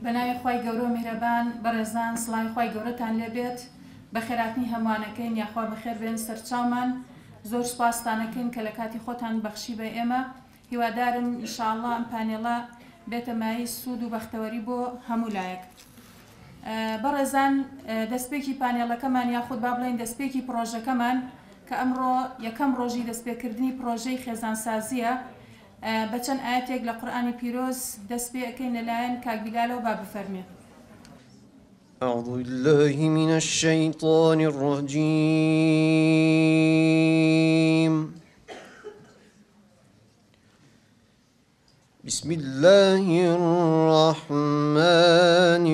بەناوی خوای گەورەو میهرەبان بەڕێزان سڵاوی خوای گەورەتان لێبێت بەخێراتنی هەموانەکەین یاخوا بەخێربێن سەرچاومان زۆر سوپاستانەکەین کە لەکاتی خۆتان بەخشی بە ئێمە هیوادارم ان شاء اللە ئەم پانێڵە بێتە مایەی سوود و بەختەوەری بۆ هەموو لایەک. بەڕێزان دەستپێکی پانێڵەکەمان یاخود با بڵێین دەستپێکی پڕۆژەکەمان کە ئەمڕۆ یەکەم ڕۆژی دەستپێکردنی پڕۆژەی خێزانسازییە بە چەند ئایەتێک لە قورئانی پیرۆز دەست پێ ئەکەین لەلایەن کاک بیلالەوە با بفەرمێ. أعوذ بالله من الشيطان الرجيم. بسم الله الرحمن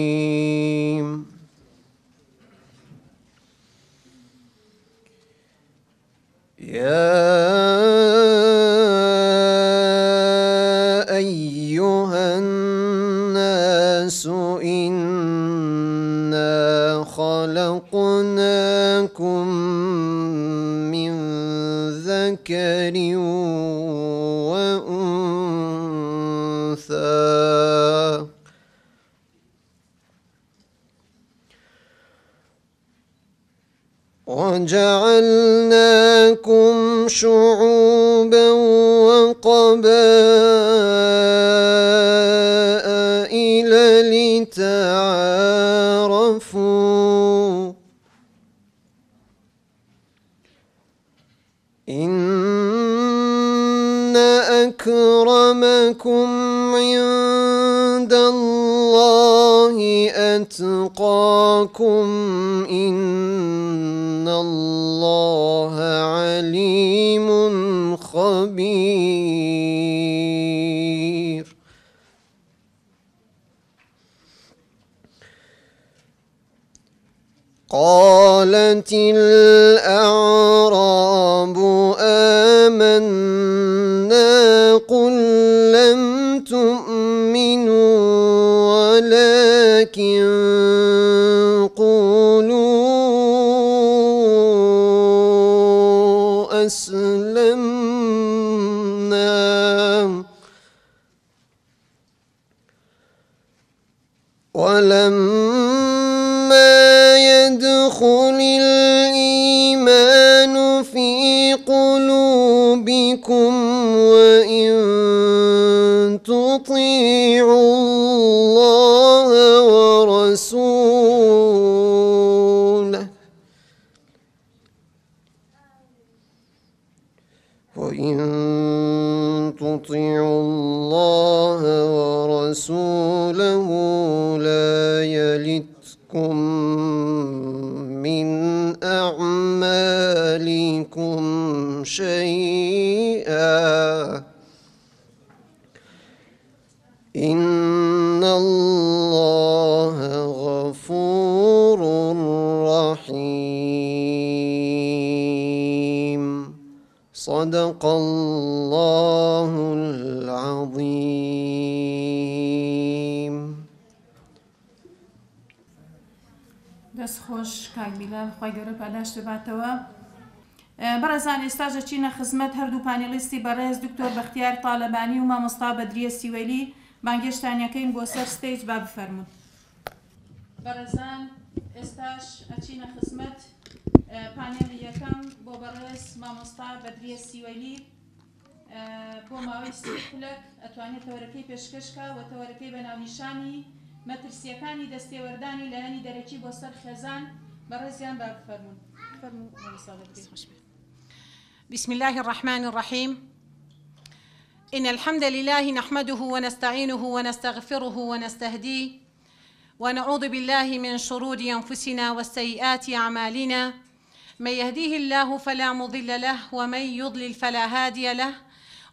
الرحيم. يا أيها الناس إنا خلقناكم من ذكر وأنثى وجعلناكم شعوبا وقبائل لتعارفوا إن أكرمكم عند الله أتقاكم إن الله عليم خبير. قالت الأعراب آمنا قل لم تؤمنوا ولكن قولوا أسلمنا ولما يدخل الإيمان في قلوبكم وإن تطيعوا الله ورسوله وإن تطيعوا الله ورسوله لا يلتكم من أعمالكم شيئا إن الله غفور رحيم. صدق الله العظيم. دەست خۆش کاک بیلال خوای گەورە پاداشت باتەوە. بەڕێزان ئێستاش دەچینە خزمەت هەردوو پانێڵیستی بەڕێز دکتۆر بەختیار تاڵەبانی و مامۆستا بەدریە سیوەیلی بانگێشتانیەکەین بۆ سەر stage با بفەرموون. بەڕێزان ئێستاش ئەچینە خزمەت پانێڵی یەکەم بۆ بەڕێز مامۆستا بەدریە سیوەیلی بۆ ماوەی 30 خولەک ئەتوانێت تەوەرەکەی پێشکەش کا و تەوەرەکەی بە ناونیشانی مەترسییەکانی دەستێوەردانی لایەنی دەرەکی بۆ سەر خێزان بەڕێزیان با بفەرموون. فەرموو مامۆستا بەدریە. بسم الله الرحمن الرحيم. إن الحمد لله نحمده ونستعينه ونستغفره ونستهديه ونعوذ بالله من شرور أنفسنا وسيئات أعمالنا، من يهديه الله فلا مضل له ومن يضلل فلا هادي له،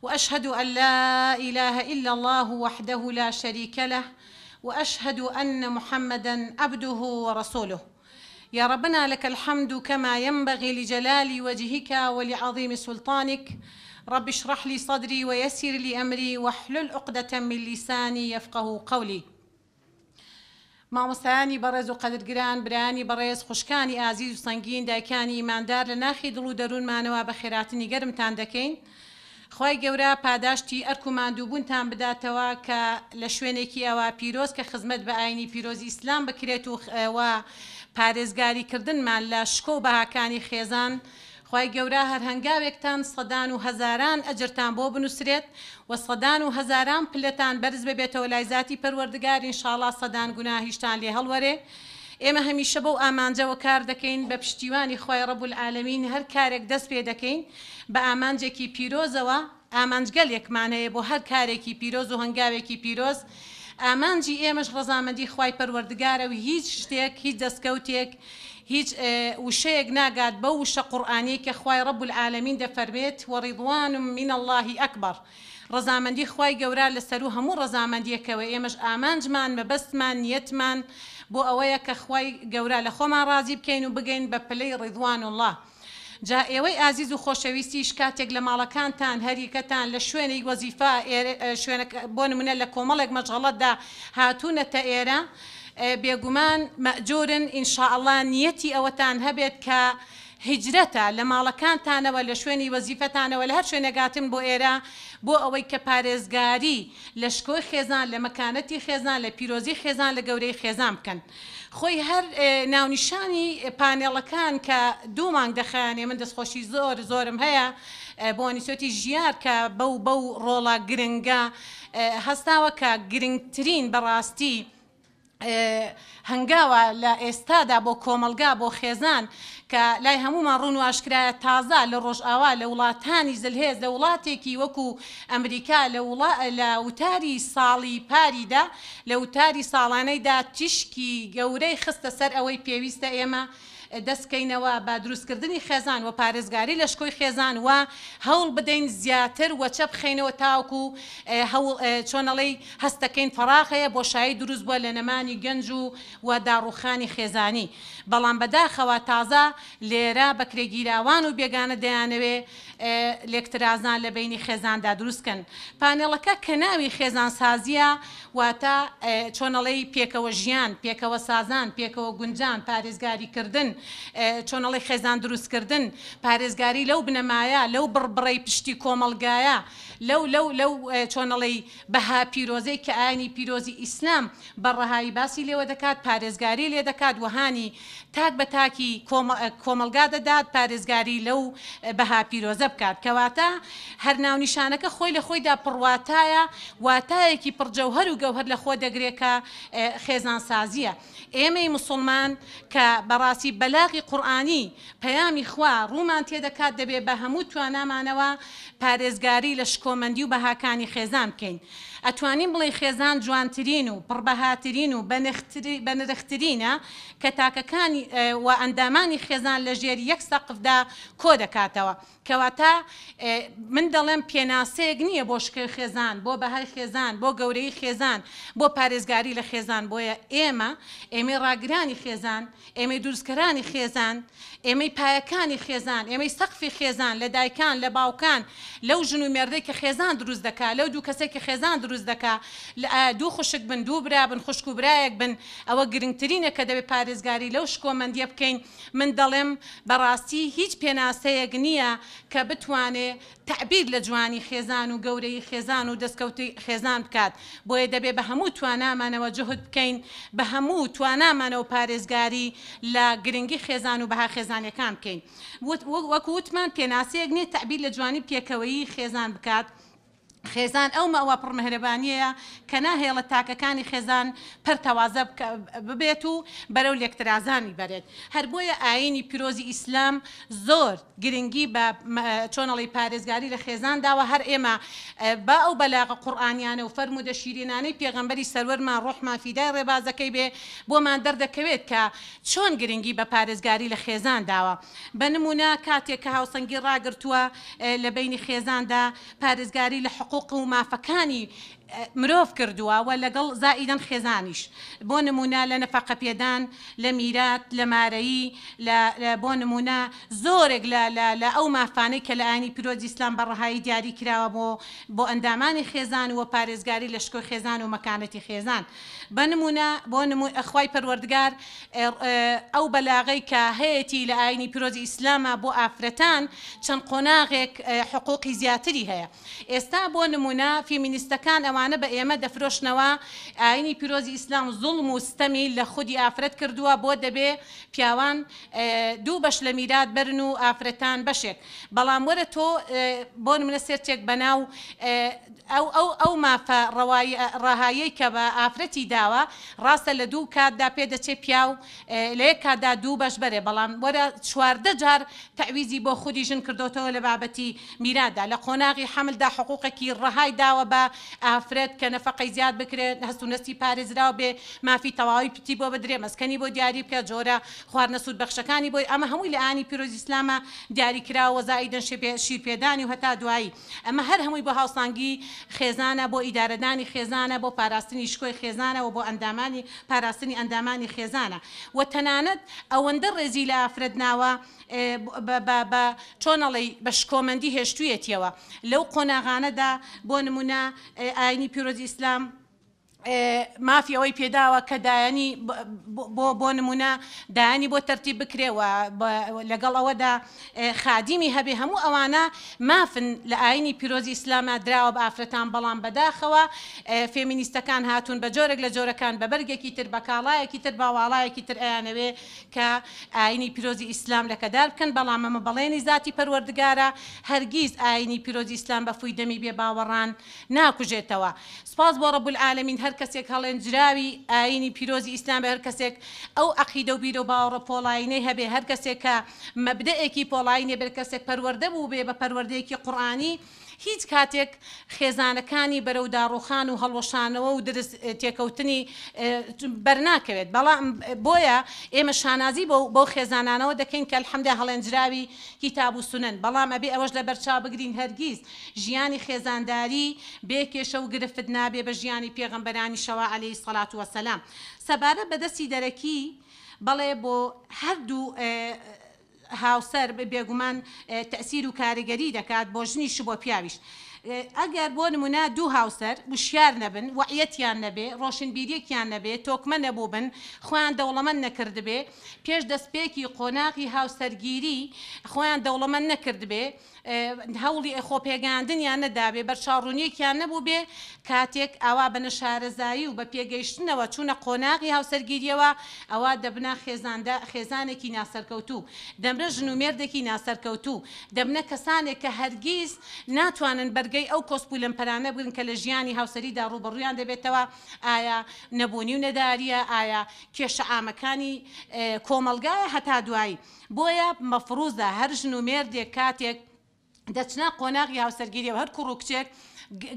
وأشهد أن لا إله إلا الله وحده لا شريك له، وأشهد أن محمدا عبده ورسوله. يا ربنا لك الحمد كما ينبغي لجلال وجهك ولعظيم سلطانك. رب اشرح لي صدري ويسر لي أمري واحلل عقدة من لساني يفقه قولي. مامۆستایانی بەڕێز و قەدرگران، برایانی بەڕێز، خوشکانی ئازیز و سەنگین، دایکانی ئیماندار، لە ناخی دڵ و دەروونمانەوە بە خێراتنی گەرمتان دەکەین. خوای گەورە پاداشتی ئەرک و ماندووبوونتان بداتەوە کە لە شوێنێکی ئەوا پیرۆز کە خزمەت بە ئاینی پیرۆزی ئیسلام بکرێت و و پارێزگاری کردنمان لە شکۆ و بەهاکانی خێزان خوای گەورە هەر هەنگاوێکتان سەدان و هەزاران ئەجرتان بۆ بنوسرێت و سەدان و هەزاران پلەتان بەرز ببێتەوە لای زاتی پەروەردگار ان شاءاللە سەدان گوناهیشتان لێ هەڵوەرێ ئێمە هەمیشە بەو ئامانجەوە کار دەکەین بە پشتیوانی خوای رب العالمین هەر کارێک دەست پێ دەکەین بە ئامانجێکی پیرۆزەوە ئامانجگەلێکمان هەیە بۆ هەر کارێکی پیرۆز و هەنگاوێکی پیرۆز ئامانجی ئێمەش ڕەزامەندی خوای پەروەردگارە و هیچ شتێک هیچ دەستکەوتێک هیچ وشەیەک ناگات بەو وشە قورئانیەی کە خوای رب العالمین دەفەرمێت، ورضوان من اللە اکبر، ڕەزامەندی خوای گەورە لە سەروو هەموو ڕەزامەندیەکەوە، ئێمەش ئامانجمان مەبەستمان نیەتمان بۆ ئەوەیە کە خوای گەورە لە خۆمان ڕازی بکەین و بگەین بە پلەی رضوان اللە. جا ئێوەی ئازیز و خۆشەویستیش کاتێک لە ماڵەکانتان هەریەکەتان لە شوێنێک وەزیفە شوێنەکە بۆ نمونە لە کۆمەڵێک مەشغەڵەتدا هاتوونەتە ئێرە بێگومان مەئجورن ان شاء اللە نیەتی ئەوەتان هەبێت کە هیجرەتە لە ماڵەکانتانەوە لە شوێنی وەزیفەتانەوە لە هەر شوێنێک هاتن بۆ ئێرە بۆ ئەوەی کە پارێزگاری لە شکۆی خێزان لە مەکانەتی خێزان لە پیرۆزی خێزان لە گەورەی خێزان بکەن. خۆی هەر ناونیشانی پانێڵەکان کە دوو مانگ دەخایەنێ من دەستخۆشی زۆر زۆرم هەیە بۆ ئەنیسۆتی ژیار کە بەو بەو ڕۆڵە گرنگە هەستاوە کە گرنگترین بەڕاستی هەنگاوە لە ئێستادا بۆ کۆمەڵگا بۆ خێزان کە لای هەموومان ڕوون و ئاشکرایە تازە لە ڕۆژئاوا لە وڵاتانی زلهێز لە وڵاتێکی وەکو ئەمریکا لە وڵا لە وتاری ساڵی پاریدا لە وتاری ساڵانەیدا تیشکی گەورەی خستە سەر ئەوەی پێویستە ئێمە دەست بکەینەوە بە دروستکردنی خێزان و پارێزگاری لە شکۆی خێزان و هەوڵ بدەین زیاتر وەچە بخەینەوە تاوەکو هەوڵ چۆن ئەڵێی هەست دەکەین فەراغ هەیە بۆشایی دروست بووە لە نەمانی گەنج و و داڕووخانی خێزانی بەڵام بەداخەوە تازە لێرە بەکرێگیراوان و بێگانە دەیانەوێ لێکترازان لە بەینی خێزاندا دروست کەن. پانێڵەکە کە ناوی خێزانسازییە واتە چۆن ئەڵێی پێکەوە ژیان، پێکەوە سازان، پێکەوە گونجان، پارێزگاری کردن، چۆن ئەڵێی خێزان دروست کردن، پارێزگاری لەو بنەمایە، لەو بڕبڕەی پشتی کۆمەڵگایە، لەو لەو لەو چۆن ئەڵێی بەها پیرۆزەی کە ئاینی پیرۆزی ئیسلام بە ڕەهایی باسی لێوە دەکات، پارێزگاری لێ دەکات و هانی تاک بە تاکی کۆمەڵگا دەدات پارێزگاری لەو بەها پیرۆزە بکات. کەواتە هەر ناونیشانەکە خۆی لە خۆیدا پڕواتایە، واتایەکی پڕ جەوهەر و گەوهەر لە خۆ دەگرێ کە خێزانسازییە. ئێمەی موسوڵمان کە بەڕاستی بەلاغی قورئانی پەیامی خوا ڕوومان تێدەکات دەبێ بە هەموو توانامانەوە پارێزگاری لە شکۆمەندی و بەهاکانی خێزان بکەین. ئەتوانین بڵێین خێزان جوانترین و پڕبەهاترین و بەنرخترینە کە تاکەکانی و ئەندامانی خێزان لە ژێر یەک سەقفدا کۆدەکاتەوە. کەواتە من دەڵێم پێناسەیەک نییە بۆ شکۆی خێزان، بۆ بەهای خێزان، بۆ گەورەیی خێزان، بۆ پارێزگاری لە خێزان، بۆیە ئێمە، ئێمەی ڕاگرانی خێزان، ئێمەی دروستکەرانی خێزان، ئێمەی پایەکانی خێزان، ئێمەی سەقفی خێزان، لە دایکان، لە باوکان، لەو ژن و مێردەی کە خێزان دروست دەکا، لەو دوو کەسەی کە خێزان دروست دەکا، لە دوو خوشک بن، دوو برا بن، خوشک و برایەک بن، ئەوە گرنگترینە کە دەبێ پارێزگاری لەو شکۆمەندییە بکەین، من دەڵێم بەڕاستی هیچ پێناسەیەک نییە کە بتوانێ تەعبیر لە جوانی خێزان و گەورەیی خێزان و دەستکەوتی خێزان بکات، بۆیە دەبێ بە هەموو توانامانەوە جوهد بکەین، بە هەموو توانامانەوە پارێزگاری لە گرنگی خێزان و بەها خێزانیەکان بکەین. وەکو وتمان پێناسەیەک نییە تەعبیر لە جوانی پێکەوەیی خێزان بکات، خێزان ئەو مەئوا پڕ مهرەبانیەیە کە ناهێڵێت تاکەکانی خێزان پەرتەوازە ببێت و بەرەو لێکترازانی بەرێت. هەر بۆیە ئایینی پیرۆزی ئیسلام زۆر گرنگی بە چۆن ئەڵێی پارێزگاری لە خێزان داوە، هەر ئێمە با ئەو بەلاغە قورئانیانە و فەرموودە شیرینانەی پێغەمبەری سەروەرمان ڕۆحمان فیدای ڕێبازەکەی بێ بۆمان دەردەکەوێت کە چۆن گرنگی بە پارێزگاری لە خێزان داوە. بە نموونە کاتێک کە هاوسەنگی ڕاگرتووە لە بەینی خێزاندا پارێزگاری لە حقوق و مافەکانی مرۆڤ کردووە و لەگەڵ زائیدەن خێزانیش بۆ نموونە لە نەفەقە پێدان، لە میرات، لە مارەیی، لە بۆ نموونە زۆرێک لە لە لە ئەو مافانەی کە لە ئاینی پیرۆزی ئیسلام بە ڕەهایی دیاری کراوە بۆ بۆ ئەندامانی خێزان و پارێزگاری لە شکۆی خێزان و مەکانەتی خێزان بە نموونە بۆ نموونە خوای پەروەردگار ئەو بەلاغەی کە هەیەتی لە ئاینی پیرۆزی ئیسلاما بۆ ئافرەتان چەند قۆناغێک حقوقی زیاتری هەیە. ئێستا بۆ نمونە فیمینیستەکان ئەوانە بە ئێمە دەفرۆشنەوە ئاینی پیرۆزی ئیسلام زوڵم و ستەمی لە خودی ئافرەت کردووە بۆ دەبێ پیاوان دوو بەش لە میرات بەرن و ئافرەتان بەشێک بەڵام وەرە تۆ بۆ نمونە سێرچێک بەناو ئەو ئەو ئەو مافە ڕەوایی ڕەهایەی کە بە ئافرەتی داوە ڕاستە لە دوو کاتدا پێ دەچێ پیاو لە یەک کاتدا دوو بەش بەرێ بەڵام وەرە 14 جار تەعویزی بۆ خودی ژن کردۆتەوە لە بابەتی میراتدا لە قۆناغی حەملدا حقوقێکی ڕەهای داوە بە ئافرەت کە نەفەقەی زیاد بکرێ هەست و نەستی پارێزراو بێ مافی تەواوی پتی بۆ بدرێ مەسکەنی بۆ دیاری بکە جۆرە خواردنە سوودبەخشەکانی بۆی ئەمە هەمووی لە ئانی پیرۆزی ئیسلامە دیاری کراوە وە زائیدەن شیرپێدانی و هەتا دوایی ئەمە هەر هەمووی بۆ هاوسانگی خێزانە، بۆ ئیدارەدانی خێزانە، بۆ پاراستنی شکۆی خێزانە و بۆ ئەندامانی پاراستنی ئەندامانی خێزانە و تەنانەت ئەوەندە ڕێزی لە ئافرەت ناوە بە بە بە چۆن ئەڵێی بە شکۆمەندی هێشتوویەتیەوە لەو قۆناغانەدا بۆ نموونە ئاینی پیرۆزی ئیسلام مافی ئەوەی پێداوە کە دایانی بۆ بۆ نمونە دایانی بۆ تەرتیب بکرێ و لەگەڵ ئەوەدا خادیمی هەبێ هەموو ئەوانە مافن لە ئاینی پیرۆزی ئیسلاما دراوە بە ئافرەتان بەڵام بەداخەوە فێمینیستەکان هاتوون بە جۆرێک لە جۆرەکان بە بەرگێکی تر بە کاڵایەکی تر بە واڵایەکی تر ئەیانەوێ کە ئاینی پیرۆزی ئیسلام لەکەدار بکەن بەڵام ئەمە بەڵێنی زاتی پەروەردگارە هەرگیز ئاینی پیرۆزی ئیسلام بە فووی دەمی بێ باوەڕان ناکوژێتەوە. سوپاس بۆ رب العالمین هەر کەسێک هەڵێنجراوی ئایینی پیرۆزی ئیسلام بێ هەر کەسێک ئەو عەقیدە و بیرو باوەڕە پۆڵایینەی هەبێ هەر کەسێک کە مەبدەئێکی پۆڵایین هەبێ کەسێک پەروەردە بووبێ بە پەروەردەیەکی قورئانی هیچ کاتێک خێزانەکانی بەرەو داڕوخان و هەڵوەشانەوە و درز تێکەوتنی بەرناکەوێت بەڵام بۆیە ئێمە شانازی بەو بەو خێزانانەوە دەکەین کە الحمدللە هەڵێنجراوی کیتاب و سونەن بەڵام ئەبێ ئەوەش لەبەرچاو بگرین هەرگیز ژیانی خێزانداری بێ کێشە و گرفت نابێ بە ژیانی پێغەمبەرانیشەوە علیە الصلوە والسلام. سەبارەت بە دەستی دەرەکی بەڵێ بۆ هەردوو هاوسەر بێگومان تەئسیر و کاریگەری دەکات بۆ ژنیش و بۆ پیاویش. ئەگەر بۆ نمونە دوو هاوسەر وشیار نەبن، وەعیەتیان نەبێ، ڕۆشنبیریەکیان نەبێ، تۆکمە نەبووبن، خۆیان دەوڵەمەند نەکردبێ، پێش دەستپێکی قۆناغی هاوسەرگیری خۆیان دەوڵەمەند نەکردبێ، هەوڵی خۆپێگەیاندنیان نەدابێ، بەرچاوڕوونییەکیان نەبووبێ، کاتێک ئاوا بە نەشارەزایی و بە پێگەیشتنەوە چوونە قۆناغی هاوسەرگیرییەوە، ئەوا دەبنە خێزاندا خێزانێکی ناسەرکەوتوو، دەبنە ژن و مێردێکی ناسەرکەوتوو، دەبنە کەسانێک کە هەرگیز ناتوانن بەرگەی ئەو کۆسپ و لەمپەرانە بگرن کە لە ژیانی هاوسەریدا ڕووبەڕوویان دەبێتەوە، ئایا نەبوونی و نەدارییە، ئایا کێشە عامەکانی کۆمەڵگایە هەتا دوایی. بۆیە مەفروزە هەر ژن و مێردێک کاتێک دەچنە قۆناغی هاوسەرگیریەوە هەر کوڕ و کچێک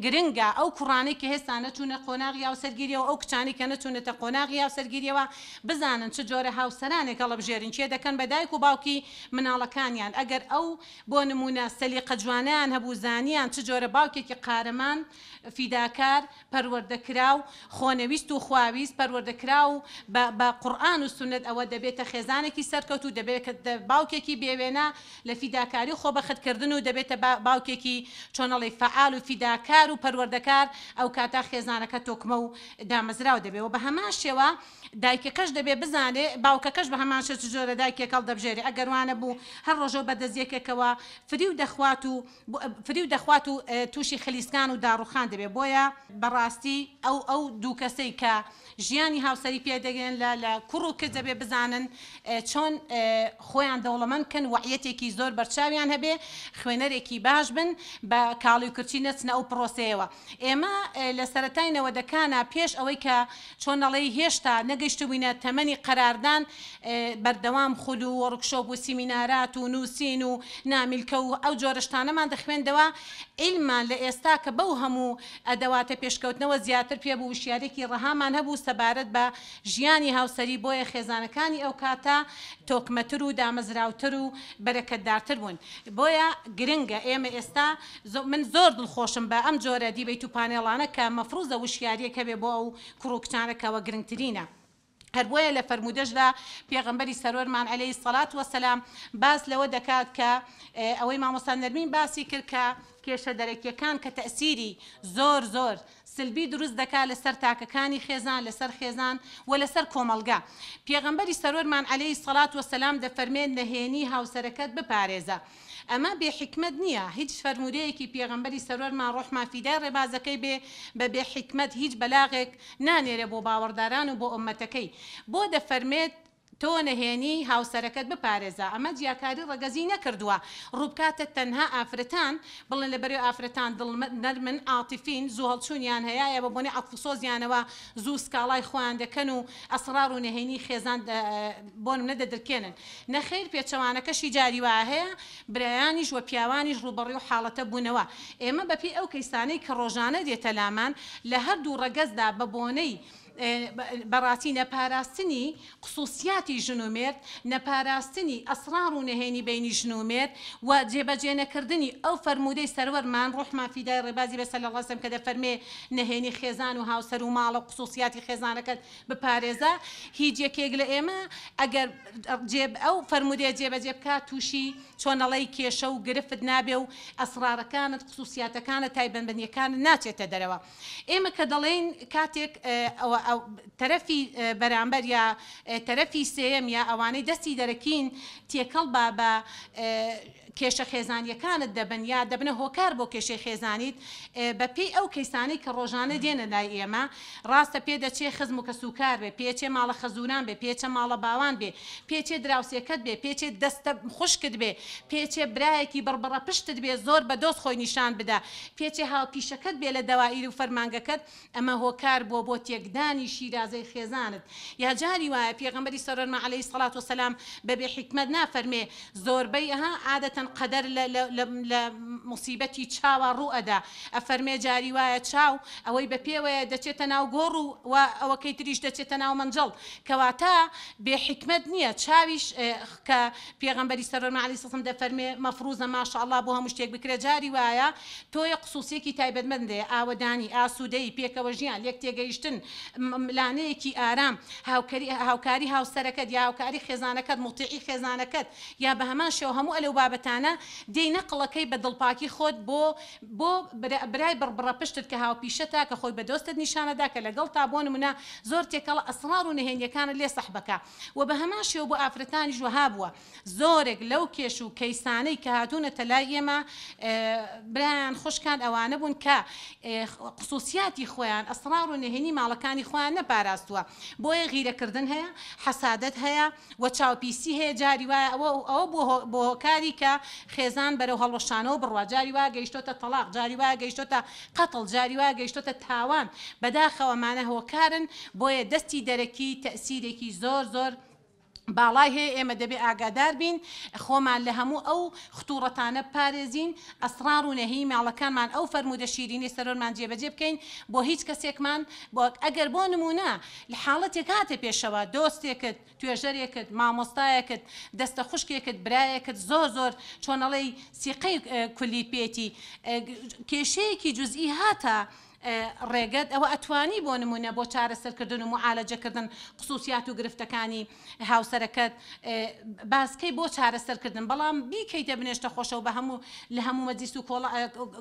گرنگە ئەو کوڕانەی کە هێستا نەچوونە قۆناغی هاوسەرگیریەوە ئەو کچانەی کە نەچوونەتە قۆناغی هاوسەرگیریەوە بزانن چ جۆرە هاوسەرانێک هەڵەبژێرن کێ دەکەن بە دایک و باوکی مناڵەکانیان ئەگەر ئەو بۆ نموونە سەلیقە جوانەیان هەبوو زانیان چ جۆرە باوکێکی قارەمان فیداکار پەروەردەکراو، خۆنەویست و خواویست، پەروەردەکراو بە بە قورئان و سوننەت ئەوە دەبێتە خێزانێکی سەرکەوتوو، دەبێتە باوکێکی بێوێنە لە فیداکاری و خۆبەختکردن و دەبێتە باوکێکی چۆنەڵێی فەعال و فیداکار و پەروەردەکار، ئەوکاتە خێزانەکە تۆکمە و دامەزراو دەبێ و بە هەمان شێوە دایکەکەش دەبێ بزانێ باوکەکەش بە هەمان شێوە چ جۆرە دایکێک هەڵدەبژێرێ ئەگەر وانەبوو هەر ڕۆژەو بە دەست یەکێکەوە فریو دەخوات و فریو دەخوات و تووشی خلیسکان و داڕوخان دەبێت بۆیە بەڕاستی ئەو ئەو دوو کەسەی کە ژیانی هاوسەری پێ دەگەن لە لە کوڕ و کچ دەبێ بزانن چۆن خۆیان دەوڵەمەند کەن وەعیەتێکی زۆر بەرچاویان هەبێ خوێنەرێکی باش بن بە کاڵی و کرچی نەچنە ئەو پڕۆسەیەوە ئێمە لە سەرەتای نەوەدەکانا پێش ئەوەی کە چۆن ئەڵێی هێشتا نەگەیشتبووینە تەمەنی قەراردان بەردەوام خول و وۆرکشۆپ و سیمینارات و نووسین و نامیلکە و ئەو جۆرە شتانەمان دەخوێندەوە عیلممان لە ئێستا کە بەو هەموو ئەدەواتە پێشکەوتنەوە زیاتر پێ بوو وشیاریەکی ڕەهامان هەبوو سەبارەت بە ژیانی هاوسەری بۆیە خێزانەکانی ئەو کاتە تۆکمەتر و دامەزراوتر و بەرەکەتدارتر بوون بۆیە گرنگە ئێمە ئێستا من زۆر دڵخۆشم بە. بە ئەم جۆرە debate و پانێڵانە کە مەفروزە وشیاریەک هەبێ بۆ ئەو کوڕ و کچانە کەوە گرنگترینە. هەر بۆیە لە فەرموودەشدا پێغەمبەری سەروەرمان علیە الصلوە والسلام باس لەوە دەکات کە ئەوەی مامۆستا نەرمین باسی کرد کە کێشە دەرەکیەکان کە تەئسیری زۆر زۆر سلبی دروست دەکات لەسەر تاکەکانی خێزان لەسەر خێزان و لەسەر کۆمەڵگا پێغەمبەری سەروەرمان علیە الصلوە والسلام دەفەرمێت نەهێنی هاوسەرەکەت بپارێزە ئەمە بێ حیکمەت نییە، هیچ فەرموودەیەکی پێغەمبەری سەروەرمان ڕۆحمان فیدای ڕێبازەکەی بێ بە بێ حیکمەت هیچ بەلاغێک نانێرێ بۆ باوەڕداران و بۆ ئوممەتەکەی، بۆ دەفەرمێت تۆ نەهێنی هاوسەرەکەت بپارێزە، ئەمە جیاکاری ڕەگەزی نەکردووە ڕووبکاتە تەنها ئافرەتان، بڵێن لەبەرئەوەی ئافرەتان دڵ نەرمن عاتیفین زوو هەڵچوونیان هەیە یا بە بۆنەی عەتف و سۆزیانەوە زوو سکاڵای خۆیان دەکەن و ئەسڕاڕ و نەهێنی خێزان بۆ نمونە دەدرکێنن. نەخەیر پێچەوانەکەشی جاری وایە هەیە برایانیش وە پیاوانیش ڕووبەڕوی ئەو حاڵەتە بوونەوە ئێمە بەپێی ئەو کەیسانەی کە ڕۆژانە دێتە لامان لە هەردوو ڕەگەزدا بە بۆنەی بەڕاستی نەپاراستنی قسوسیاتی ژن و مێرد نەپاراستنی ئەسڕاڕ و نەهێنی بەینی ژن و مێرد و جێبەجێ نەکردنی ئەو فەرموودەی سەروەرمان ڕوحمان فیدای ڕێبازی بێ صلی اللە علیە وسلم کە دەفەرمێ نەهێنی خێزان و هاوسەر و ماڵە و قسوسیاتی خێزانەکەت بپارێزە هیچ یەکێک لە ئێمە ئەگەر جێ ئەو فەرموودەیە جێبەجێ بکات تووشی چۆنەڵەی کێشە و گرفت نابێ و ئەسڕارەکانت خسوسیاتەکانت تایبەتمەندیەکانت ناچێتە دەرەوە ئێمە کە دەڵێین کاتێک ئەوە تەرەفی بەرامبەر یا تەرەفی سێیەم یا ئەوانەی دەستی دەرەکین تێکەڵ بە بە کێشە خێزانیەکانت دەبن یا دەبنە هۆکار بۆ کێشەی خێزانیت بە پێی ئەو کەیسانەی کە ڕۆژانە دێنە لای ئێمە ڕاستە پێ دەچێ خزم و کەسوکار بێ پێچێ ماڵە خەزوران بێ پێچە ماڵە باوان بێ پێچێ دراوسێکەت بێ پێچێ دەستە خوشکت بێ پێچێ برایەکی بڕبڕە پشتت بێ زۆر بە دۆست خۆی نیشان بدا پێچێ هاوپیشەکەت بێ لە دەوائیر و فەرمانگەکەت ئەمە هۆکار بووە بۆ تێکدانی شیرازەی خێزانت یا جاری وایە پێغەمبەری سەروەرمان علیە الصلوە والسلام بە بێ حیکمەت نافەرمێ زۆربەی ها عادەتەن قەدەر لە لە لە لە موسیبەتی چاوا ڕوو ئەدا ئەفەرمێ جاری وایە چاو ئەوەی بە پێوەیە دەچێتە ناو گۆڕ و وە ئەوەکەی تریش دەچێتە ناو مەنجەڵ کەواتە بێ حیکمەت نیە چاویش کە پێغەمبەری سەروەرمان علیە الصلوە والسلام دەفەرمێ مەفروزە ماشاءاللە بۆ هەموو شتێک بکرێ جاری وایە تۆیە قسوسیەکی تایبەتمەند هەیە، ئاوەدانی، ئاسوودەیی، پێکەوە ژیان، لێک تێگەیشتن، ململانێیەکی ئارام، هاوکەری هاوکاری هاوسەرەکەت یا هاوکاری خێزانەکەت، موتیعی خێزانەکەت یا بە هەمان شێوە هەموو ئەلەو بابەتانە دێی نەقڵەکەی بە دڵپاکی خۆت بۆ بۆ برای بڕبڕە پشتت کە هاوپیشەتە کە خۆی بە دۆستت نیشانەدا کە لەگەڵتا بۆ نمونە زۆر تێکەڵە ئەسڕار و نهێنیەکانت لێ سەحبەکا وە بە هەمان شێوە بۆ ئافرەتانیش وەها بووە زۆرێک لەو کێش و کەیسانەی کە هاتوونەتە لای ئێمە برایان خوشکان ئەوانە بوون کە خسوسیاتی خۆیان ئەسڕاڕ و نهێنی ماڵەکانی خۆیان نەپاراستووە بۆیە غیرەکردن هەیە حەسادەت هەیە و چاوپیسی هەیە جاری وایە ئەوە ئەوە بووە بۆ هۆکاری کە خێزان بەرەو هەڵوەشانەوە بڕوا جاری وایە گەیشتۆتە تەڵاق جاری وایە گەیشتۆتە قەتڵ جاری وایە گەیشتۆتە تاوان بەداخەوە ئەمانە هۆکارن بۆیە دەستی دەرەکی تەئسیرێکی زۆر زۆر باڵای هەیە ئێمە دەبێ ئاگادار بین خۆمان لە هەموو ئەو ختوڕەتانە بپارێزین ئەسڕاڕ و نەهی ماڵەکانمان ئەو فەرموودە شیرینەی سەرۆرمان جێبەجێ بکەین بۆ هیچ کەسێکمان بۆ ئەگەر بۆ نموونە لە حاڵەتێک هاتە پێشەوە دۆستێکت توێژەرێکت مامۆستایەکت دەستە خوشکێکت برایەکت زۆر زۆر چۆنەڵێی سیقەی کولیت پێیەتی کێشەیەکی جوزئی هاتە ڕێگەت ئەوە ئەتوانی بۆ نمونە بۆ چارەسەرکردن و موعالەجەکردن قسوسیات و گرفتەکانی هاوسەرەکەت باسکەی بۆ چارەسەرکردن بەڵام بیکەیتە بنێشتە خۆشەوە بە هەموو لە هەموو مەجلیس و کۆڵ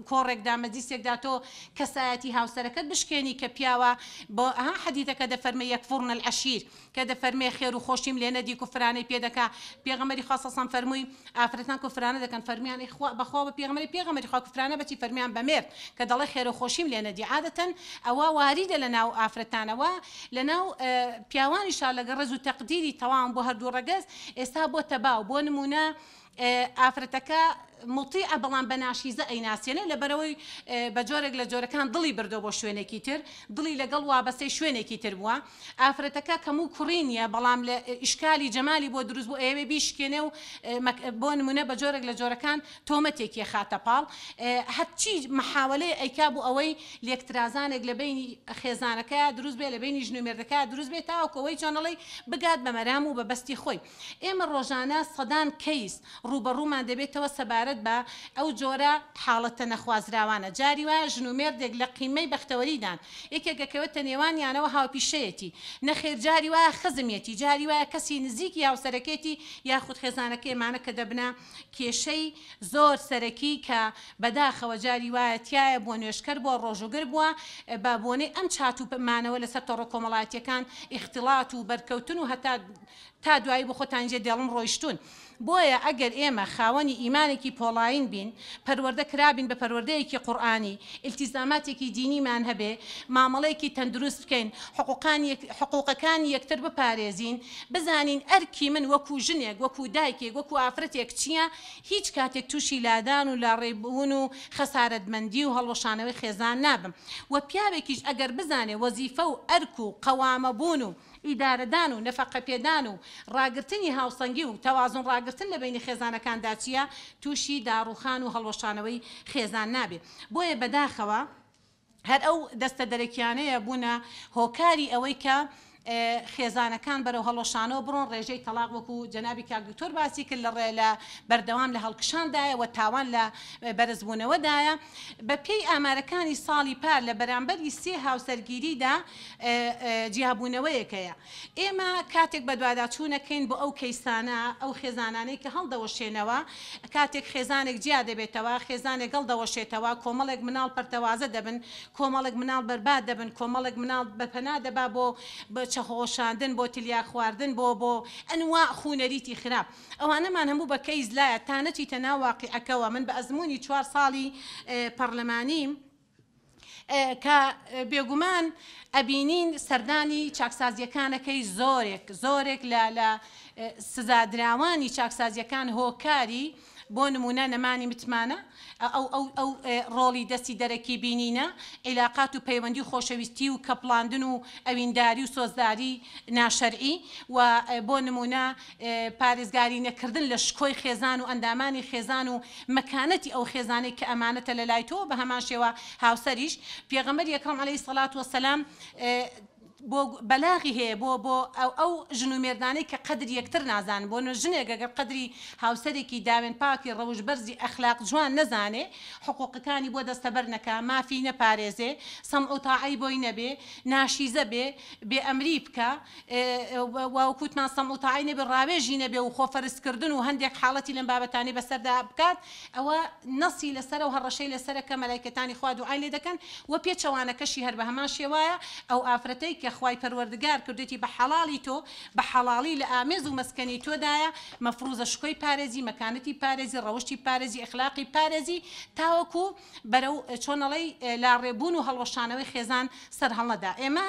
کۆڕێکدا مەجلیسێکدا تۆ کەسایەتی هاوسەرەکەت بشکێنی کە پیاوە بۆ ها حەدیثەکە دەفەرمێ یەکفورن العشیر کە دەفەرمێ خێر و خۆشیم لێ نەدی کوفرانەی پێ دەکا پێغەمبەری خوا صلی اللە علیە وسلم فەرمووی ئافرەتان کوفرانە دەکەن فەرموویان ئەی خوا بەخوا بە پێغەمبەری پێغەمبەری خوا کوفرانە بەچی فەرموویان بە مێرد کە دەڵێ خێر و خۆشیم لێ نەدی عادەتەن ئەوە واریدە لە ناو ئافرەتانەوە لە ناو پیاوانیشا لەگەڵ ڕێز و تەقدیری تەواوم بۆ هەردوو ڕەگەز ئێستا بۆتە باو بۆ نموونە ئافرەتەکە موتیعە بەڵام بە ناشیزە ئەیناسێنێ لەبەرئەوەی بە جۆرێک لە جۆرەکان دڵی بردوە بۆ شوێنێکی تر دڵی لەگەڵ وابەستەی شوێنێکی تر بووە ئافرەتەکە کەموو کوڕی نیە بەڵام لە ئیشکالی جەمالی بۆ دروست بوو ئەیەوێ بیشکێنێ و بۆ نمونە بە جۆرێک لە جۆرەکان تۆمەتێکی ئەخاتە پاڵ هەرچی مەحاوەلەیە ئەیکا بۆ ئەوەی لێکترازانێک لە بەینی خێزانەکەیا دروست بێ لە بەینی ژن و مێردەکەیا دروست بێ تاوەکو ئەوەی چۆنەڵێی بگات بە مەرام و بە بەستی خۆی. ئێمە ڕۆژانە سەدان کەیس ڕووبەڕوومان دەبێتەوە سەبارەت سەبارەت بە ئەو جۆرە حاڵەتە نەخوازراوانە. جاری وایە ژن و مێردێک لە قیممەی بەختەوەریدان، یەکێک ئەکەوێتە نێوانیانەوە هاوپیشەیەتی، نەخێر جاری وایە خزمیەتی، جاری وایە کەسی نزیکی هاوسەرەکەیەتی یاخود خێزانەکەی ئەمانە کە دەبنە کێشەی زۆر سەرەکی کە بەداخەوە جاری وایە تایە بووە نوێژکەر بووە ڕۆژووگر بووە بە بۆنەی ئەم چات و مانەوە لەسەر تۆڕە کۆمەڵایەتیەکان ئیختڵات و بەرکەوتن و هەتا تا دوایی بۆ خۆتان جێ دێڵن ڕۆیشتوون. بۆیە ئەگەر ئێمە خاوەنی ئیمانێکی پۆڵایین بین، پەروەردە کرابین بە پەروەردەیەکی قورئانی، ئیلتیزاماتێکی دینیمان هەبێ، مامەڵەیەکی تەندروست بکەین، حقوقەکانی یەکتر بپارێزین، بزانین ئەرکی من وەکو ژنێک، وەکو دایکێک، وەکو ئافرەتێک چییە، هیچ کاتێک تووشی لادان و لاڕێبوون و خەسارەتمەندی و هەڵوەشانەوەی خێزان نابم. وە پیاوێکیش ئەگەر بزانێ وەزیفە و ئەرک و قەوامەبوون و ئیدارەدان و نەفەقەپێدان و ڕاگرتنی هاوسەنگی و تەوازن ڕاگرتن لە بەینی خێزانەکاندا چییە، تووشی داڕووخان و هەڵوەشانەوەی خێزان نابێ. بۆیە بەداخەوە هەر ئەو دەستە دەرەکیانەیە بوونە هۆکاری ئەوەی کە خێزانەکان بەرەو هەڵوەشانەوە بڕۆن، ڕێژەی تەڵاق وەکو جەنابی کاک دکتۆر باسی کرد لە ڕێ لە بەردەوام لە هەڵکشاندایە و تاوان لە بەرزبوونەوەدایە. بە پێی ئامارەکانی ساڵی پار لە بەرامبەری سێ هاوسەرگیریدا جیابوونەوەیەک هەیە. ئێمە کاتێک بەدواداچوونەکەین بۆ ئەو کەیسانە، ئەو خێزانانەی کە هەڵدەوەشێنەوە، کاتێک خێزانێک جیا دەبێتەوە، خێزانێک هەڵدەوەشێتەوە، کۆمەڵێک مناڵ پەرتەوازە دەبن، کۆمەڵێک مناڵ بەرباد دەبن، کۆمەڵێک مناڵ بە پەنا دەبا بۆ چەخۆشاندن، بۆ تلیاک خواردن، بۆ بۆ ئەنواع خوو نەریتی خراپ. ئەوانەمان هەموو بە کەیس لایە تا نەچیتە ناو واقیعەکەوە. من بە ئەزموونی چوار ساڵی پەڕلەمانیم، کە بێگومان ئەبینین سەردانی چاکسازیەکانەکەی زۆرێک زۆرێک لە لە سزادراوانی چاکسازیەکان هۆکاری بۆ نمونە نەمانی متمانە ئەو ئەو ئەو ڕۆڵی دەستی دەرەکی بینینە عیلاقات و پەیوەندی و خۆشەویستی و کەپڵاندن و ئەوینداری و سۆزداری ناشەرعی و بۆ نمونە پارێزگاری نەکردن لە شکۆی خێزان و ئەندامانی خێزان و مەکانەتی ئەو خێزانەی کە ئەمانەتە لە لای تۆ بە هەمان شێوە هاوسەریش پێغەمبەری ئەکرەم علیە سەڵات وسلام بۆ بەلاغی هەیە بۆ بۆ ئەو ئەو ژن و مێردانەی کە قەدری یەکتر نازانن بۆ نە ژنێک ئەگەر قەدری هاوسەرێکی داوێن پاکی ڕەوش بەرزی ئەخلاق جوان نەزانێ حقوقەکانی بۆ دەستەبەر نەکا مافی نەپارێزێ سەمع و تاعەی بۆی نەبێ ناشیزە بێ بێ ئەمری بکا و وەکوتمان سەمع و تاعەی نەبێ ڕاوێژی نەبێ و خۆ فەرز کردن و هەندێک حاڵەتی لەم بابەتانەی بەسەردا بکات ئەوە نەسی لەسەرە و هەڕەشەی لەسەرە کە مەلایکەتانی خوا دوعای لێ دەکەن وە پێچەوانەکەشی هەر بەهەمان شێوایە ئەو ئافرەتەی کە خوای پەروەردگار کردوێتی بە حەڵاڵی تۆ بە حەڵاڵی لە ئامێز و مەسکەنی تۆدایە مەفروزە شکۆی پارێزی مەکانەتی پارێزی ڕەوشتی پارێزی ئەخلاقی پارێزی تاوەکو بەرەو چۆن ئەڵێی لاڕێبوون و هەڵوەشانەوەی خێزان سەرهەڵنەدا. ئێمە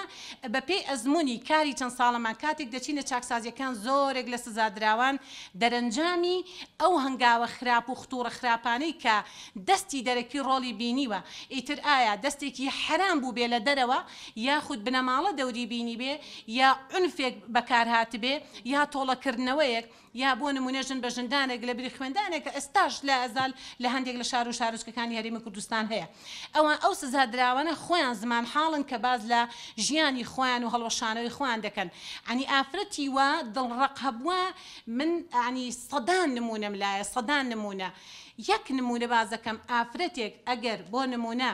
بە پێی ئەزموونی کاری چەند ساڵەمان کاتێک دەچینە چاکسازییەکان زۆرێک لە سزادراوان دەرەنجامی ئەو هەنگاوە خراپ و ختوڕە خراپانەی کە دەستی دەرەکی ڕۆڵی بینیوە ئیتر ئایا دەستێکی حەرام بووبێ لە دەرەوە یاخود بنەماڵە دەوری بینیبێ یا عونفێک بەکارهاتبێ یا تۆڵەکردنەوەیەک یا بۆ نمونە ژن بە ژندانێک لە بری خوێندانێک کە ئێستاش لا ئەزال لە هەندێک لە شار و شارۆچکەکانی هەرێمی کوردستان هەیە ئەوان ئەو سزادراوانە خۆیان زمان حاڵن کە باس لە ژیانی خۆیان و هەڵوەشانەوەی خۆیان دەکەن عنی ئافرەتی وا دڵ ڕەق هەبووە من عنی سەدان نمونەم لایە سەدان نمونە یەک نمونە باس دەکەم ئافرەتێک ئەگەر بۆ نمونە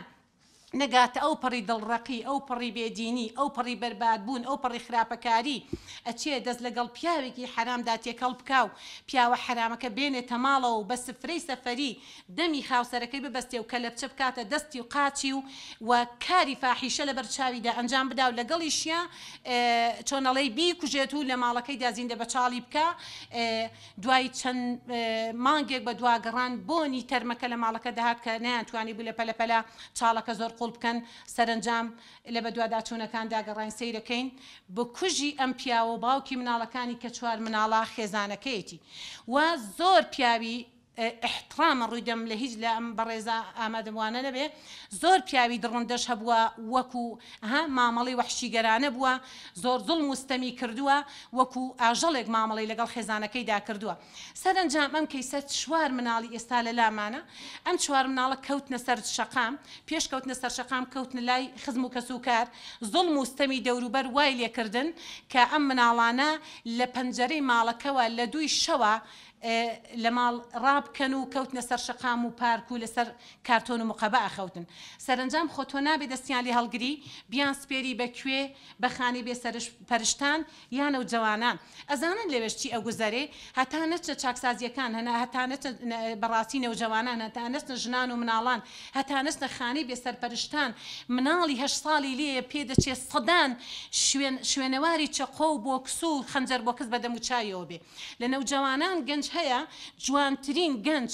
نەگاتە ئەو پەڕی دڵڕەقی، ئەو پەڕی بێ دینی، ئەو پەڕی بەرباد بوون، ئەو پەڕی خراپەکاری، ئەچێ دەست لەگەڵ پیاوێکی حەرامدا تێکەڵ بکا و پیاوە حەرامەکە بێنێتە ماڵەوە و بە سفرەی سەفەری دەمی خاوسەرەکەی ببەستێ و کەلەپچە بکاتە دەستی و قاچی و و کاری فاحیشە لەبەر چاویدا ئەنجام بدا و لەگەڵیشیا چۆن ئەڵێی بیکوژێت و لە ماڵەکەیدا زیندە بەچاڵی بکا. دوای چەند مانگێک بە دوا گەڕان بۆنی تەرمەکە لە ماڵەکە دەهات کە نەیانتوانیبوو لە پەلە پەلە چاڵەکە زۆر قوڵ بکەن، سەرەنجام لە بەدواداچوونەکاندا گەڕاین سەیرەکەین بکوژی ئەم پیاوە و باوکی مناڵەکانی کە چوار مناڵە خێزانەکەیەتی و زۆر پیاوی ئیحتڕامە ڕووی دەم لە هیچ لە ئەم بەڕێزە ئامادەبووانە نەبێ زۆر پیاوی دڕندەش هەبووە وەکو ها مامەڵەی وەحشیگەرانە بووە زۆر زوڵم و ستەمی کردووە وەکو ئاژەڵێک مامەڵەی لەگەڵ خێزانەکەیدا کردووە سەرەنجام ئەم کەیسە چوار مناڵی ئێستا لە لامانە ئەم چوار مناڵە کەوتنە سەر شەقام پێش کەوتنە سەر شەقام کەوتنە لای خزم و کەسوکار زوڵم و ستەمی دەوروبەر وای لێکردن کە ئەم مناڵانە لە پەنجەرەی ماڵەکەوە لە دووی شەوە. لە ماڵ ڕابکەن و کەوتنە سەر شەقام و پارک و لەسەر کارتۆن و مقەبە ئەخەوتن. سەرەنجام خۆ تۆ نابێ دەستیان لێ هەڵگری، بیان سپێری بە کوێ؟ بە خانەی بێ سەرش پەرشتان یا نەوجەوانان. ئەزانن لەوێش چی ئەگوزەرێ؟ هەتا نەچنە چاکسازییەکان، هەتا نەچنە بەڕاستی نەوجەوانان، هەتا نەچنە ژنان و مناڵان، هەتا نەچنە خانەی بێ سەرپەرشتان، مناڵی هەشت ساڵی لێیە پێ دەچێ سەدان شوێن شوێنەواری چەقۆ و بۆکس و خەنجەر بۆکس بە دەموچاویەوە بێ. لە نەوجەوانان گەنج هەیە جوانترین گەنج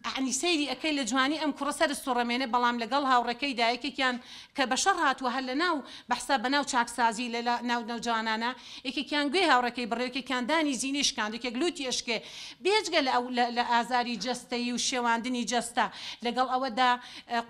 ئەعنی سەیری ئەکەی لە جوانی ئەم کوڕە سەرت سوڕەمێنێ بەڵام لەگەڵ هاوڕێکەیدا یەکێکیان کە بەشەڕ هاتووە هەر لەناو بەحساب بەناو چاکسازی لە ناو نەوجەوانانا یەکێکیان گوێی هاوڕێکەی بڕی یەکێکیان دانی زینەی شکاند یەکێک لوتی ئەشکێ بێجگە لە ئەو لە ئازاری جەستەیی و شێواندنی جەستە لەگەڵ ئەوەدا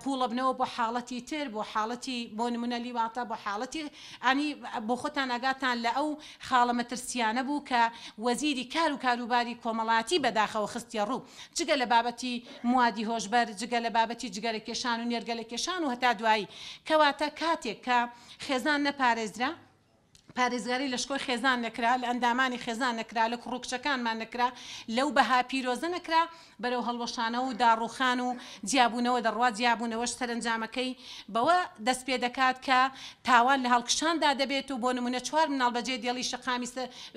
قوڵەبنەوە بۆ حاڵەتی تر بۆ حاڵەتی بۆ نمونە لیواتە بۆ حاڵەتی ئەعنی بۆخۆتان ئاگاتان لە ئەو خاڵە مەترسیانە بوو کە وەزیری کار و کاروباری کۆمەڵایەتی بەداخەوە خستیە ڕوو جگە لە بابەتی موادی هۆشبەر جگە لە بابەتی جگەرە کێشان و نێرگەلە کێشان و هەتا دوایی کەواتە کاتێک کە خێزان نەپارێزرا پارێزگاری لە شکۆی خێزان نەکرا لە ئەندامانی خێزان نەکرا لە کوڕ و کچەکانمان نەکرا لەو بەها پیرۆزە نەکرا بەرەو هەڵوەشانەوە و داڕووخان و جیابوونەوە دەڕوات، جیابوونەوەش سەرەنجامەکەی بەوە دەست پێ دەکات کە تاوان لە هەڵکشاندا دەبێت و بۆ نموونە چوار مناڵ بەجێ دێڵی شەقامی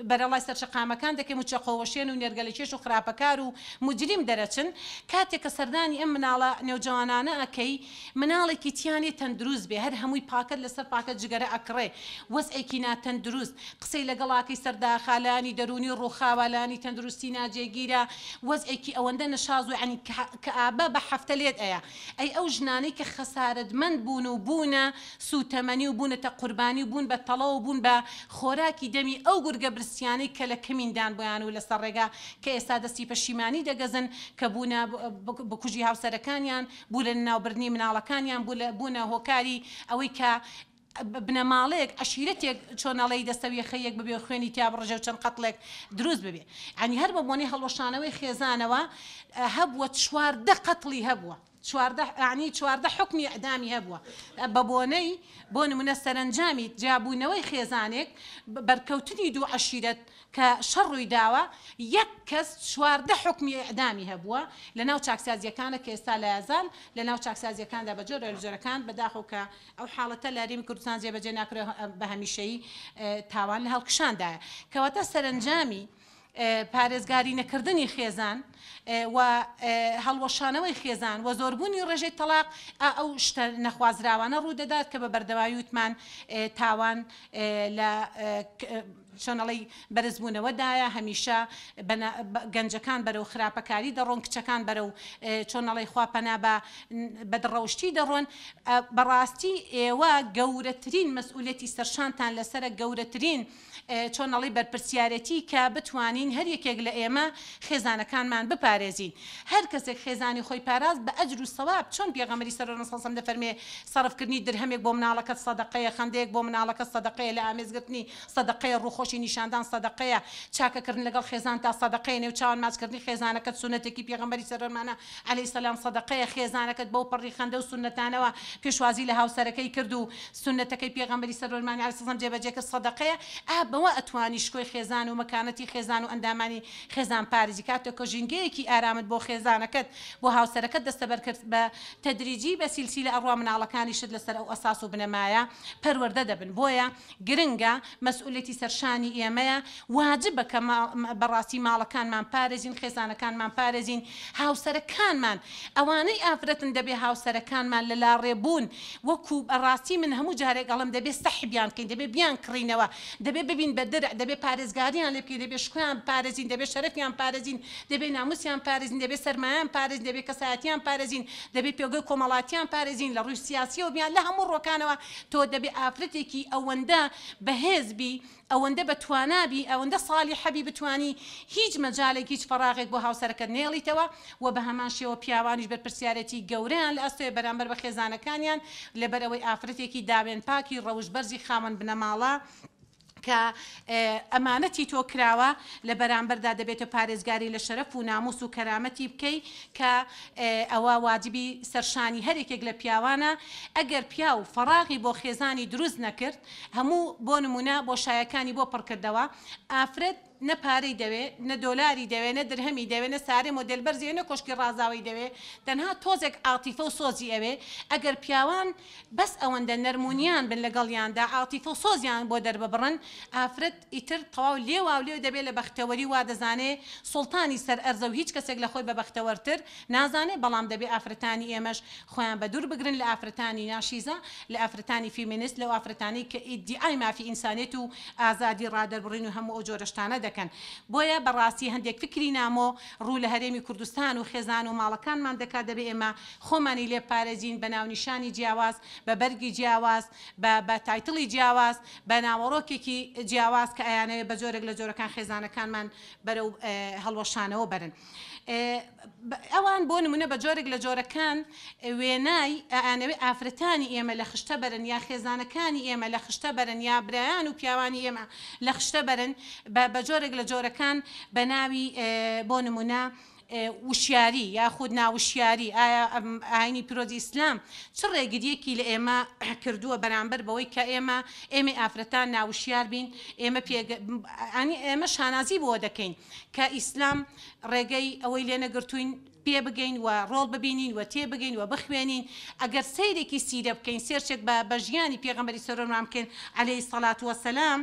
بەرەڵای سەر شەقامەکان دەکەن و چەقۆوەشێن و نێرگەلەکێش و خراپەکار و موجریم دەرەچن، کاتێک کە سەردانی ئەم مناڵە نێوجەوانانە ئەکەی مناڵێکی تیا نیە تەندروست بێ هەر هەمووی پاکەت لەسەر پاکەت جگەرە ئەکڕێ وەزعێکی ناتەندروست قسەی لەگەڵاکەی سەرداخا لایەنی دەروونی ڕووخاوە لایەنی تەندروستی ناجێگیرە وەزعێکی ئەوەندە نەشاز و یەعنی کەئابە بە حەفتە لێت ئەیا ئەی ئەو ژنانەی کە خەسارەتمەند بوون و بوونە سووتەمەنی و بوونەتە قوربانی و بوون بە تەڵە و بوون بە خۆراکی دەمی ئەو گورگە برسیانەی کە لە کەمین دان بۆیان و لەسەر ڕێگا کە ئێستا دەستی پەشیمانی دەگەزن کە بوونە بکوژی هاوسەرەکانیان بوو لە لەناوبردنی مناڵەکانیان بوونە هۆکاری ئەوەی کە بنەماڵەیەک عەشیرەتێک چۆن ئەڵێی دەستەویەخەی یەک ببێ و خوێنی تیا بڕژێ و چەند قەتڵێک دروست ببێ یانی هەر بە بۆنەی هەڵوەشانەوەی خێزانەوە هەبووە 14 قەتڵی هەبووە 14 یانی 14 حوکمی ئیعدامی هەبووە بە بۆنەی بۆ نمونە سەرەنجامی جیابوونەوەی خێزانێک بەرکەوتنی دوو عەشیرەت کە شەڕ ڕوویداوە یەک کەس 14 حوکمی ئیعدامی هەبووە لەناو چاکسازیەکانە کە ئێستا لایەزال لەناو چاکسازیەکاندا بە جۆرە لە جۆرەکان بەداخەوە کە ئەو حاڵەتە لە هەرێمی کوردستان جێبەجێ ناکرێت بە هەمیشەیی تاوان لە هەڵکشاندایە. کەواتە سەرەنجامی پارێزگاری نەکردنی خێزان و هەڵوەشانەوەی خێزان و زۆربوونی ڕێژەی تەڵاق ئەو شتە نەخوازراوانە ڕوودەدات کە بە بەردەواوی وتمان تاوان لە چۆن ئەڵێی بەرزبوونەوەدایە، هەمیشە گەنجەکان بەرەو خراپەکاری دەڕۆن، کچەکان بەرەو چۆن ئەڵێی خوا پەنا بە بەدڕەوشتی دەڕۆن، بەڕاستی ئێوە گەورەترین مەسئولیەتی سەرشانتان لەسەرە، گەورەترین چۆن ئەڵێی بەرپرسیارێتی کە بتوانین هەر یەکێک لە ئێمە خێزانەکانمان بپارێزین، هەر کەسێک خێزانی خۆی پاراست بە ئەجر و سەواب، چۆن پێغەمبەری سەروەرمان صلی اللە علیە وسلم دەفەرموێ سەرفکردنی درهەمێک بۆ مناڵەکەت سەدەقەیە، خەندەیەک بۆ مناڵەکەت سەدەقەیە، لە ئامێزگرتنی سەدەقەیە، ڕووخۆشی نیشاندان سەدەقەیە، چاکەکردن لەگەڵ خێزانتا سەدەقەیە، نێوچاوان ماچکردنی خێزانەکەت سوننەتێکی پێغەمبەری سەروەرمانە علیە سلام سەدەقەیە، خێزانەکەت بەو پەڕی خەندە و سوننەتانەوە پێشوازی لە هاوسەرەکەی کرد و سوننەتەکەی پێغەمبەری سەروەرمانی علیە سلام جێبەجێ کرد سەدەقەیە، ئا بەوە ئەتوانی شکۆی خێزان و مەکانەتی خێزان و ئەندامانی خێزان پارێزی، کاتێک کە ژینگەیەکی ئارامت بۆ خێزانەکەت بۆ هاوسەرەکەت دەستەبەر کرد بە تەدریجی بە سیلسیلە ئەڕوا مناڵەکانیشت لەسەر ئەو ئەساس و بنەمایە پەروەردە دەبن بۆیە گرنگە مەسئولیەتی سەرشانی ئێمەیە واجبە کە بەڕاستی ماڵەکانمان پارێزین خێزانەکانمان پارێزین هاوسەرەکانمان ئەوانەی ئافرەتن دەبێ هاوسەرەکانمان لە لاڕێ بوون وەکو بەڕاستی من هەموو جارێک ئەڵێم دەبێ سەحبیان بکەین دەبێ بیان کڕینەوە دەبێ ببین بە درع دەبێ پارێزگاریان لێ بکەین دەبێ شکۆیان بپارێزین دەبێ شەرەفیان پارێزین دەبێ ناموسیان پارێزین دەبێ سەرمایان پارێزین دەبێ کەسایەتیان پارێزین دەبێ پێگەی کۆمەڵاتیان پارێزین لە ڕووی سیاسیەوە بیان لە هەموو ڕوەکانەوە تۆ دەبێ ئافرەتێکی ئەوەندە بەهێز بی ئەوەندە بە توانا بی ئەوەندە ساڵیحە بی بتوانی هیچ مەجالێک هیچ فەراغێک بۆ هاوسەرەکەت نەیەڵیتەوە وە بە هەمان شێوە پیاوانیش بەرپرسیارێتی گەورەیان لە ئەستۆیە بەرامبەر بە خێزانەکانیان لەبەرئەوەی ئافرەتێکی داوێن پاکی ڕەوشت بەرزی خاوەن بنەماڵە کە ئەمانەتی تۆ کراوە لە بەرامبەردا دەبێتە پارێزگاری لە شەرەف و ناموس و کەرامەتی بکەی کە ئەوە واجبی سەرشانی هەر یەکێک لە پیاوانە ئەگەر پیاو فەراغی بۆ خێزانی دروست نەکرد هەموو بۆ نمونە بۆشایەکانی بۆ پڕکردەوە ئافرەت. نە پارەی دەوێ، نە دۆلاری دەوێ، نە درهەمی دەوێ، نە سارەی مۆدێل بەرزی ئەوێ، نە کۆشکی ڕازاوەی دەوێ، تەنها تۆزێک عاتیفە و سۆزی ئەوێ، ئەگەر پیاوان بەس ئەوەندە نەرمونیان بن لەگەڵیاندا عاتیفە و سۆزیان بۆ دەرببڕن، ئافرەت ئیتر تەواو لێواولێو دەبێ لە بەختەوەری و وادەزانێ سوڵتانی سەر ئەرزە و هیچ کەسێک لە خۆی بە بەختەوەرتر نازانێ، بەڵام دەبێ ئافرەتانی ئێمەش خۆیان بە دوور بگرن لە ئافرەتانی ناشیزا، لە ئافرەتانی فیمینست، لەو ئافرەتانەی کە ئیدیعای مافی ئینسانیەت و ئازادی ڕادەربڕین و هەموو ئەو جۆرە شتانە دەکەن. بۆیە بە ڕاستی هەندێک فکری نامۆ ڕوو لە هەرێمی کوردستان و خێزان و ماڵەکانمان دەکات، دەبێ ئێمە خۆمانی لێ بپارێزین بە ناونیشانی جیاواز، بە بەرگی جیاواز، بە بە title ی جیاواز، بە ناوەڕۆکێکی جیاواز کە ئەیانەوێ بە جۆرێک لە جۆرەکان خێزانەکانمان بەرەو هەڵوەشانەوە بەرن. ئەوان بۆ نمونە بە جۆرێک لە جۆرەکان وێنای ئەیانەوێ ئافرەتانی ئێمە لە خشتە بەرن یا خێزانەکانی ئێمە لە خشتە بەرن یا برایان و پیاوانی ئێمە لە خشتە بەرن بە جۆرێک لە جۆرەکان بە ناوی بۆ نمونە وشیاری یاخود ناوشیاری. ئایا ئاینی پیرۆزی ئیسلام چ ڕێگریەکی لە ئێمە کردووە بەرامبەر بەوەی کە ئێمە ئێمەی ئافرەتان ناوشیار بین؟ ئێمە پێگە ئێمە شانازی بۆ دەکەین کە ئیسلام ڕێگەی ئەوەی لێ نەگرتووین پێ بگەین و ڕۆڵ ببینین و تێبگەین و بخوێنین. ئەگەر سەیرێکی سیرە بکەین، search ێک بە بە ژیانی پێغەمبەری سەرۆرمان بکەین عەلەیهی سەڵات وەسەلام،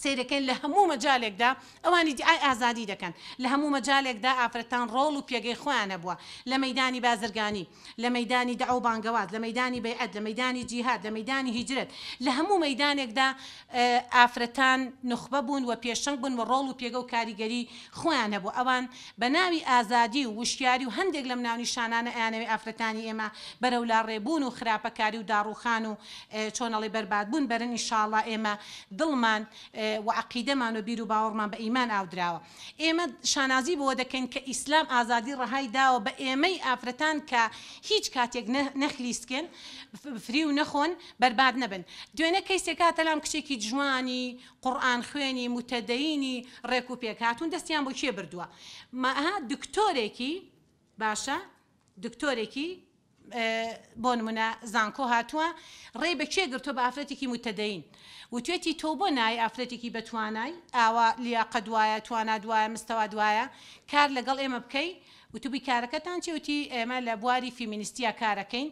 سەیرەکەین لە هەموو مەجالێکدا ئەوان ئیدیعای ئازادی دەکەن، لە هەموو مەجالێکدا ئافرەتان ڕۆڵ و پێگەی خۆیان هەبووە، لە مەیدانی بازرگانی، لە مەیدانی دەعوە و بانگەواز، لە مەیدانی بەیعەت، لە مەیدانی جیهاد، لە مەیدانی هیجرەت، لە هەموو مەیدانێکدا ئافرەتان نوخبە بوون و پێشەنگ بوون و ڕۆڵ و پێگە و کاریگەری خۆیان هەبوو. ئەوان بە ناوی ئازادی و وشیاری و هەندێک لەم ناونیشانانە ئەیانەوێ ئافرەتانی ئێمە بەرەو لاڕێبوون و خراپەکاری و داڕووخان و چۆنەڵی بەربادبوون بەرن. ئینشاڵڵا ئێمە دڵمان و عەقیدەمان و بیر و باوەڕمان بە ئیمان ئاودراوە. ئێمە شانازی بەوە دەکەین کە ئیسلام ئازادی ڕەهای داوە بە ئێمەی ئافرەتان کە هیچ کاتێک نەخلیسکێن، فریو نەخۆن، بەرباد نەبن. دوێنێ کەیسێک هاتە لام کچێکی جوانی قوڕئان خوێنی موتەدەینی ڕێک و پێک هاتوون دەستیان بۆ کێ بردووە؟ ماها دکتۆرێکی باشە دکتۆرێکی بۆ نمونە زانکۆ هاتووە ڕێی بە کێ گرتووە؟ بە ئافرەتێکی موتەدەین وتوێتی تۆ بۆ نای ئافرەتێکی بەتوانای ئاوا لیاقەت وایە توانات وایە مستەوات وایە کار لەگەڵ ئێمە بکەی؟ وتبوی کارەکەتان چیە؟ وتی ئێمە لە بواری فیمینستیا کارەکەین.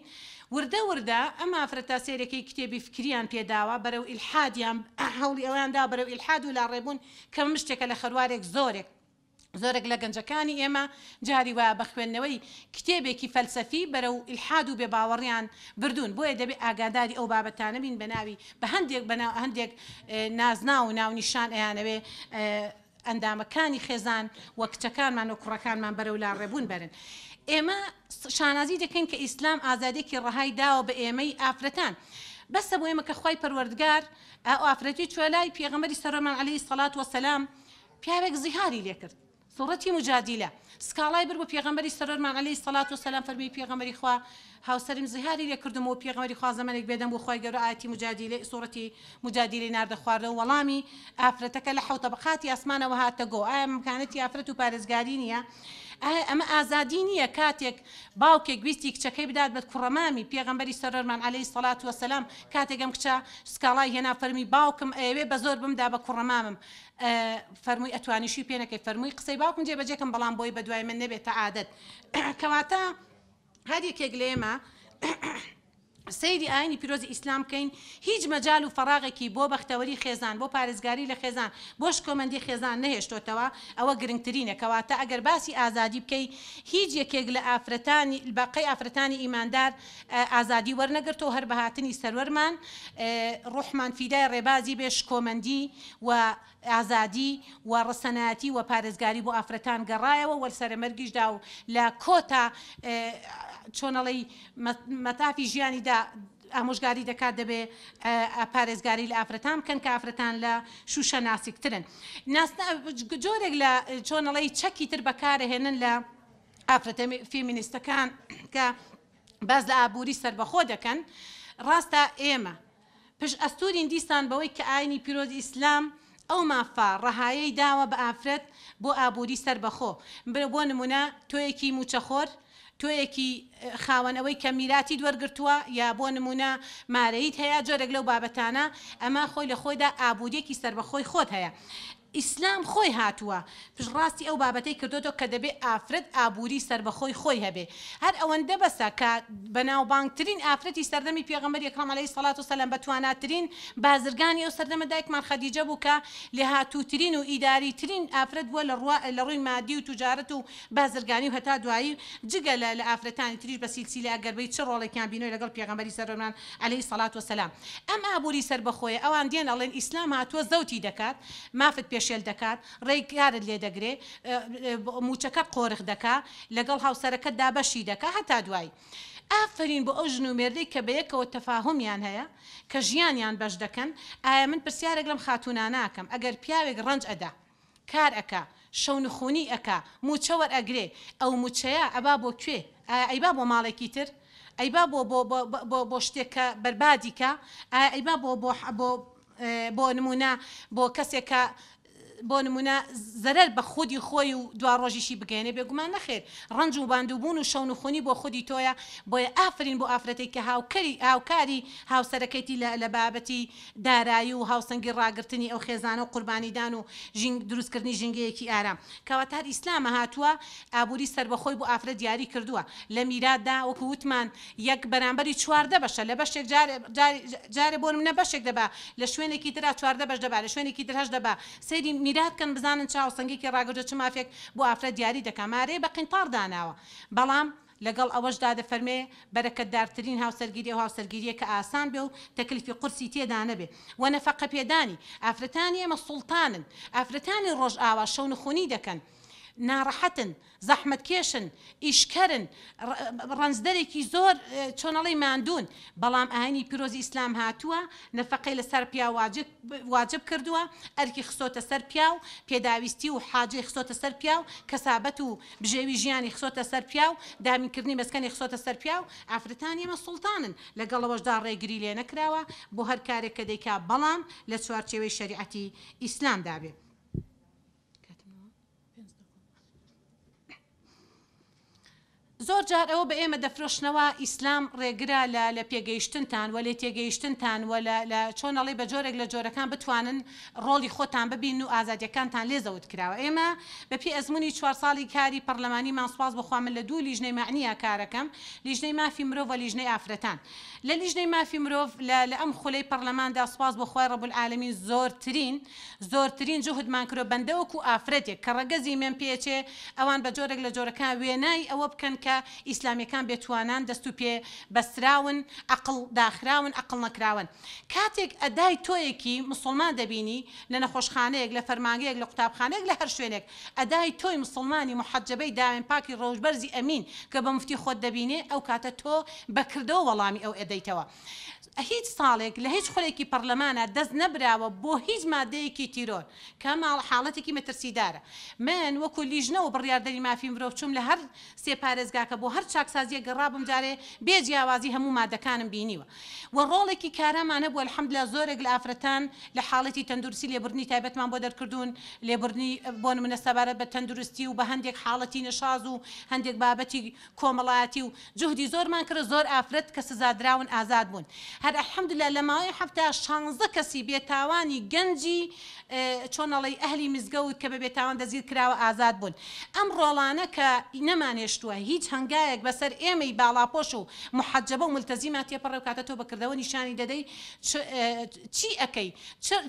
وردە وردە ئەم ئافرەتە سەیرەکەی کتێبی فکریان پێداوە بەرەو ئیلحادیان هەوڵی ئەوەیان داوە بەرەو ئیلحاد و لاڕێبوون کە مشتێکە لە خەروارێک زۆرێک زۆرێک لە گەنجەکانی ئێمە جاری وایە بە خوێندنەوەی کتێبێکی فەلسەفی بەرەو ئیلحاد و بێباوەڕیان بردوون، بۆیە دەبێ ئاگاداری ئەو بابەتانە بین بە ناوی بە هەندێک بە ناو هەندێک نازناو و ناونیشان ئەیانەوێ ئەندامەکانی خێزان و کچەکانمان و کوڕەکانمان بەرەو لاڕێبوون بەرن. ئێمە شانازی دەکەین کە ئیسلام ئازادیەکی ڕەهای داوە بە ئێمەی ئافرەتان. بەسە بۆ ئێمە کە خوای پەروەردگار ئەو ئافرەتی چوە لای پێغەمبەری سەرۆمان علیە الصلوة والسلام پیاوێک زیهاری لێ کرد سوڕەتی مجادیلە سکاڵای برد بۆ پێغەمبەری سەرۆرمان علیە الصلوة والسلام فەرمووی پێغەمبەری خوا هاوسەرم زیهاری لێ کردم و پێغەمبەری خوا زەمەنێک بێدەنگ بوو خوای گەورە ئایەتی مجادیلە سوڕەتی مجادیلەی ناردە خواردەوە وەڵامی ئافرەتەکە لە حەوت تەبەقاتی ئاسمانەوە هاتە گۆ ئایا مکانەتی ئافرەت و پارێزگاری نییە ئایا ئەمە ئازادی نییە کاتێک باوکێک ویستی کچەکەی بدات بە کوڕەمامی پێغەمبەری سەرۆرمان علیە الصلوة والسلام کاتێک ئەم کچە سکاڵای هێنا فەرمی باوکم ئەیەوێ بە زۆر بمدا بە کوڕەمامم فەرمووی ئەتوانی شووی پێ نەکەی فەرمووی قسەی باوکم جێبەجێ کەم بەڵام بۆی بەدوای من نەبێتە عادەت کەواتە هەر یەکێک لە ئێمە سەیری ئاینی پیرۆزی ئیسلام بکەین هیچ مەجال و فەراغێکی بۆ بەختەوەری خێزان بۆ پارێزگاری لە خێزان بۆ شکۆمەندی خێزان نەهێشتۆتەوە ئەوە گرنگترینە کەواتە ئەگەر باسی ئازادی بکەی هیچ یەکێک لە ئافرەتانی بەقەی ئافرەتانی ئیماندار ئازادی وەرنەگرتەوە هەر بە هاتنی سەروەرمان ڕوحمان فیدای ڕێبازی بێ شکۆمەندی و ئازادی و ڕەسەنایەتی و پارێزگاری بۆ ئافرەتان گەڕایەوە وە سەرەمەرگیشدا و لە کۆتا چۆنەڵێی مەتافی ژیانیدا ئامۆژگاری دەکات دەبێ پارێزگاری لە ئافرەتان بکەن کە ئافرەتان لە شوشە ناسکترن جۆرێک لە چۆنەڵێی چەکی تر بەکارەهێنن لە ئافرەتە فێمینیستەکان کە باس لە ئابووری سەربەخۆ دەکەن، ڕاستە ئێمە پشت ئەستوورین دیسان بەوەی کە ئاینی پیرۆزی ئیسلام ئەو مافە ڕەهایەی داوە بە ئافرەت بۆ ئابووری سەربەخۆ، بۆ نموونە تۆیەکی مووچەخۆر، تۆیەکی خاوەن ئەوەی کە میراتیت وەرگرتووە یا بۆ نموونە مارەییت هەیە، جۆرێک لەو بابەتانە، ئەمە خۆی لە خۆیدا ئابوورییەکی سەربەخۆی خۆت هەیە. ئیسلام خۆی هاتووە پشتڕاستی ئەو بابەتەی کردۆتەوە کە دەبێ ئافرەت ئابووری سەربەخۆی خۆی هەبێ. هەر ئەوەندە بەسە کە بەناوبانگترین ئافرەتی سەردەمی پێغەمبەری ئەکرەم علیە سڵات و سلام بەتواناترین بازرگانی ئەو سەردەمە دایکمان خەدیجە بوو کە لێهاتووترین و ئیداریترین ئافرەت بووە لە ڕوا لە ڕووی مادی و توجارەت و بازرگانی و هەتا دوایی جگە لە لە ئافرەتانی تریش بە سیلسیلە ئەگەر بێی چ ڕۆڵێکیان بینیوە لەگەڵ پێغەمبەری سەروەرمان علیە سڵات و سلام. ئەم ئابووری سەربەخۆیە ئەوان دێن ئەڵێن ئیسلام هاتووە زەوتی دەکات مافت پێشێل دەکات ڕێی کارت لێ دەگرێ مووچەکەت قۆرخ دەکا لەگەڵ هاوسەرەکەتدا بەشی دەکا هەتا دوایی. ئافەرین بۆ ئەو ژن و مێردەی کە بەیەکەوە تەفاهومیان هەیە کە ژیانیان بەش دەکەن ئایا من پرسیارێک لەم خاتوونانە ئەکەم ئەگەر پیاوێک ڕەنج ئەدا کار ئەکا شەونخونی ئەکا مووچە وەرئەگرێ ئەو مووچەیە ئەبا بۆ کوێ ئایا ئەیبا بۆ ماڵێکی تر ئەیبا بۆ بۆ بۆ بۆ شتێک کە بەربادی کا ئایا ئەیبا بۆ بۆ بۆ بۆ نموونە بۆ کەسێک کە بۆ نموونە زەرەر بە خودی خۆی و دواڕۆژیشی بگەیەنێ؟ بێگومان نەخێر، ڕەنج و ماندووبوون و شەونخونی بۆ خودی تۆیە، بۆیە ئافەرین بۆ ئافرەتێک کە هاوکەری هاوکاری هاوسەرەکەیتی لە لە بابەتی دارایی و هاوسەنگی ڕاگرتنی ئەو خێزانە و قوربانیدان و ژینگ دروستکردنی ژینگەیەکی ئارام. کەواتە هەر ئیسلامە هاتووە ئابووری سەربەخۆی بۆ ئافرەت دیاری کردووە لە میراتدا وەکو وتمان یەک بەرامبەری 14 بەشە لە بەشێک جارێ جارێ جارێ بۆ نمونە بەشێک دەبا لە شوێنێکی ترا 14 بەش دەبا لە شوێنێکی تر هەشت دەبا سەیری میرات کەن بزانن چ هاوسەنگێکی ڕاگرتوە چ مافێک بۆ ئافرەت دیاری دەکا مارەی بە قینتاڕ داناوە بەڵام لەگەڵ ئەوەشدا دەفەرمێ بەرەکەتدارترین هاوسەرگیری ئەو هاوسەرگیریە کە ئاسان بێ و تەکلفی قورسی تێدا نەبێ وە نەفەقە پێدانی ئافرەتانی ئێمە سوڵتانن ئافرەتانی ڕۆژئاوا شەونخونی دەکەن ناڕەحەتن زەحمەتکێشن، ئیشکەرن، ڕەنجدەرێکی زۆر چۆن ئەڵێی ماندوون، بەڵام ئاینی پیرۆزی ئیسلام هاتووە نەفەقەی لەسەر پیاو واجب کردووە، ئەرکی خستۆتە سەر پیاو، پێداویستی و حاجەی خستۆتە سەر پیاو، کەسابەت و بژێوی ژیانی خستۆتە سەر پیاو، دابینکردنی مەسکەنی خستۆتە سەر پیاو، ئافرەتانی ئێمە سوڵتانن، لەگەڵ ئەوەشدا ڕێگری لێنەکراوە بۆ هەر کارێک کە دەیکا بەڵام لە چوارچێوەی شەریعەتی ئیسلامدا بێ. زۆر جار ئەوە بە ئێمە دەفرۆشنەوە ئیسلام ڕێگرە لە لە پێگەیشتنتان وە لێ تێگەیشتنتان وە لە لە چۆن ئەڵێی بە جۆرێک لە جۆرەکان بتوانن ڕۆڵی خۆتان ببینن و ئازادیەکانتان لێ زەوت کراوە ئێمە بە پێی ئەزموونی چوار ساڵی کاری پەڕلەمانیمان سوپاس بۆ خوا من لە دوو لیژنەی مەعنییا کارەکەم لیژنەی مافی مرۆڤ وە لیژنەی ئافرەتان لە لیژنەی مافی مرۆڤ لە لە ئەم خولەی پەڕلەماندا سوپاس بۆ خوای رب العالمین زۆرترین زۆرترین جوهدمان کردوە بەندە وەکو ئافرەتێک کە ڕەگەزی مێم پێچێ ئەوان بە جۆرێک لە جۆرەکان وێنای ئەوە بکەن کە ئیسلامیەکان بێ توانان دەست و پێ بەستراون عەقڵ داخراون عەقڵ نەکراوەن کاتێک ئەدای تۆیەکی مسوڵمان دەبینی لە نەخۆشخانەیەک لە فەرمانگەیەک لە قوتابخانەیەک لە هەر شوێنێک ئەدای تۆی مسوڵمانی موحەجەبەی داوێن پاکی ڕەوشت بەرزی ئەمین کە بە مفتی خۆت دەبینێ ئەو کاتە تۆ بە کردەوە وەڵامی ئەو ئەدەیتەوە هیچ ساڵێک لە هیچ خولێکی پەڕلەمانا دەست نەبراوە بۆ هیچ مادەیەکی تیرۆر کە حاڵەتێکی مەترسیدارە. من وەکو لیژنە و بڕیاردەری مافی مرۆڤ چووم لە هەر سێ پارێزگاکە بۆ هەر چاکسازییەک گەڕابووم جارێ بێ جیاوازی هەموو مادەکانم بینیوە و ڕۆڵێکی کارامان هەبوو الحمدللە زۆرێک لە ئافرەتان لە حاڵەتی تەندروستی لێبوردنی تایبەتمان بۆ دەرکردوون لێبوردنی بۆ نمونە سەبارەت بە تەندروستی و بە هەندێک حاڵەتی نەشاز و هەندێک بابەتی کۆمەڵایەتی و جوهدی زۆرمان کرد زۆر ئافرەت کە سزادراون ئازاد بوون هەر الحمدللە لە ماوەی هەفتە شانزە کەسی بێتاوانی گەنجی چۆن ئەڵێی ئەهلی مزگەوت کە بە بێتاوان دەستگیر کراوە ئازاد بوون ئەم ڕۆڵانە کە نەمانهێشتووە هیچ هەنگاوێک بەسەر ئێمەی باڵاپۆش و موحەجەبە و مولتەزیما تێپەڕێ و کاتە تۆ بە کردەوە نیشانی دەدەی چی ئەکەی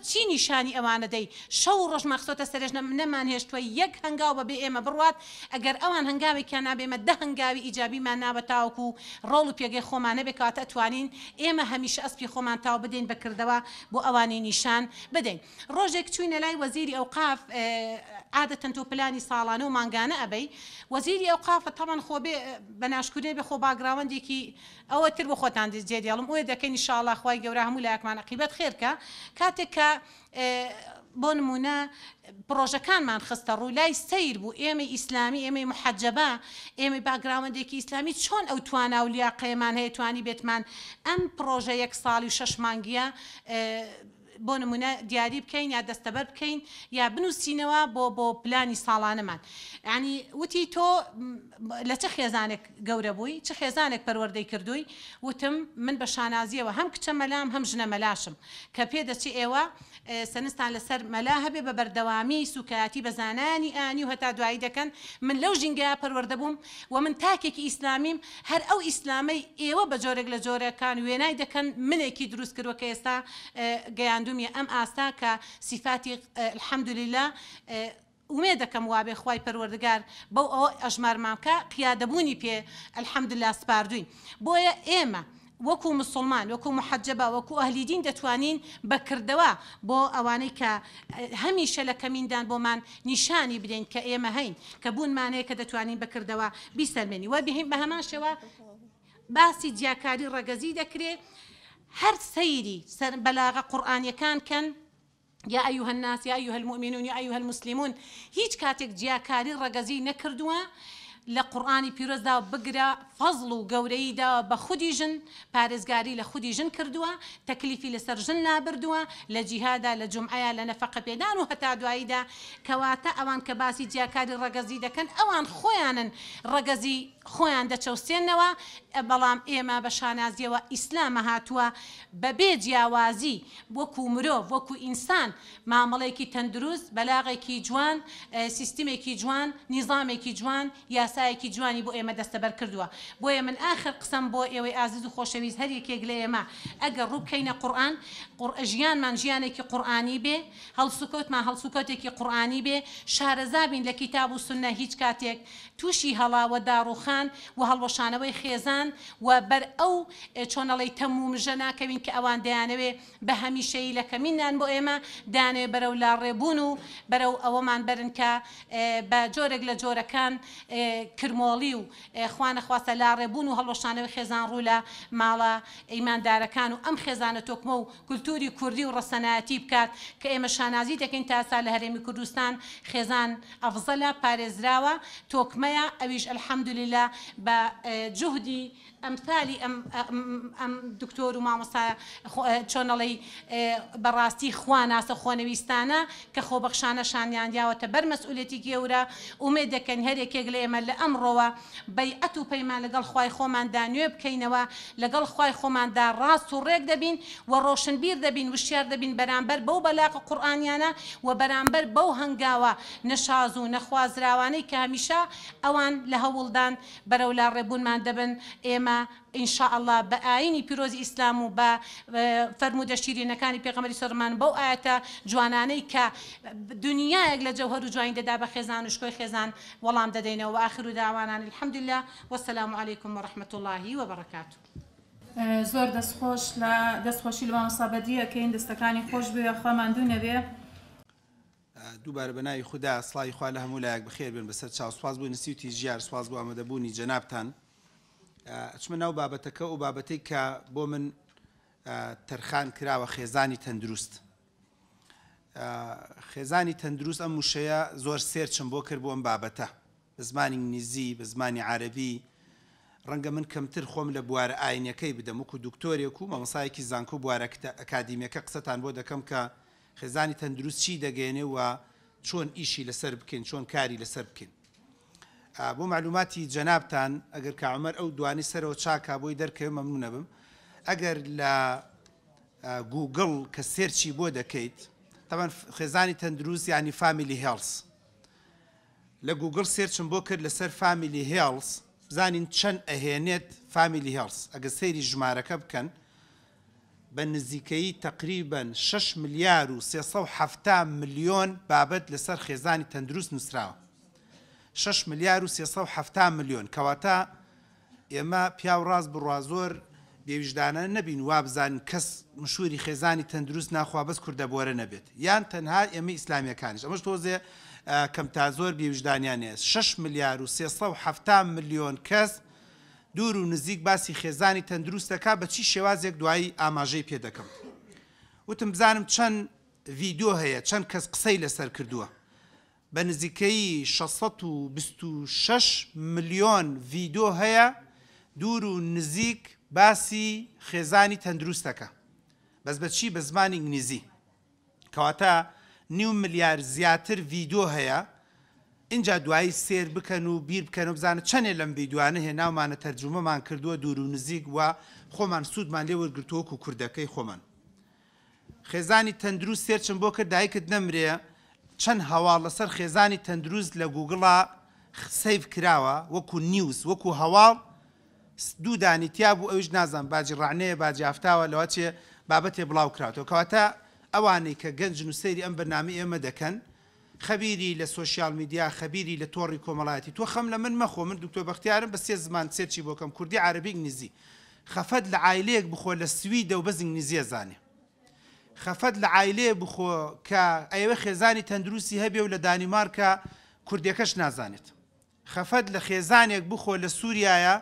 چی نیشانی ئەوانە دەی شەو و ڕۆژمان خستۆتە سەرێش نەمانهێشتووە یەک هەنگاو بەبێ ئێمە بڕوات ئەگەر ئەوان هەنگاوێکیان نابێ ئێمە دە هەنگاوی ئیجابیمان ناوە تاوەکو ڕۆڵ و پێگەی خۆمان هەبێ کەواتە ئەتوانین ئێمە هەمیشە ئەسپی خۆمان تاو بدەین بە کردەوە بۆ ئەوانی نیشان بدەین ڕۆژێک چوینە لای وەزیری ئەوقاف عادەتەن تۆ پلانی ساڵانە و مانگانە ئەبەی وەزیری ئەوقافە تەبعەن خۆ بێ بە ناشکورێ بێ خۆ باگراوەندێکی ئەوە تر بۆ خۆتان جێ دێڵم ئوێ دەکەین ان شاء اللە خوای گەورە هەموو لایەکمان عقیبەت خێر کا کاتێک کە بۆ نمونە پڕۆژەکانمان خستە ڕوو لای سەیر بوو ئێمەی ئیسلامی ئێمەی محەجەبە ئێمەی باگراوەندێکی ئیسلامی چۆن ئەو توانا و لیاقەیەمان هەیە توانی بێتمان ئەم پڕۆژە یەک ساڵی و شەش مانگیە. بۆ نمونە دیاری بکەین یا دەستەبەر بکەین یا بنووسینەوە بۆ بۆ پلانی ساڵانەمان. یانی وتی تۆ لە چ خێزانێک گەورە بووی؟ چ خێزانێک پەروەردەی کردووی؟ وتم من بە شانازییەوە هەم کچە مەلام هەم ژنە مەلاشم کە پێدەچێ ئێوە سەنجتان لەسەر مەلا هەبێ بە بەردەوامی سوکایەتی بە زانایانی ئایینی و هەتا دوایی دەکەن من لەو ژینگەیە پەروەردە بووم و من تاکێکی ئیسلامیم هەر ئەو ئیسلامەی ئێوە بە جۆرێک لە جۆرەکان وێنای دەکەن منێکی دروست کردوە کە ئێستا گەیاندومیە ئەم ئاستە کە سیفاتی الحمدللە ئومێدەکەم وابێ خوای پەروەردگار بەو ئەوە ئەژمارمان بکا قیادەبوونی پێ الحمدللە سپاردووین بۆیە ئێمە وەکو مسوڵمان وەکو محەجەبە وەکو ئەهلی دین دەتوانین بە کردەوە بۆ ئەوانەی کە هەمیشە لە کەمیندان بۆمان نیشانی بدەین کە ئێمە هەین کە بوونمان هەیە کە دەتوانین بە کردەوە بیسەلمێنین وە بە هەمان شێوە باسی جیاکاری ڕەگەزی دەکرێ هەر سەیری سەر بەلاغە قورئانیەکان کەن یا ایها الناس یا ایها المومنون یا ایها المسلمون هیچ کاتێک جیاکاری ڕەگەزی نەکردووە لە قورئانی پیرۆزدا بگرە فەزڵ و گەورەیی داوە بە خودی ژن پارێزگاری لە خودی ژن کردووە تەکلیفی لەسەر ژن لابردووە لە جیهادا لە جومعەیا لە نەفەقە پێدان و هەتا دواییدا کەواتە ئەوان کە باسی جیاکاری ڕەگەزی دەکەن ئەوان خۆیانن ڕەگەزی خۆیان دەچەوسێنەوە بەڵام ئێمە بە شانازیەوە ئیسلامە هاتووە بەبێ جیاوازی وەکو مرۆڤ وەکو ئینسان مامەڵەیەکی تەندروست، بەلاغێکی جوان، سیستمێکی جوان، نیزامێکی جوان، یاسایەکی جوانی بۆ ئێمە دەستەبەر کردووە. بۆیە من ئاخر قسەم بۆ ئێوەی ئازیز و خۆشەویست هەر یەکێک لە ئێمە ئەگەر ڕوو بکەینە قورئان، ژیانمان ژیانێکی قورئانی بێ، هەڵسوکەوتمان هەڵسوکەوتێکی قورئانی بێ، شارەزا بین لە کیتاب و سوننە هیچ کاتێک تووشی هەڵە و داڕووخان و هەڵوەشانەوەی خێزان و بەر ئەو چۆنەڵەی تەم و مژە ناکەوین کە ئەوان دەیانەوێ بە هەمیشەیی لە کەمین نان بۆ ئێمە دەیانەوێ بەرەو لاڕێ بوون و بەرەو ئەوەمان بەرن کە بە جۆرێک لە جۆرەکان کرمۆڵی و خوانەخواستە لاڕێ بوون و هەڵوەشانەوەی خێزان ڕوو لە ماڵە ئیماندارەکان و ئەم خێزانە تۆکمە و کولتوری کوردی و ڕەسەنایەتی بکات کە ئێمە شانازی دەکەین تا ئێستا لە هەرێمی کوردستان خێزان ئەفزەلە پارێزراوە تۆکمەیە ئەویش الحمدللە بە جوهدی ئەمسالی ئەم ئەم دکتۆر و مامۆستا چۆن ئەڵێی بەڕاستی خواناسە خۆنەویستانە کە خۆبەخشانە شانیان یاوەتە بەر مەسئولیەتی گەورە ئومێد دەکەین هەر یەکێک لە ئێمە لە ئەمڕۆوە بەیعەت و پەیمان لەگەڵ خوای خۆماندا نوێ بکەینەوە، لەگەڵ خوای خۆماندا ڕاست و ڕێک دەبین و ڕۆشنبیر دەبین، وشیار دەبین بەرامبەر بەو بەلاغە قورئانیانە و بەرامبەر بەو هەنگاوە نەشاز و نەخوازراوانەی کە هەمیشە ئەوان لە هەوڵدان بەرەو لاڕێبوونمان دەبن، ئێمە ان شاء اللە بە ئاینی پیرۆزی ئیسلام و بە فەرموودە شیرینەکانی پێغەمبەری سەرمان بەو ئایەتە جوانانەی کە دونیایەک لە جەوهەر و جوانی دەدا بە خێزان و شکۆی خێزان وەڵام دەدەینەوە وآخر دعوانا ان الحمدللە والسلام علیکم ورحمە اللە وبرکاته. زۆر دەست خۆش لە دەست خۆشی لە مامۆستا بەدری ئەکەین دەستەکانی خۆش بێ خوا ماندوو نەبێ. دووبارە بە ناوی خودا سڵاوی خوا لە هەموو لایەک بەخێر بێن بەسەر چاو سوپاس بۆ ئینستیتوتی ژیار سوپاس بۆ ئامادەبوونی جەنابتان ئەچمە ناو بابەتەکە و بابەتەی کە بۆ من تەرخان کراوە خێزانی تەندروست خێزانی تەندروست ئەم وشەیە زۆر سێرچم بۆ کرد بۆ ئەم بابەتە بە زمانی ئینگلیزی بە زمانی عەرەبی ڕەنگە من کەمتر خۆم لە بوارە ئاینیەکەی بدەم وەکو دکتۆرێک و مامۆسایەکی زانکۆ بوارە ئەکادیمیەکە قسەتان بۆ دەکەم کە خێزانی تەندروست چی دەگەیەنێ و چۆن ئیشی لەسەر بکەین چۆن کاری لەسەر بکەین بۆ مەعلوماتی جەنابتان ئەگەر کا عومەر ئەو دوانی سەرەوە چاکا بۆی دەرکەوێ مەمنونەبم ئەگەر لە گوگڵ کە search ی بۆ دەکەیت تەبەن خێزانی تەندروست یعنی family health لە گوگڵ search م بۆ کرد لەسەر family health بزانین چەند ئەهێنێت family health ئەگە سەیری ژمارەکە بکەن بە نزیکەیی تەقریبەن شەش ملیار و 370 ملیۆن بابەت لەسەر خێزانی تەندروست نووسراوە. شەش ملیار و 370 ملیۆن کەواتە ئێمە پیاو ڕاست بڕوا زۆر بێویژدانانە نەبین وابزانین کەس مشوری خێزانی تەندروست ناخوا بەس کوردە بۆرە نەبێت یان تەنها ئێمەی ئیسلامیەکانیش ئەمەش تۆزێ کەم تا زۆر بێویژدانیانەیە شەش ملیار و 370 ملیۆن کەس دوور و نزیک باسی خێزانی تەندروست دەکا بە چی شێوازێک دوایی ئاماژەی پێ دەکەم وتم بزانم چەند ڤیدیۆ هەیە چەند کەس قسەی لەسەر کردووە بە نزیکەیی 626 ملیۆن ڤیدۆ هەیە دوور و نزیک باسی خێزانی تەندروستەکە بەس بە چی بە زمانی ئینگلیزی. کەواتە نیو ملیار زیاتر ڤیدۆ هەیە ئینجا دوایی سێر بکەن و بیر بکەنەوە بزانن چەنێ لەم ڤیدیۆانە هێناومانە تەرجومەمان کردووە دوور و نزیک و خۆمان سوودمان لێ وەرگرتووە وەکو کوردەکەی خۆمان. خێزانی تەندروست search م بۆ کرد دایکت نەمرێ چەند هەواڵ لەسەر خێزانی تەندروست لە گوگڵا save کراوە وەکو news وەکو هەواڵ دوو دانی تیا بوو ئەویش نازانم باجی ڕەعنەیە باجی ئافتاوە لەوە چێ بابەتێ بڵاو کراوەتەوە کەواتە ئەوانەی کە گەنجن و سەیری ئەم بەرنامەی ئێمە دەکەن خەبیری لە social media خەبیری لە تۆڕی کۆمەڵایەتی تۆ خەم لە من مەخۆ من دکتۆر بەختیارم بە سێ زمان search ی بۆ کەم کوردی عەرەبی ئینگلیزی خەفەت لە عایلەیەک بخۆ لە سویدە و بەس ئینگلیزیە زانێ خەفەت لە عایلەیەک بخۆ کە ئەیەوێ خێزانی تەندروستی هەبێ و لە دانیمارکە کوردیەکەش نازانێت. خەفەت لە خێزانێک بخۆ لە سوریایە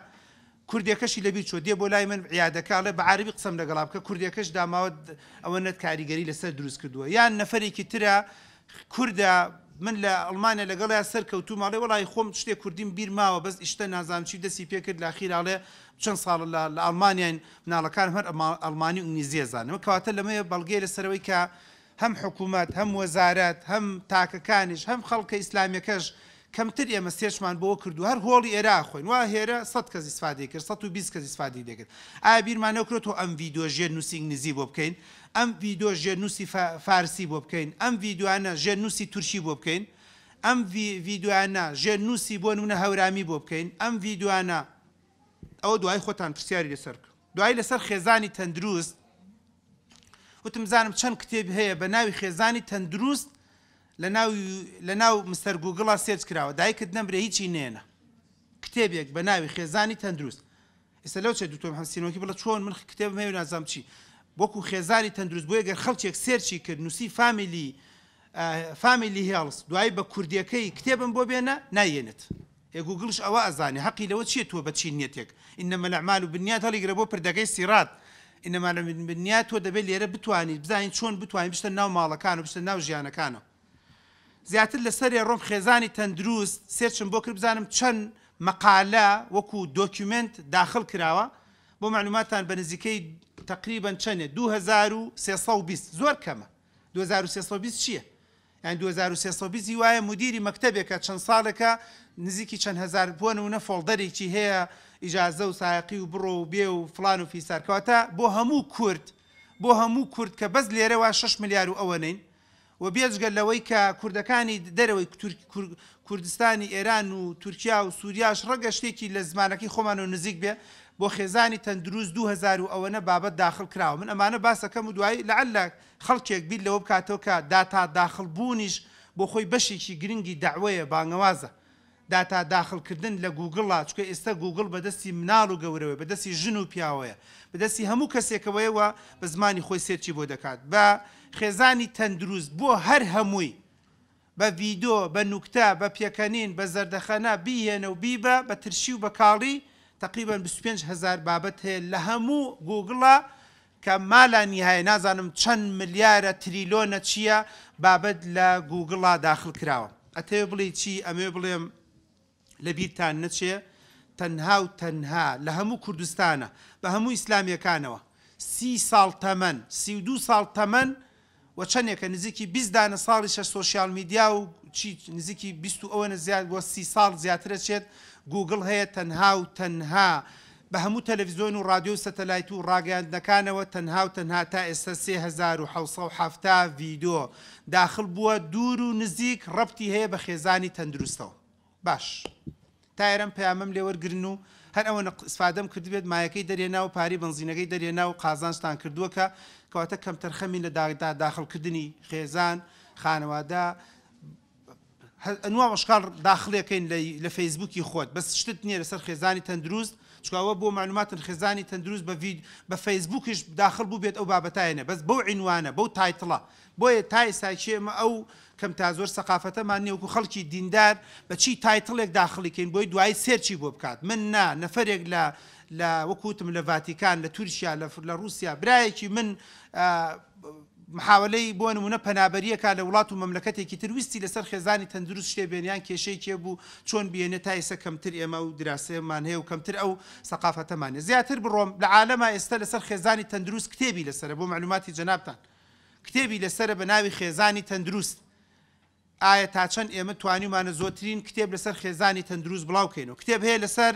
کوردێکەشی لەبیر چوە دێ بۆ لای من عیادەکە ئەڵێ بە عەرەبی قسەم لەگەڵا بکە کوردێکەش داماوە ئەوەنەت کاریگەری لەسەر دروست کردووە یان نەفەرێکی ترە کوردە من لە ئەڵمانیا لەگەڵیا سەر کەوتوم ئەڵێ وەڵی خۆم شتێک کوردیم بیر ماوە بەس ئیشتە نازانم چی دەسی پێ کرد لاخیر ئەڵێ چەند ساڵە لە لە ئەڵمانیاین مناڵەکانم هەر ئەڵمانی و ئینگلیزیە زانم کەواتە لەمەیە بەڵگەیە لەسەرەوەی کە هەم حکومەت، هەم وەزارەت، هەم تاکەکانیش، هەم خەڵکە ئیسلامیەکەش کەمتر ئێمە search مان بۆ کردووە، هەر هۆڵی ئێرە ئەخۆین، وا هێرە سەت کەس ئیسفادەی کرد، 120 کەس ئیسفادەی لێکرد، ئایا بیرمان نەکرۆتەوە ئەم ڤیدیۆ ژێرنووسی ئینگلیزی بۆ بکەین، ئەم ڤیدیۆ ژێرنووسی فارسی بۆ بکەین، ئەم ڤیدیۆیانە ژێرنووسی تورکی بۆ بکەین، ئەم ڤیدیۆیانە ژێرنووسی بۆ نمونە هەورامی بۆ بکەین، ئەم ڤیدیۆیانە ئەوە دوایی خۆتان پرسیاری لەسەر بکەن. دوایی لەسەر خێزانی تەندروست وتم بزانم چەند کتێب هەیە بە ناوی خێزانی تەندروست لە ناو مستەر گوگڵا search کراوە دایکت نەمرێ هیچی نێنە کتێبێک بە ناوی خێزانی تەندروست ئێستا لەو چێ دکتۆر محەممەد سینۆکی بڵێ چۆن من کتێبم هەیە و نازانم چی وەکو خێزانی تەندروست بۆیە گەر خەڵکێک search ی کرد نووسی family family health دوایی بە کوردیەکەی کتێبم بۆ بێنە نایێنێت ئێ گوگڵش ئەوە ئەزانێ هەقی لەوە چیە تۆ بە چی نیەتێک انما الاعمال بالنیات هەڵیگرە بۆ پردەکەی سیڕات انما الاعمال بالنیات تۆ دەبێت لێرە بتوانیت بزانیت چۆن بتوانیت بچتە ناو ماڵەکان و بچتە ناو ژیانەکانەوە زیاتر لەسەرێ ڕۆم خێزانی تەندروست search م بۆ کرد بزانم چەند مەقالە وەکو document داخل کراوە بۆ معلوماتتان بە نزیکەی تقریبا چەنێ 2320 زۆر کەمە 2320 چییە؟ یانی 2320 ی وایە مودیری مەکتەبێکە چەند ساڵێکە نزیکی چەند هەزار بۆ نمونە folder ێکی هەیە ئیجازە و سایەقی و بڕۆ و بێ و فڵان و فیسار کەواتە بۆ هەموو کورد بۆ هەموو کورد کە بەس لێرە وا شەش ملیار و ئەوەنەین و بێجگە لەوەی کە کوردەکانی دەرەوەی کوردستانی ئێران و تورکیا و سوریاش ڕەنگە شتێکی لە زمانەکەی خۆمانەوە نزیک بێ بۆ خێزانی تەندروست 2000 و ئەوەنە بابەت داخڵ کراوە من ئەمانە باسەکەم و دوایی لەعلە خەڵکێک بیر لەوە بکاتەوە کە داتا داخڵ بوونیش بۆ خۆی بەشێکی گرنگی دەعوەیە، بانگەوازە. داتا داخڵ کردن لە گووگڵا، چونکە ئێستا گووگڵ بە دەستی مناڵ و گەورەوەیە، بە دەستی ژن و پیاوەیە، بە دەستی هەموو کەسێکەوەیە و بە زمانی خۆی search ی بۆ دەکات. بە خێزانی تەندروست بۆ هەر هەمووی بە ڤیدۆ، بە نوکتە، بە پێکەنین، بە زەردەخەنە بیهێنە و بیبە، بە ترشی و بە کاڵی، تەقریبەن 25 هەزار بابەت هەیە لە هەموو گووگڵا کە مالا نیهایە نازانم چەند ملیارە تریلۆنە چیە بابەت لە گووگڵا داخل کراوە. ئەتەوێ بڵێی چی؟ ئەمەوێ بڵێم لە بیرتان نەچێ تەنها و تەنها لە هەموو کوردستانە بە هەموو ئیسلامیەکانەوە 30 ساڵ تەمەن 32 ساڵ تەمەن و چەندێکە نزیکی 20 دانە ساڵیشە social media و چی نزیکی 20 و ئەوەنە زیاد بۆ 30 ساڵ زیاترە چێت گوگڵ هەیە تەنها و تەنها بە هەموو تەلەفزیۆن و ڕادیۆ و سەتەلایت و ڕاگەیاندنەکانەوە تەنها و تەنها تا ئێستا 3770 ڤیدۆ داخل بووە دوور و نزیک ڕەبتی هەیە بە خێزانی تەندروستەوە. باش تا ئێرەم پەیامەم لێ وەرگرن و هەر ئەوەنە ئیسفادەم کردبێت مایەکەی دەرهێنا و پارەی بەنزینەکەی دەرهێنا و قازانجتان کردووە کە کەواتە کەمتەرخەمین لە داخڵکردنی خێزان خانەوادە ئەنوا وەشکاڵ داخڵێکەین لە فەیسبووکی خۆت بەس شتت نییە لەسەر خێزانی تەندروست چونکە ئەوە بۆ معلوماتن خێزانی تەندروست بە ڤید بە فەیسبووکیش داخڵ بووبێت ئەو بابەتایەنە بەس بەو عینوانە بەو title ە بۆیە تا ئێستا ئێمە ئەو کەم تا زۆر سەقافەتەمان نیە وەکو خەڵکی دیندار بە چی title ێک داخڵی کەین بۆی دوایی search ی بۆ بکات من نا نەفەرێک لە لە وەکو وتم لە ڤاتیکان لە تورکیا لە لە ڕوسیا برایەکی من محاولەی بۆ نمونە پەنابەریەکا لە وڵات و مەملەکەتێکی تر ویستی لەسەر خێزانی تەندروست شتێ بێن یان کێشەیەکی هەبوو چۆن بێنێ تا ئێستا کەمتر ئێمە ئەو دراسەیەمان هەیە و کەمتر ئەو سەقافەتەمان هەیە زیاتر بڕۆم لە عالەما ئێستا لەسەر خێزانی تەندروست کتێبی لەسەرە بۆ معلوماتی جەنابتان. کتێبی لەسەرە بە ناوی خێزانی تەندروست. ئایا تا چەند ئێمە توانیومانە زۆرترین کتێب لەسەر خێزانی تەندروست بڵاو کەینەوە؟ کتێب هەیە لەسەر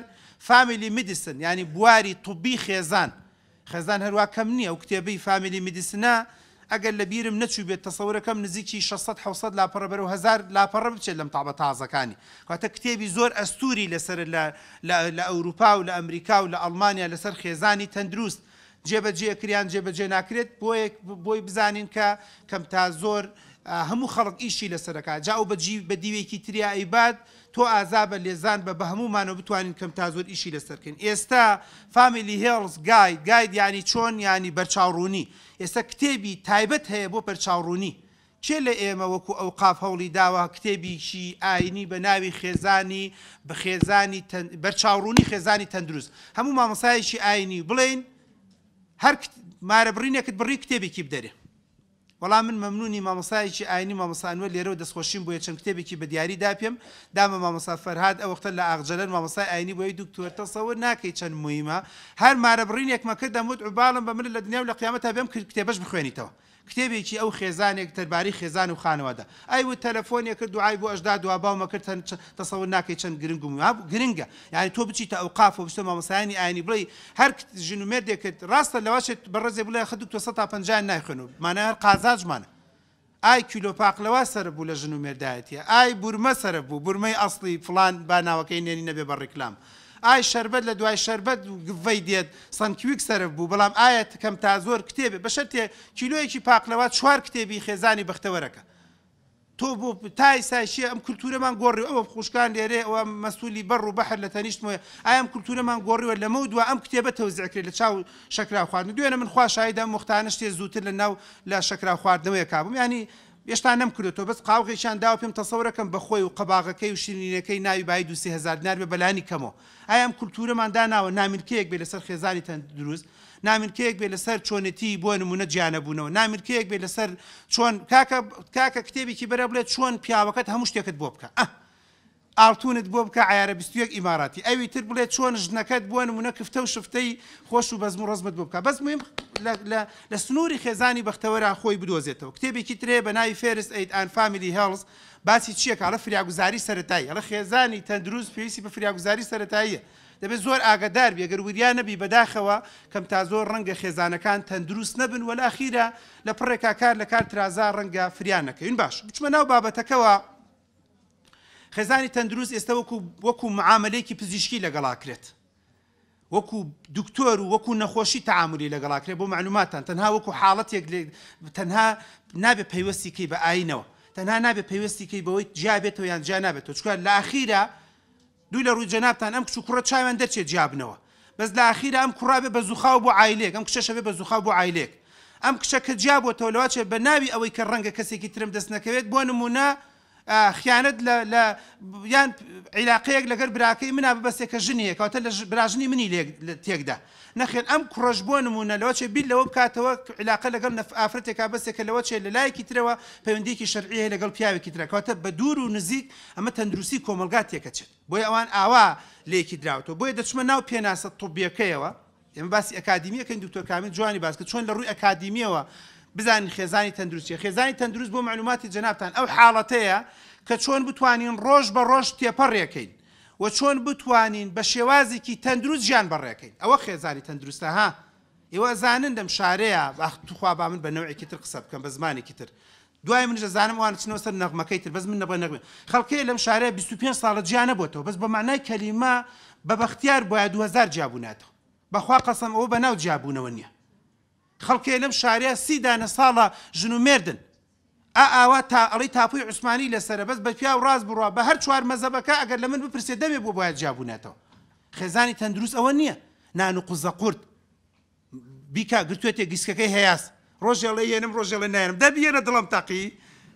family medicine یانی بواری طبی خێزان. خێزان هەروا کەم نییە، ئەو کتێبەی family medicine ە ئەگەر لە بیرم نەچووبێت تەسەورەکەم نزیکی 600 700 لاپەڕە بەرەو 1000 لاپەڕە بچێت لەم تابە تازەکانی. کەواتە کتێبی زۆر ئەستووری لەسەرە لە لە لە ئەوروپا و لە ئەمریکا و لە ئەڵمانیا لەسەر خێزانی تەندروست. جێبەجێ ئەکرێ یان جێبەجێ ناکرێت بۆیە بۆی بزانین کە کەم تا زۆر هەموو خەڵک ئیشی لەسەر ئەکات جا ئەو بەجی بە دیوێکی تریا ئەیبات تۆ ئازابە لێزان بە بە هەموومانەوە بتوانین کەم تا زۆر ئیشی لەسەر کەین ئێستا family health guide guide یانی چۆن یانی بەرچاوڕوونی ئێستا کتێبی تایبەت هەیە بۆ بەرچاوڕوونی کێ لە ئێمە وەکو ئەوقاف هەوڵی داوە کتێبیکی ئاینی بە ناوی خێزانی خێزانی بەرچاوڕوونی خێزانی تەندروست هەموو مامۆستایەکی ئاینی بڵێین هەر مارەبڕینێکت بڕی کتێبێکی بدەرێ وەڵا من مەمنونی مامۆستایەکی ئاینی مامۆستا ئەنوەر لێرەوە دەستخۆشیم بۆیە چەند کتێبێکی بە دیاری دا پێم دامە مامۆستا فەرهاد ئەوەختە لە ئاغجەلەر مامۆستای ئاینی بۆی دکتۆر تەسەور ناکەی چەند موهیمە هەر مارەبڕینێکمە کرد دەموت عوباڵم بە منت لە دنیا و لە قیامەتا بێم کتێبەش بخوێنیتەوە کتێبێکی ئەو خێزانێک دەربارەی خێزان و خانەوادە ئەی وت تەلەفۆنێ کرد دوعای بۆ ئەشدا دوا باومە کرد تەن تەسەور ناکەی چەند گرنگ و گرنگە یانی تۆ بچیتە ئەوقافەوە بچیتە مامۆستایانی ئاینی بڵێی هەر ژن و مێردێکت ڕاستە لەوەچێت بەڕێزێ بڵێ ئەخە دکتۆر سەتا پەنجایان نایخوێنەوە مانای هەر قازانجمانە ئای کیلۆ پاقلەوا سەرف بوو لە ژن و مێردایەتیە ئای بورمە سەرف بوو بورمەی ئەسڵی فڵان با ناوەکەی نێنی نەبێ بە ڕیکلام ئای شەربەت لە دوای شەربەت گڤەی دێت سەنکویک سەرف بوو بەڵام ئایا کەم تا زۆر کتێبێ بە شەرتێ کیلۆیەکی پاقلەوا چوار کتێبی خێزانی بەختەوەرەکە تۆ بۆ تا ئیسایشیە ئەم کولتورەمان گۆڕیوە ئەوە خوشکان لێرەیە ئەوە مەسولی بەڕ و بەحر لە تەنیشتمەوەیە ئایا ئەم کولتورەمان گۆڕیوە لەمەو دوا ئەم کتێبە تەوزیع کرێ لە چاو شەکراو خواردن دوێنە من خوا شاهیدە ئەم وەختانە شتێ زووتر لە ناو لە شەکراو خواردنەوەیەکا بووم یانی هێشتا نەمکردۆتەوە بەس قاوغێکیان داوە پێم تەسەورەکەم بە خۆی و قەباغەکەی و شیرینیەکەی ناوی بایی دوو سێ هەزار دینار بێ بەلانی کەمەوە ئایا ئەم کولتورەمان داناوە نامیلکەیەک بێ لەسەر خێزانی تەندروست نامیلکەیەک بێ لەسەر چۆنێتی بۆ نمونە جیانەبوونەوە نامیلکەیەک بێ لەسەر چۆن کاکە کاکە کتێبێکی بەرە بڵێ چۆن پیاوەکەت هەموو شتێکت بۆ بکە ئە ئاڵتونت بۆ بکە عەیارە 21 ئیماراتی ئەوی تر بڵێ چۆن ژنەکەت بۆ نمونە کفتە و شفتەی خۆش و بەزم و ڕەزمت بۆ بکە بەس مهم لە لە لە سنووری خێزانی بەختەوەرا خۆی بدۆزێتەوە کتێبێکی تر هەیە بە ناوی First Aid and Family Health باسی چییە کە ئەڵێ فریاگوزاری سەرەتایی ئەڵێ خێزانی تەندروست پێویستی بە فریاگوزاری سەرەتاییە دەبێت زۆر ئاگادار بی ئەگەر وریا نەبی بەداخەوە کەم تا زۆر ڕەنگە خێزانەکان تەندروست نەبن وە لە ئەخیرا لە پڕێکا کار لە کار ترازا ڕەنگە فریا نەکەوین باش بچمە ناو بابەتەکەوە خێزانی تەندروست ئێستا وەکو وەکو معاملەیەکی پزیشکی لەگەڵا کرێت وەکو دکتۆر و وەکو نەخۆشی تەعاملی لەگەڵا کرێت بۆ معلوماتان تەنها وەکو حاڵەتێک تەنها نابێ پەیوەستی کەی بە ئاینەوە تەنها نابێ پەیوەستی کەی بەوەی جیا بێتەوە یان جیا نابێتەوە چونکە لە ئاخیرا دوو لە ڕووی جەنابتان ئەم کچ و کوڕە چاویان دەرچێت جیابنەوە بەس لە ئاخیرا ئەم کوڕە بێ بە زوخاو بۆ عایلەیەک ئەم کچەشە بێ بە زوخاو بۆ عایلەیەک ئەم کچە کە جیا بۆتەوە لەوەچێ بە ناوی ئەوەی کە ڕەنگە کەسێکی ترم دەست نەکەوێت بۆ نمونە خیانەت لە لە یان عیلاقەیەک لەگەر براکەی منا ببەستێ کە ژنی هەیە کەواتە لە براژنی منی لێک تێکدا نەخێر ئەم کوڕەش بۆ نمونە لەوەچێ بیر لەوە بکاتەوە عیلاقە لەگەڵ نەف ئافرەتێکا بەستێ کە لەوەچێ لە لایەکی ترەوە پەیوەندیەکی شەرعی هەیە لەگەڵ پیاوێکی ترا کەواتە بە دوور و نزیک ئەمە تەندروستی کۆمەڵگا تێکەچێت بۆیە ئەوان ئاوا لێکی دراوەتەوە بۆیە دەچمە ناو پێناسە طبیەکەیەوە ئێمە باسی ئەکادیمی ئەکەین دکتۆر کامیل جوانی باس کرد چۆن لە ڕووی ئەکادیمیەوە بزانین خێزانی تەندروست چیە خێزانی تەندروست بۆ معلوماتی جەنابتان ئەو حاڵەتەیە کە چۆن بتوانین ڕۆژ بە ڕۆژ تێپەڕێکەین و چۆن بتوانین بە شێوازێکی تەندروست ژیان بەڕێکەین ئەوە خێزانی تەندروستە ها ئێوە ئەزانن لەم شارەیە ئاخ توخوا با من بە نەوعێکی تر قسە بکەم بە زمانێکی تر دوای منیش ئەزانم ئەوان ئەچنەوە سەر نەغمەکەی تر بەس من نەبە نەغمە خەڵکەیە لەم شارەیە 25 ساڵە جیا نەبۆتەوە بەس بە مەعنای کەلیمە بە بەختیار بوایە 2000 جیا بووناتەوە بەخوا قەسەم ئەوە بەناو جیابوونەوە نییە خەڵکەیە لەم شارەیە سی دانە ساڵە ژن و مێردن ئا ئاوا تا ئەڵێی تاپۆی عوسمانی لەسەرە بەس بە پیاو ڕاست بڕوا بە هەر چوار مەزەبەکە ئەگەر لە من بپرسێ دەمێ بووە بۆیان جیا بوونەتەوە خێزانی تەندروست ئەوە نییە نان و قوزە قورت بیکا گرتوێتێ گیسکەکەی هەیاس ڕۆژێ ئەڵێ یەنم ڕۆژێ ئەڵێ نایەنم دە بیەنە دڵم تەقی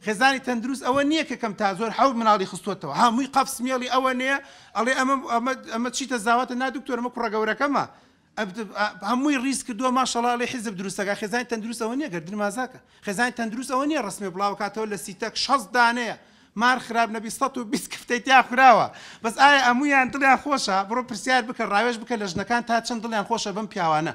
خێزانی تەندروست ئەوە نییە کە کەم تا زۆر حەوت مناڵی خستۆتەوە هەمووی قەفس مێڵی ئەوە نێ ئەڵێ ئەمە ئەمە ئەمە چیتە زاواتە نا دکتۆر ئەمە کوڕە گەورەکەمە هەمووی ڕیز کردووە ماشەڵا ئەڵێ حیزب دروستەکە خێزانی تەندروست ئەوە نییە گەردن مازاکە خێزانی تەندروست ئەوە نییە ڕسمێ بڵاوکاتەوە لە سیتەک 60 دانەیە مار خراپ نەبی 120 کفتەی تیا خوراوە بەس ئایا ئەموویان دڵیان خۆشە بڕۆ پرسیار بکە ڕاوێژ بکە لە ژنەکان تا چەند دڵیان خۆشە بەم پیاوانە.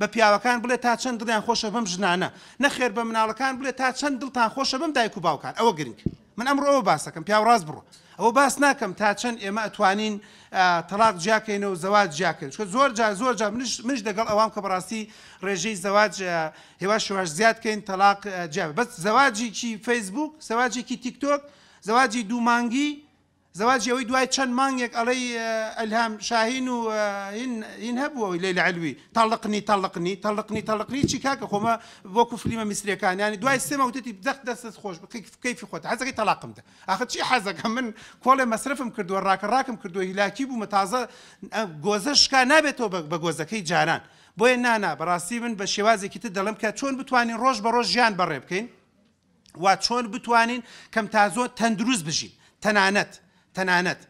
بە پیاوەکان بڵێ تا چەند دڵیان خۆشە بەم ژنانە، نەخێر بە مناڵەکان بڵێ تا چەند دڵتان خۆشە بەم دایک و باوکان، ئەوە گرنگ. من ئەمڕۆ ئەوە باسەکەم، پیاو ڕاست بڕۆ. ئەوە باس ناکەم تا چەند ئێمە ئەتوانین تەڵاق جیاکەینەوە و زەواج جیاکەین، چونکە زۆر جار زۆر جار منیش منیش لەگەڵ ئەوام کە بەڕاستی ڕێژەی زەواج هێواش هێواش زیاد کەین تەڵاق جیا بەس زەواجێکی فەیسبووک، زەواجێکی تیکتۆک، زەواجی دوو مانگی، زەواجی ئەوەی دوای چەند مانگێک ئەڵێی ئەلهام شاهین و هین هین هەبوو ئەوەی لەیلا عەلوی تەڵقنی تەڵقنی تەڵقنی تەڵقنی چی کاکە خۆمە وەکو فلیمە میسریەکان یانی دوای سێ مانگ وتێتی دەخت دەستت خۆش بێ کەیفی خۆت حەزەکەی تەڵاقم دە ئاخر چی حەزەکەم من کۆڵێ مەسرەفم کردووە ڕاکە ڕاکم کردووە هیلاکی بوومە تازە گۆزە شکا نابێتەوە بە گۆزەکەی جاران بۆیە نانا بەڕاستی من بە شێوازێکی تر دەڵێم کە چۆن بتوانین ڕۆژ بە ڕۆژ ژیان بەڕێ بکەین و چۆن بتوانین کەم تا زۆر تەندروست بژین تەنانەت تەنانەت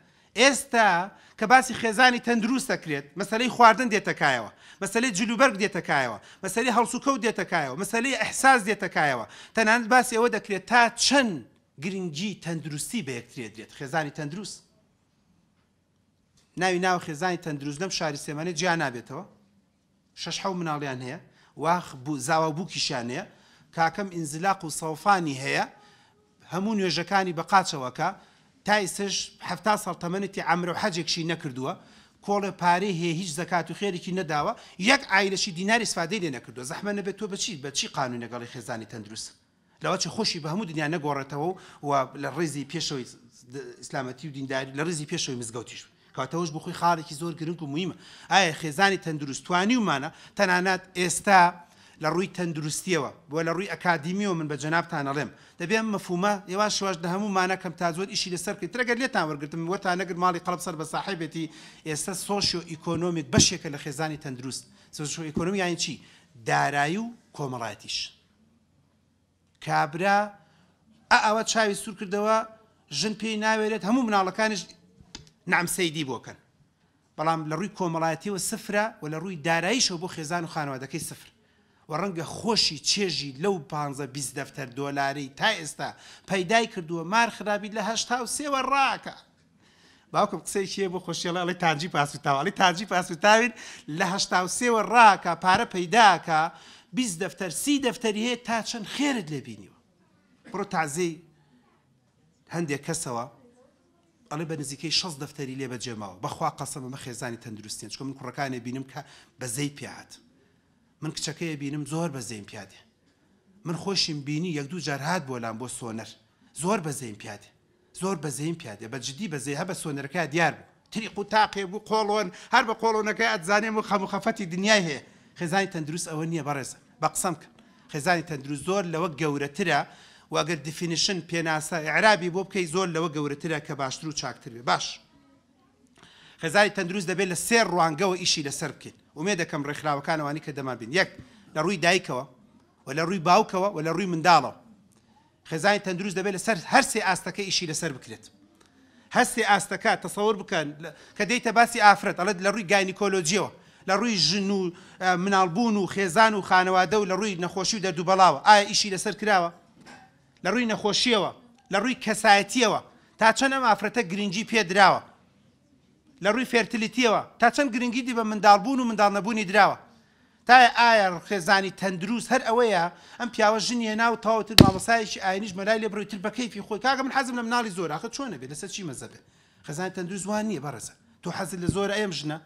ئێستا کە باسی خێزانی تەندروست دەکرێت مەسەلەی خواردن دێتە کایەوە مەسەلەی جلوبەرگ دێتە کایەوە مەسەلەی هەڵسوکەوت دێتە کایەوە مەسەلەی ئیحساس دێتە کایەوە تەنانەت باسی ئەوە دەکرێت تا چەند گرنگی تەندروستی بە یەکتری ئەدرێت خێزانی تەندروست ناوی ناوە خێزانی تەندروست لەم شاری سلێمانیە جیا نابێتەوە شەش حەو مناڵیان هەیە واخ بو زاوا و بوکیشیان هەیە کاکەم ئینزلاق و سەوفانی هەیە هەموو نوێژەکانی بە قاچەوە ئەکا تا ئیستەش 70 ساڵ تەمەنێتی عەمرە و حەجێکشی نەکردووە کۆڵێ پارەی هەیە هیچ زەکات و خێرێکی نەداوە یەک عایلەشی دینار ئیسفادەی لێ نەکردووە زەحمە نەبێت تۆ بەچی بەچی قانونێک ئەڵێی خێزانی تەندروست لەوەچە خۆشی بە هەموو دنیا نەگۆڕێتەوە و لە ڕیزی پێشەوەی ئیسلامەتی و دینداری لە ڕیزی پێشەوەی مزگەوتیش بێ. کەواتە ئەوەش بۆ خۆی خاڵێکی زۆر گرنگ و موهیمە. ئایا خێزانی تەندروست توانیومانە تەنانەت ئێستا لە ڕووی تەندروستیەوە و لە ڕووی ئەکادیمیەوە من بە جەنابتان ئەڵێم دەبێ ئەم مەفهومە یەواش یەواش لە هەموومانە کەم تا زۆر ئیشی لەسەر بکەین تر ئەگەر لێتان وەرگرتم وەرتان نەگرت ماڵی قەڵب سەر بە ساحێبێتی ئێستا socio economic بەشێکە لە خێزانی تەندروست socio economic یانی چی دارایی و کۆمەڵایەتیش. کابرا ئە ئەوە چاوی سور کردەوە ژن پێی ناوێرێت هەموو مناڵەکانیش نەعم سەیدی بۆ کەن بەڵام لە ڕووی کۆمەڵایەتیەوە سفرە و لە ڕووی داراییشەوە بۆ خێزان و خانەوادەکەی سفر و ڕەنگە خۆشی چێژی لەو پانزە 20 دەفتەر دۆلارەی تا ئێستا پەیدای کردووە مار خرابی لە 83 وە ڕاکە باوکم قسەیەکی هەیە بۆ خۆشی ئەڵێ ئەڵێ تانجی پاسوتاوە ئەڵێ تانجی پاسوتاوین لە 83 وە ڕاکا پارە پەیداکا 20 دەفتەر 30 دەفتەری هەیە تا چەند خێرت لێ بینیوە بڕۆ تازەی هەندێک کەسەوە ئەڵێ بە نزیکەی 60 دەفتەری لێ بەجێ ماوە بەخوا قەسەم ئەمە خێزانی تەندروستیان چونکە من کوڕەکانێ بینم کە بەزەی پێهات من کچەکەی بینم زۆر بەزەیم پیادێ من خۆشیم بینی یەک دوو جار هات بۆ لام بۆ سۆنەر زۆر بەزەیم پیادێ زۆر بەزەیم پیا دێ بە جدی بەزەی هە بە سۆنەرەکەیا دیار بوو تریق و تاقێ بوو قۆڵۆن هەر بە قۆڵۆنەکەی ئەتزانێ و خەم و خەفەتی دنیای هەیە خێزانی تەندروست ئەوە نییە بەڕێزە بە قسەم کەن خێزانی تەندروست زۆر لەوە گەورەترە و ئەگەر definition پێناسە ئیعرابی بۆ بکەی زۆر لەوە گەورەترە کە باشتر و چاکتر بێ باش خێزانی تەندروست دەبێت لە سێ ڕوانگەوە ئیشی لەسەر بکەین ئومێدەکەم ڕێکخراوەکان ئەوانی کە دەمان بین یەک لە ڕووی دایکەوە و لە ڕووی باوکەوە و لە ڕووی منداڵەوە خێزانی تەندروست دەبێت لەسەر هەر سێ ئاستەکە ئیشی لەسەر بکرێت. هەر سێ ئاستەکە تەسەور بکەن کە دێیتە باسی ئافرەت ئەڵێت لە ڕووی گاینیکۆلۆجیەوە لە ڕووی ژن و مناڵبوون و خێزان و خانەوادە و لە ڕووی نەخۆشی و دەرد و بەڵاوە ئایا ئیشی لەسەر کراوە؟ لە ڕووی نەخۆشیەوە لە ڕووی کەسایەتیەوە تا چەند ئەم ئافرەتە گرنگی پێ دراوە؟ لە ڕووی fertility یەوە تا چەند گرنگی دی بە منداڵبوون و منداڵ نەبوونی دراوە؟ تایە ئایا خێزانی تەندروست هەر ئەوەیە ئەم پیاوە ژنی هێنا و تەواو تر مامۆستایەکی ئاینیش مەلای لێ بڕی تر بە کەیفی خۆی کاکە من حەزم لە مناڵی زۆرە ئاخر چۆن ئەبێ لەسەر چی مەزەبێ خێزانی تەندروست وا نییە بەڕێزە تۆ حەزت لە زۆرە ئەم ژنە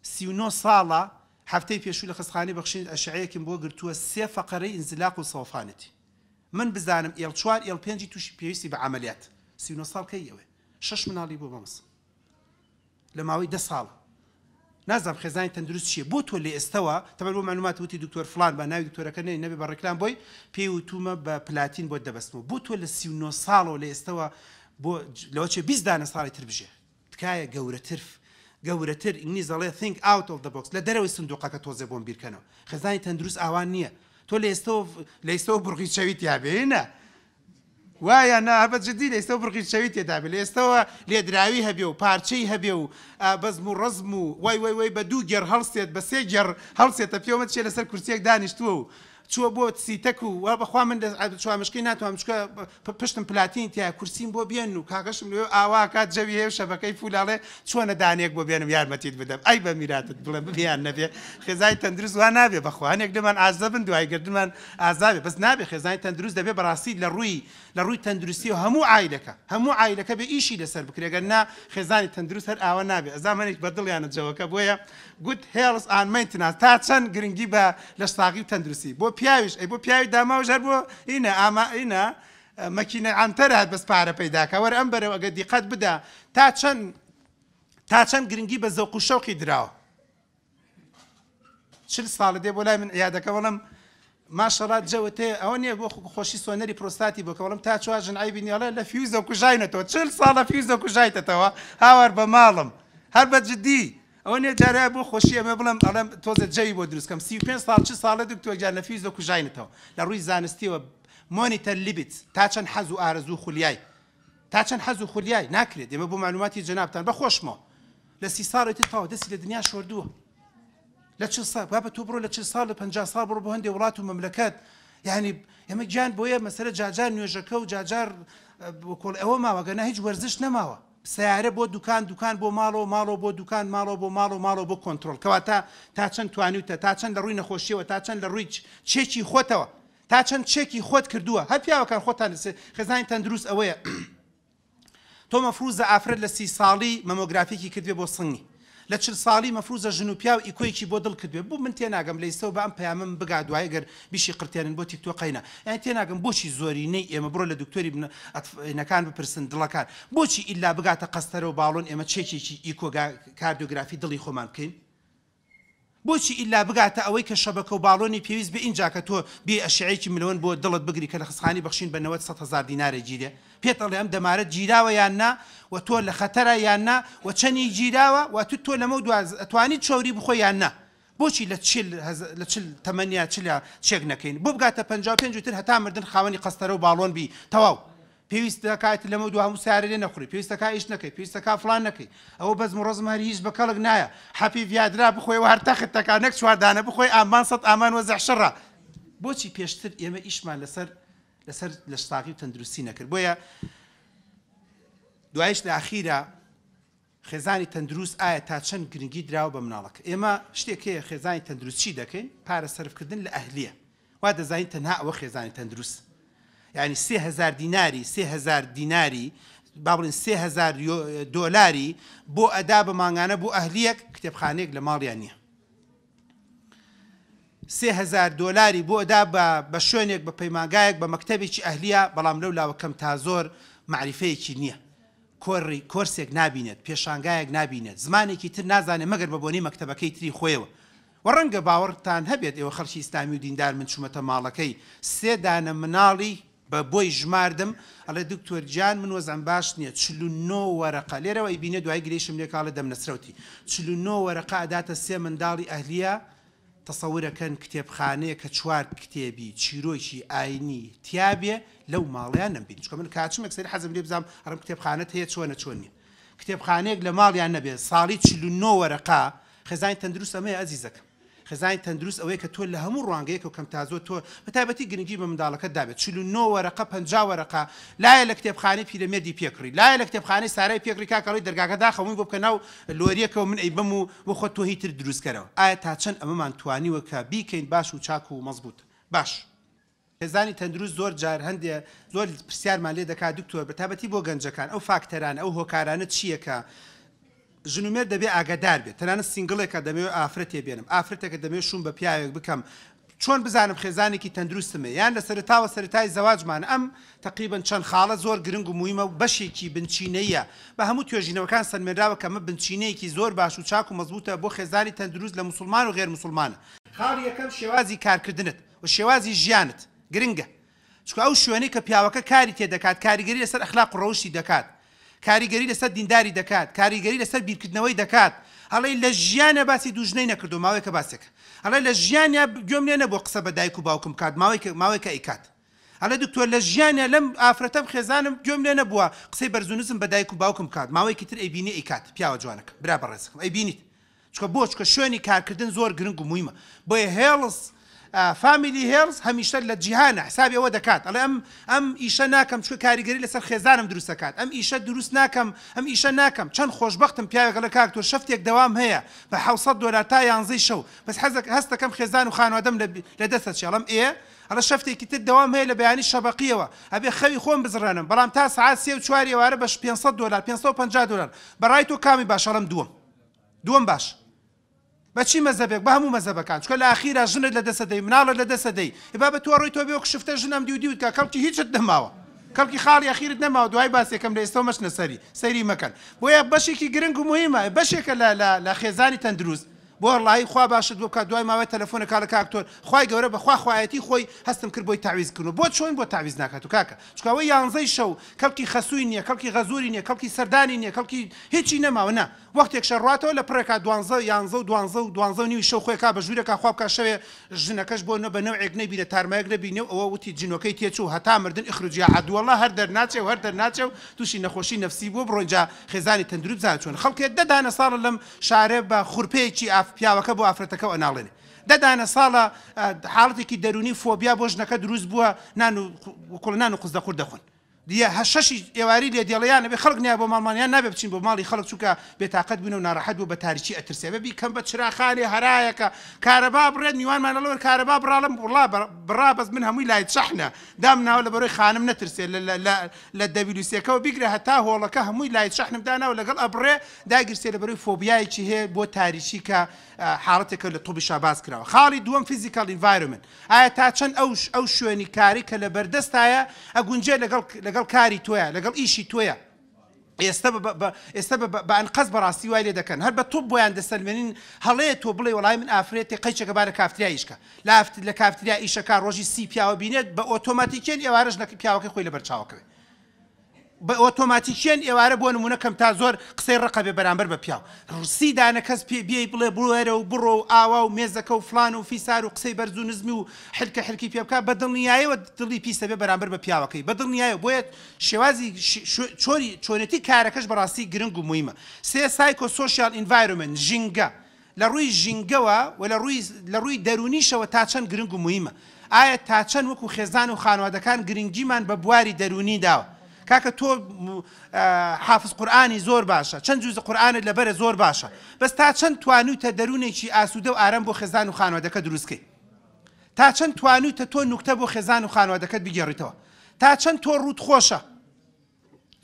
39 ساڵە هەفتەی پێشوو لە خەستخانەی بەخشین ئەشعەیەکم بۆ گرتووە سێ فەقەرەی ئینزلاق و سەوفانەتی من بزانم L چوار L پێنجی تووشی پێویستی بە عەمەلیات 39 ساڵ کەی ئەوێ شەش مناڵی بووە مامۆستا لە ماوەی دە ساڵ نازانم خێزانی تەندروست چیە بۆ تۆ لە ئێستەوە تەبەن بۆ معلومات وتی دکتۆر فلان بە ناوی دکتۆرەکە نەی نەبێ بە ڕێکلام بۆی پێی وتومە بە پلاتین بۆت دەبەستمەوە بۆ تۆ لە 39 ساڵەوە لە ئێستەوە بۆ لەوە چێ 20 دانە ساڵی تر بژێ تکایە گەورەتر گەورەتر ئینگلیز دەڵێ think out of the box لە دەرەوەی سندوقەکە تۆزێ بۆم بیرکەنەوە خێزانی تەندروست ئاوان نییە تۆ لە ئێستەوە لە ئێستەوە بڕغی چەوی تیابێ نا وایە نا بە جدی لە ئێستەوە برقی چەوی تێدا بێ لە ئێستەوە لێدراوی هەبێ و پارچەی هەبێ و بەزم و ڕەزم و وای وای وای بە دوو گێڕ هەڵسێت بە سێ گێڕ هەڵسێتە پێوە چیە لەسەر کورسیەک دانیشتووە و چووە بۆ سیتەک و وا بەخوا من لە چوامشکەی ناتوانم چونکە پشتم پلاتینی تیایە کورسیم بۆ بێن و کاکەشم لەوێ ئاوا کات جەوی هەیە و شەبەکەی فول ئەڵێ چۆنە دانەیەک بۆ بێنم یارمەتیت بدەم ئەی بە میراتت بڵێم ببێ یان نەبێ خێزانی تەندروست وا نابێ بەخوا هەنێک لێمان ئازە بن دوای گردنمان ئازا بێ بەس نابێ خێزانی تەندروست دەبێ بەڕاستی لە ڕووی لە ڕووی تەندروستیەوە هەموو عایلەکە هەموو عایلەکە بێ ئیشی لەسەر بکرێ گەر نا خێزانی تەندروست هەر ئاوا نابێ ئەزام هەنێک بە دڵیانە جەوەکە بۆیە good health and maintenance تا چەند گرنگی بە لەشساغی و تەندروستی بۆ پیاویش ئەی بۆ پیاوی داماوش هەر بۆ ئینە ئاما ئینە مەکینە عەنتەرە هەر بەس پارە پەیداکا وەرە ئەم بەرەو ئەگەر دیقەت بدە تا چەند تا چەند گرنگی بە زەوق و شەوقی دراوە 40 ساڵە دێ بۆ لای من عیادەکە بەڵام ماشەڵا جەوت هەیە ئەوە نییە بۆ خۆشی سۆنەری پرۆستاتی بۆ کە بەڵام تا چوار ژن عەیبی نییە ئەڵێ لە فیوزە کوژاینەتەوە 40 ساڵە فیوزە کوژایتەتەوە هاوار بە ماڵم هەر بە جدی ئەوە نییە جارێ بۆ خۆشی ئەمە بڵێم ئەڵێم تۆزێ جەوی بۆ دروست کەم 35 ساڵ چ ساڵە دکتۆر گیان لە فیوزە کوژاینەتەوە لە ڕووی زانستیەوە monitor lipids تا چەند حەز و ئارەزوو خولیای تا چەند حەز و خولیای ناکرێت ئێمە بۆ معلوماتی جەنابتان بە خۆشمەوە لە سی ساڵی تر تەواو دەستی لە دنیا شۆردووە لە چل ساڵ بابە تۆ بڕۆ لە چل ساڵ لە 50 ساڵ بڕۆ بۆ هەندێ وڵات و مەملەکەت یعنی ئێمە گیان بۆیە مەسەلە جاجار نوێژەکە و جاجار کۆڵ ئەوە ماوە گەنا هیچ وەرزش نەماوە سیارە بۆ دوکان دوکان بۆ ماڵەوە ماڵەوە بۆ دوکان ماڵەوە بۆ ماڵەوە ماڵەوە بۆ کۆنترۆڵ کەواتە تا چەند توانیوتە تا چەند لە ڕووی نەخۆشیەوە تا چەند لە ڕووی چێکی خۆتەوە تا چەند چێکی خۆت کردووە هەر پیاوەکان خۆتان خێزانی تەندروست ئەوەیە تۆ مەفروزە ئافرەت لە سی ساڵی مەمۆگرافیکی کردبێ بۆ سنگی لە چل ساڵی مەفروزە ژن و پیاو ئیکۆیەکی بۆ دڵ کردبێ بۆ من تێناگەم لە ئیستەوە با ئەم پەیامەم بگا دوای گەر بیشی قرتێنن بۆ تیکتۆک قەینا یانی تێناگەم بۆچی زۆرینەی ئێمە بڕۆ لە دکتۆری ئەتفەکان بپرسن دڵەکان بۆچی ئیلا بگاتە قەستەرە و باڵۆن ئێمە چێکێکی ئیکۆ کاردیۆگرافی دڵی خۆمان بکەین بۆچی ئیلا بگاتە ئەوەی کە شەبەکە و باڵۆنی پێویست بێ ئینجا کە تۆ بێی ئەشعەیەکی ملۆن بۆ دڵت بگری کە لە خەستخانەی بەخشین بە 90 سەد هەزار دینارێ گیرێ پێت ئەڵێ ئەم دەمارەت گیراوە یان نا و تۆ لە خەتەرە یان نا و چەنی گیراوە و تو تۆ لەمەو دوا ئەتوانی چەوری بخۆی یان نا بۆچی لە چل لە چل تەمەنیا چلە چێک نەکەین بۆ بگاتە 55 و تر هەتا مردن خاوەنی قەستەرە و باڵۆن بی تەواو پێویست دەکات لەمەو دوا هەموو سەیارە لێ نەخوری، پێویست دەکات ئیش نەکەی، پێویست دەکات فڵان نەکەی، ئەوە بەزم و ڕەزم هەر هیچ بە کەڵک نایە، حەپی ڤیادرا بخۆیەوە هەر تەخت دەکات نەک چوار دانە بخۆی ئامان سەد ئامان وەزع شەڕە. بۆچی پێشتر ئێمە ئیشمان لەسەر لەسەر لەشساغی و تەندروستی نەکرد؟ بۆیە دوایش لە ئاخیرا خێزانی تەندروست ئایا تا چەند گرنگی دراوە بە مناڵەکە؟ ئێمە شتێک هەیە خێزانی تەندروست چی دەکەین؟ پارە سەرفکردن لە ئەهلیە وا دەزانین تەنها ئەوە خێزانی تەندروست یعنی 3000 دیناری 3000 دیناری با بڵین 3000 دۆلاری بۆ ئەدا بە مانگانە بۆ ئەهلیەک کتێبخانەیەک لە ماڵیان نییە 3000 دۆلاری بۆ ئەدا بە بە شوێنێک بە پەیمانگایەک بە مەکتەبێکی ئەهلیە بەڵام لەو لاوە کەم تا زۆر معریفەیەکی نییە کۆڕی، کۆرسێک نابینێت، پێشانگایەک نابینێت، زمانێکی تر نازانێت مەگەر بە بۆنەی مەکتەبەکەی تری خۆیەوە. وە ڕەنگە باوەڕتان هەبێت ئێوە خەڵکی ئیسلامی و دیندار من چوومەتە ماڵەکەی سێ دانە مناڵی بە بۆی ژماردم ئەڵێ دکتۆر گیان من وەزعم باش نیە 49 وەرەقە لێرەوە ئەیبینێ دوایی گرێیشم لێ کا ئەڵێ دەمنەسرەوتی 49 وەرەقە ئەداتە سێ منداڵی ئەهلیە تەسەورەکەن کتێبخانەیەک کە چوار کتێبی چیرۆکی ئاینی تیابێ لەو ماڵەیا نەمبینی چونکە من کاچم یەکسەری حەزم لێ بزانم ئەڕێم کتێبخانەت هەیە چۆنە چۆن نیە کتێبخانەیەک لە ماڵیان نەبێ ساڵی 49 وەرەقە خێزانی تەندروست ئەمەیە ئەزیزەکەم خێزانی تەندروست ئەوەیە کە تۆ لە هەموو ڕوانگەیەکەوە کەم تا زۆر تۆ بە تایبەتی گرنگی بە منداڵەکەت دابێت 49 وەرەقە 50 وەرەقە لایە لە کتێبخانەی پیرەمێردی پێکڕی لایە لە کتێبخانەی سارای پێکڕی کاکە ئەڵێی دەرگاکە داخە مووی بۆ بکە ناو لۆریەکەوە من ئەیبەم و بۆ خۆت تۆ هی تر دروست کەرەوە ئایا تا چەند ئەمەمان توانیوە کە بیکەین باش و چاک و مەزبوت باش. خێزانی تەندروست زۆر جار هەندێ زۆر پرسیارمان لێ دەکات دکتۆر بە تایبەتی بۆ گەنجەکان ئەو فاکتەرانە ئەو هۆکارانە چییە کە ژن و مێرد دەبێ ئاگادار بێت تەنانەت سینگڵێکە دەمەوێت ئافرەتێ بێنم ئافرەتێکە دەمەوێت شووم بە پیاوێک بکەم چۆن بزانم خێزانێکی تەندروستم هەیە یان لە سەرەتاوە سەرەتای زەواجمان ئەم تەقریبەن چەند خاڵە زۆر گرنگ و مویمە و بەشێکی بنچینەییە بە هەموو توێژینەوەکان سەلمێنراوە کە ئەمە بنچینەیەکی زۆر باش و چاک و مەزبوتە بۆ خێزانی تەندروست لە موسوڵمان و غێر موسوڵمانە. خاڵی یەکەم شێوازی کارکردنت و شێوازی ژیانت گرنگە چونکە ئەو شوێنەی کە پیاوەکە کاری تێ دەکات کاریگەری لەسەر ئەخلاق و ڕەوشتی دەکات کاریگەری لەسەر دینداری دەکات کاریگەری لەسەر بیرکردنەوەی دەکات ئەڵێی لە ژیانیا باسی دوو ژنەی نەکردووە ماوەیەکە باسێکە ئەڵێ لە ژیانیا گوێم لێ نەبووە قسە بە دایک و باوکم بکات ماوەیەکە ماوەیەکە ئەیکات ئەڵێ دکتۆر لە ژیانیا لەم ئافرەتەم خێزانم گوێم لێ نەبووە قسەی بەرز و نزم بە دایک و باوکم بکات ماوەیەکی تر ئەیبینی ئەیکات پیاوە جوانەکەم برا بەڕێزەکەم ئەیبینیت چونکە بۆ چونکە شوێنی کارکردن زۆر گرنگ و مویمە بۆیە health Family health هەمیشە لە جیهانە حسابی ئەوە دەکات ئەڵێ ئەم ئەم ئیشە ناکەم چونکە کاریگەری لەسەر خێزانم دروست دەکات ئەم ئیشە دروست ناکەم ئەم ئیشە ناکەم چەند خۆشبەختم پیاوێک ئەڵێ کاک تۆ شەفتێک دەوام هەیە بە 700 دۆلار تا یانزەی شەو بەس حەزەک هەست دەکەم خێزان و خانوادەم لە لە دەست ئەچێ ئەڵێم ئێ ئەڵێ شەفتێکی تر دەوام هەیە لە بەیانی شەبەقیەوە ئەبێ خەوی خۆم بزڕێنم بەڵام تا سەعات سێ و چوار ئێوارە بە 500 دۆلار 550 دۆلار بەڕای تۆ کامی باشە ئەڵێم دووەم دووەم باش بە چی مەزەبێک؟ بە هەموو مەزەبەکان چونکە لە ئاخیرا ژنت لە دەست ئەدەی مناڵت لە دەست ئەدەی ئێ بابە تۆ ئەڕۆی تۆ بێ وەک شفتە ژن ئەم دیو دیوت کا کەڵکی هیچت نەماوە کەڵکی خاڵی ئەخیرت نەماوە دوای باسێکەم لە ئێستەوە مەچنە سەری سەیری مەکەن بۆیە بەشێکی گرنگ و موهیمە بەشێکە لە لە لە خێزانی تەندروست بۆ ڵایی خوا باشت بۆ بکات دوای ماوەی تەلەفۆنە کاڵە کاک تۆر خوای گەورە بە خوا خوایەتی خۆی هەستم کرد بۆی تەعویز کردوە بۆ چۆن بۆ تەعویز ناکات و کاکە چونکە ئەوەی یانزەی شەو کەڵکی خەسووی نیە کەڵکی غەزوری نیە کەڵکی سەردانی نیە کەڵکی هیچی نەماوە نا وەختێک شەڕواتەوە لە پڕێکا دوانزە یانزە و دوانزە و دوانزە و نیوی شەو خۆی کا بە ژوورێکا خوا بکا شەوێ ژنەکەش بۆ نە بە نەوعێک نەیبینێ تارمایەک نەبینێ و ئەوە وتی جنۆکەی تێچوو هەتا مردن اخرج یا عدو اللە هەر دەرناچێ و هەر دەرناچێ و تووشی نەخۆشی نەفسی بووە بڕۆین جا خێزانی تەندروست بزانە چۆنە خەڵکێ دە دانە ساڵە لەم شارە بە خورپەیەکی ئاف پیاوەکە بۆ ئافرەتەکەو ئەناڵێنێ دە دانە ساڵە حاڵەتێکی دەروونی فۆبیا بۆ ژنەکە دروست بووە نان و کوڵە نان و قوزدەقور دەخۆن. دیە هە شەشی ئێواری لێ دێڵێ یان ئەبێ خەڵک نایە بۆ ماڵمان یان نابێ بچین بۆ ماڵی خەڵک چونکە بێتاقەت بوینە و ناڕەحەت بوو بە تاریکی ئەترسێ ئەبێ بیکەم بە چراخانێ هەرایەکە کارەبا بڕێت میوانمان ئەڵێ وەر کارەبا بڕا ئەڵێم وڵا بڕا بەس من هەمووی light شەحنە دامناوە لە بەرۆی خانم نەترسێ لە لە لە لە دەبیلوسێکەوە بیگرە هەتا هۆڵەکە هەمووی light شەحنم داناوە لەگەڵ ئەبڕێ داگیرسێ لە بەرۆی فۆبیایەکی هەیە بۆ تاریکی کە حاڵەتێکە لە تۆبیشا باس کراوە خاڵی دووەم physical environment ئایا تا چەند ئەو ئەو شوێنی کارەی کە لە بەردەستایە ئەگونجێ لەگەڵ لەگەڵ کاری تۆیا لەگەڵ ئیشی تۆیا ئێستە بە بە ئێستە بە بە ئەنقەست بەڕاستی وای لێ دەکەن هەر بە تۆپ بۆیان دەسەلمێنین هەڵەیە تۆ بڵێی وەڵای من ئافرەتێ قەیچەکە با لە کافتریا ئیش کا لە لە کافتریا ئیشەکا ڕۆژی سی پیاوە بینێت بە ئۆتۆماتیکیەن ئێوارە ژنەکە پیاوەکەی خۆی لەبەر چاوەکەوێ بە ئۆتۆماتیکیەن ئێوارە بۆ نموونە کەم تا زۆر قسەی ڕەقە بێ بەرامبەر بە پیاو سی دانە کەس پێ بێی بڵێ بوەرە و بڕۆ و ئاوا و مێزەکە و فڵان و فیسار و قسەی بەرز و نزمی و حلکە حلکی پێ بکا بە دڵنیایەوە دڵی پیس دەبێ بەرامبەر بە پیاوەکەی بە دڵنیایەوە بۆیە شێوازی چۆنی چۆنێتی کارەکەش بەڕاستی گرنگ و مویمە سێ psychosocial environment ژینگە لە ڕووی ژینگەوە و لە ڕووی لە ڕووی دەروونیشەوە تا چەند گرنگ و موهیمە؟ ئایا تا چەند وەکو خێزان و خانوادەکان گرنگیمان بە بواری دەروونی داوە؟ کاکە تۆ حافز قورئانی زۆر باشە، چەند جوز قورئانت لەبەرە زۆر باشە، بەس تا چەند توانیوتە دەروونێکی ئاسوودە و ئارام بۆ خێزان و خانوادەکە دروست کەی؟ تا چەند توانیوتە تۆ نوکتە بۆ خێزان و خانوادەکەت بگێڕیتەوە؟ تا چەند تۆ ڕووت خۆشە؟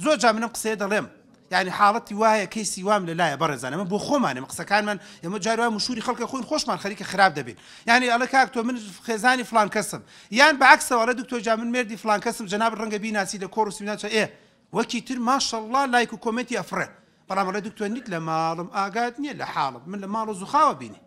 زۆر جار من ئەم قسەیە دەڵێم یانی حاڵەتی وایە کەیسی وام لە لایە بەڕێزان ئەمە بۆ خۆمان ئەمە قسەکانمان ئێمە جار وایە مشوری خەڵکە خۆین خۆشمان خەریکە خراپ دەبین یانی ئەڵێ کاک تۆ من خێزانی فڵان کەسم یان بە عەکسەوە ئەڵێ دکتۆر جا من مێردی فڵان کەسم جەنابت ڕەنگە بیناسی لە کۆڕ و سیمینار چە ئێ وەکی تر ماشەڵڵا لایک و comment ی ئەفڕێ بەڵام ئەڵێ دکتۆر نیت لە ماڵم ئاگات نییە لە حاڵم من لە ماڵە زوخاوە بینین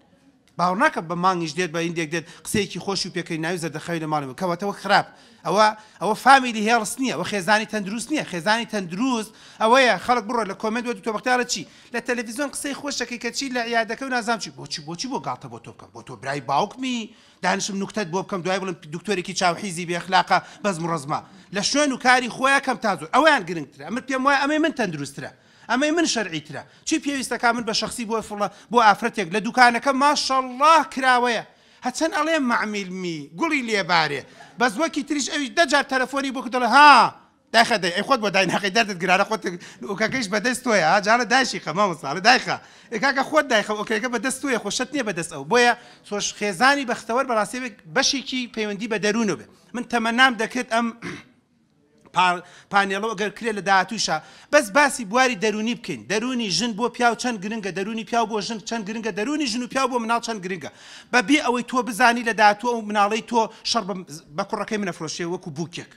باوەڕ ناکەم بە مانگیش دێت بە هیندێک دێت قسەیەکی خۆشی و پێکەنیناوی زەردەخەوی لە ماڵی کەواتە وەک خراپ ئەوە ئەوە family health نییە ئەوە خێزانی تەندروست نییە خێزانی تەندروست ئەوەیە خەڵک بڕۆ لە comment بۆ دکتۆر بەختیار چی لە تەلەڤیزیۆن قسەی خۆش دەکەی کە چی لە عیادەکە و نازانم چی بۆچی بۆچی بۆ گاڵتە بۆ تۆ بکەم بۆ تۆ برای باوکمی دانیشم نوکتەت بۆ بکەم دوای بڵێم دکتۆرێکی چاوحیزی بێ ئەخلاقە بەزم و ڕەزمە لە شوێن و کاری خۆیا کەم تا زۆر ئەوەیان گرنگترە ئەمن پێم وایە ئەمەی من تەندروستترە ئەمەی من شەرعی ترە چی پێویستە کا من بە شەخسی بۆ فڵە بۆ ئافرەتێک لە دوکانەکە ماشەڵڵا کراوەیە هەچەند ئەڵێ مەعمیل می گوڵی لێ بارێ بەس وەکی تریش ئەویش دە جار تەلەفۆنی بۆ کرد دەڵێ ها دایخە دەی ئەی خۆت بۆ دای ناخەی دەردت گرانە خۆت ئۆکەکەیش بە دەست تۆیە ها جارە دایشی خە مامۆستا ئەڵێ دایخە ئێ کاکە خۆت دایخە ئۆکەیەکە بە دەست تۆیە خۆ شەت نییە بە دەست ئەو بۆیە تۆش خێزانی بەختەوەر بەڕاستی بەشێکی پەیوەندی بە دەروونەوە بێ من تەمەنام دەکرد ئەم پانێڵ و ئەگەر کرێ لە داهاتووشا بەس باسی بواری دەروونی بکەین، دەروونی ژن بۆ پیاو چەند گرنگە، دەروونی پیاو بۆ ژن چەند گرنگە، دەروونی ژن و پیاو بۆ مناڵ چەند گرنگە، بە بێ ئەوەی تۆ بزانی لە داهاتوو ئەو مناڵەی تۆ شەڕ بە کوڕەکەی من ئەفرۆشێ وەکو بووکێک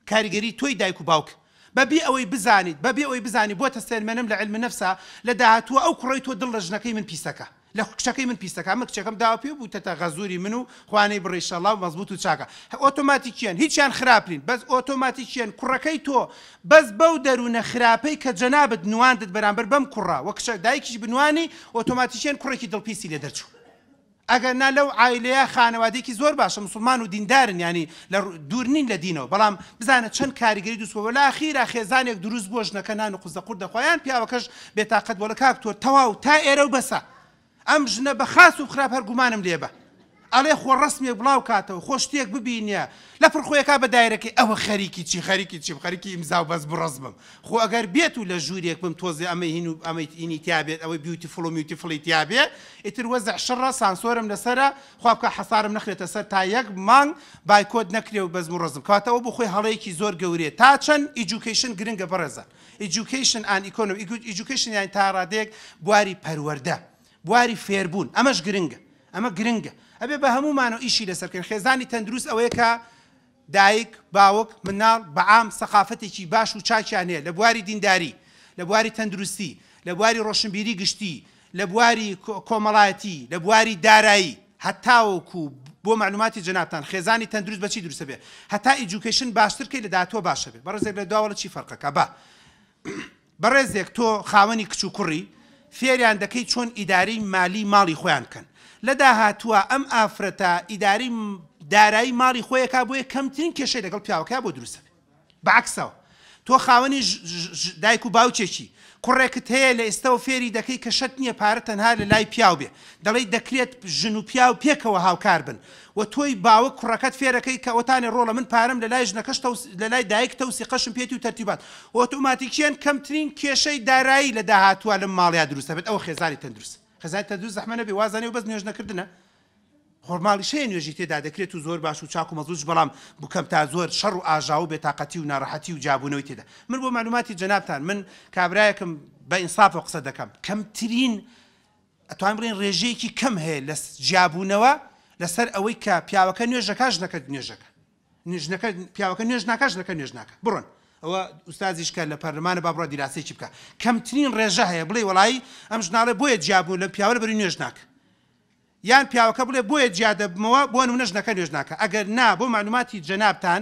کاریگەری تۆی دایک و باوک بە بێ ئەوەی بزانیت بە بێ ئەوەی بزانی بۆتە سێرمەنم لە علم نفسا لە داهاتووە ئەو کوڕەی تۆ دڵ لە ژنەکەی من پیسەکە. لە کچەکەی من پیسەکە من کچەکەم داوە پێ بووتەتە غەزوری من و خوانەی بڕی شەڵا و مەزبوت و چاکە ئۆتۆماتیکیەن هیچیان خراپ نین بەس ئۆتۆماتیکیەن کوڕەکەی تۆ بەس بەو دەروونە خراپەی کە جەنابت نواندت بەرامبەر بەم کوڕە وە کچە دایکیش بنوانی ئۆتۆماتیکیەن کوڕێکی دڵپیسی لێ دەرچوو ئەگەر نا لەو عایلەیە خانەوادەیەکی زۆر باشە موسڵمان و دیندارن یانی لە دوور نین لە دینەوە بەڵام بزانە چەند کاریگەری دروست بووە لە ئاخیرا خێزانێک دروست بووە ژنەکە نان و قوزەقور دەخوا یان پیاوەکەش بێتاقەت بووە کاک تۆ تەواو تا ئێرە و بەسە ئەم ژنە بە خاس و خراپ هەر گومانم لێ بە. ئەڵێ خۆ ڕەسمێک بڵاو کاتەوە خۆ شتێک ببینێ لەپڕ خۆی ئەکا بە دایرەکەی ئەوە خەریکی چی خەریکی چیم خەریکی ئیمزا و بەزم و ڕەزمم خۆ ئەگەر بێت و لە ژوورێک بم تۆزێ ئەمەی هین و ئەمەی هینی تیا بێت ئەوەی beautiful و میوتیفڵی تیا بێ ئیتر وەزع شڕە سانسۆرم لەسەرە خوا بکا حەسارم نەخرێتە سەر تا یەک مانگ بایکۆت نەکرێ و بەزم و ڕەزم کەواتە ئەوە بۆ خۆی هەڵەیەکی زۆر گەورەیە تا چەند education گرنگە بەڕێزان education and economy education یانی تا ڕادەیەک بواری پەروەردە بواری فێربوون ئەمەش گرنگە ئەمە گرنگە ئەبێ بە هەموومانەوە ئیشی لەسەر بکەین خێزانی تەندروست ئەوەیە کە دایک باوک مناڵ بە عام سەقافەتێکی باش و چاکیان هەیە لە بواری دینداری لە بواری تەندروستی لە بواری ڕۆشنبیری گشتی لە بواری کۆمەڵایەتی لە بواری دارایی هەتاوەکو بۆ مەعلوماتی جەنابتان خێزانی تەندروست بەچی دروستە بێ هەتا education باشتر کەی لە داهاتووە باشە بێ بەڕێزێک لە دواوە لە چی فەرقەکە با بەڕێزێک تۆ خاوەنی کچ و کوڕی، فێریان دەکەی چۆن ئیدارەی مالی ماڵی خۆیان بکەن. لە داهاتووا ئەم ئافرەتە ئیدارەی دارایی ماڵی خۆی ئەکا بۆیە کەمترین کێشەی لەگەڵ پیاوەکەیا بۆ دروست ئەبێ. بە عەکسەوە تۆ خاوەنی دایک و باوکێکی، کوڕێکت هەیە لە ئێستەوە فێری دەکەی کە شەرت نییە پارە تەنها لە لای پیاو بێ، دەڵێی دەکرێت ژن و پیاو پێکەوە هاوکار بن و تۆی باوک کوڕەکەت فێرەکەی کە ئەوەتانێ ڕۆڵە من پارەم لەلای ژنەکەش تەوس لەلای دایک تەوسیقەشم پێتی و تەرتیبات ئۆتۆماتیکیەن کەمترین کێشەی دارایی لە داهاتووا لەم ماڵەیا دروست دەبێت ئەوە خێزانی تەندروستە خێزانی تەندروست زەحمە نەبێ وازانێ و بەس نوێژ نەکردنە خۆ ماڵیش هەیە نوێژی تێدا دەکرێت و زۆر باش و چاک و مەزبوتش بەڵام بکەم تا زۆر شەڕ و ئاژاوە و بێتاقەتی و ناڕەحەتی و جیابوونەوەی تێدا من بۆ مەعلوماتی جەنابتان من کابرایەکم بە ئینسافەوە قسە دەکەم کەمترین ئەتوانین بڵێین ڕێژەیەکی کەم هەیە لە جیابوونەوە لەسەر ئەوەی کە پیاوەکە نوێژەکە ژنەکە نوێژەکە ژنەکە پیاوەکە نوێژ ناکە ژنەکە نوێژ ناکە بڕۆن ئەوە ئوستازیش کە لە پەرلەمانە با بڕە دیراسەیەکی بکە کەمترین ڕێژە هەیە بڵێ وەڵایی ئەم ژناڵێ بۆیە جیابوو لەم پیاوە لەبەری نوێژ ناکە یان پیاوەکە بڵێ بۆیە جیا دەبمەوە بۆ نمونە ژنەکە نوێژ ناکا ئەگەر نا بۆ مەعلوماتی جەنابتان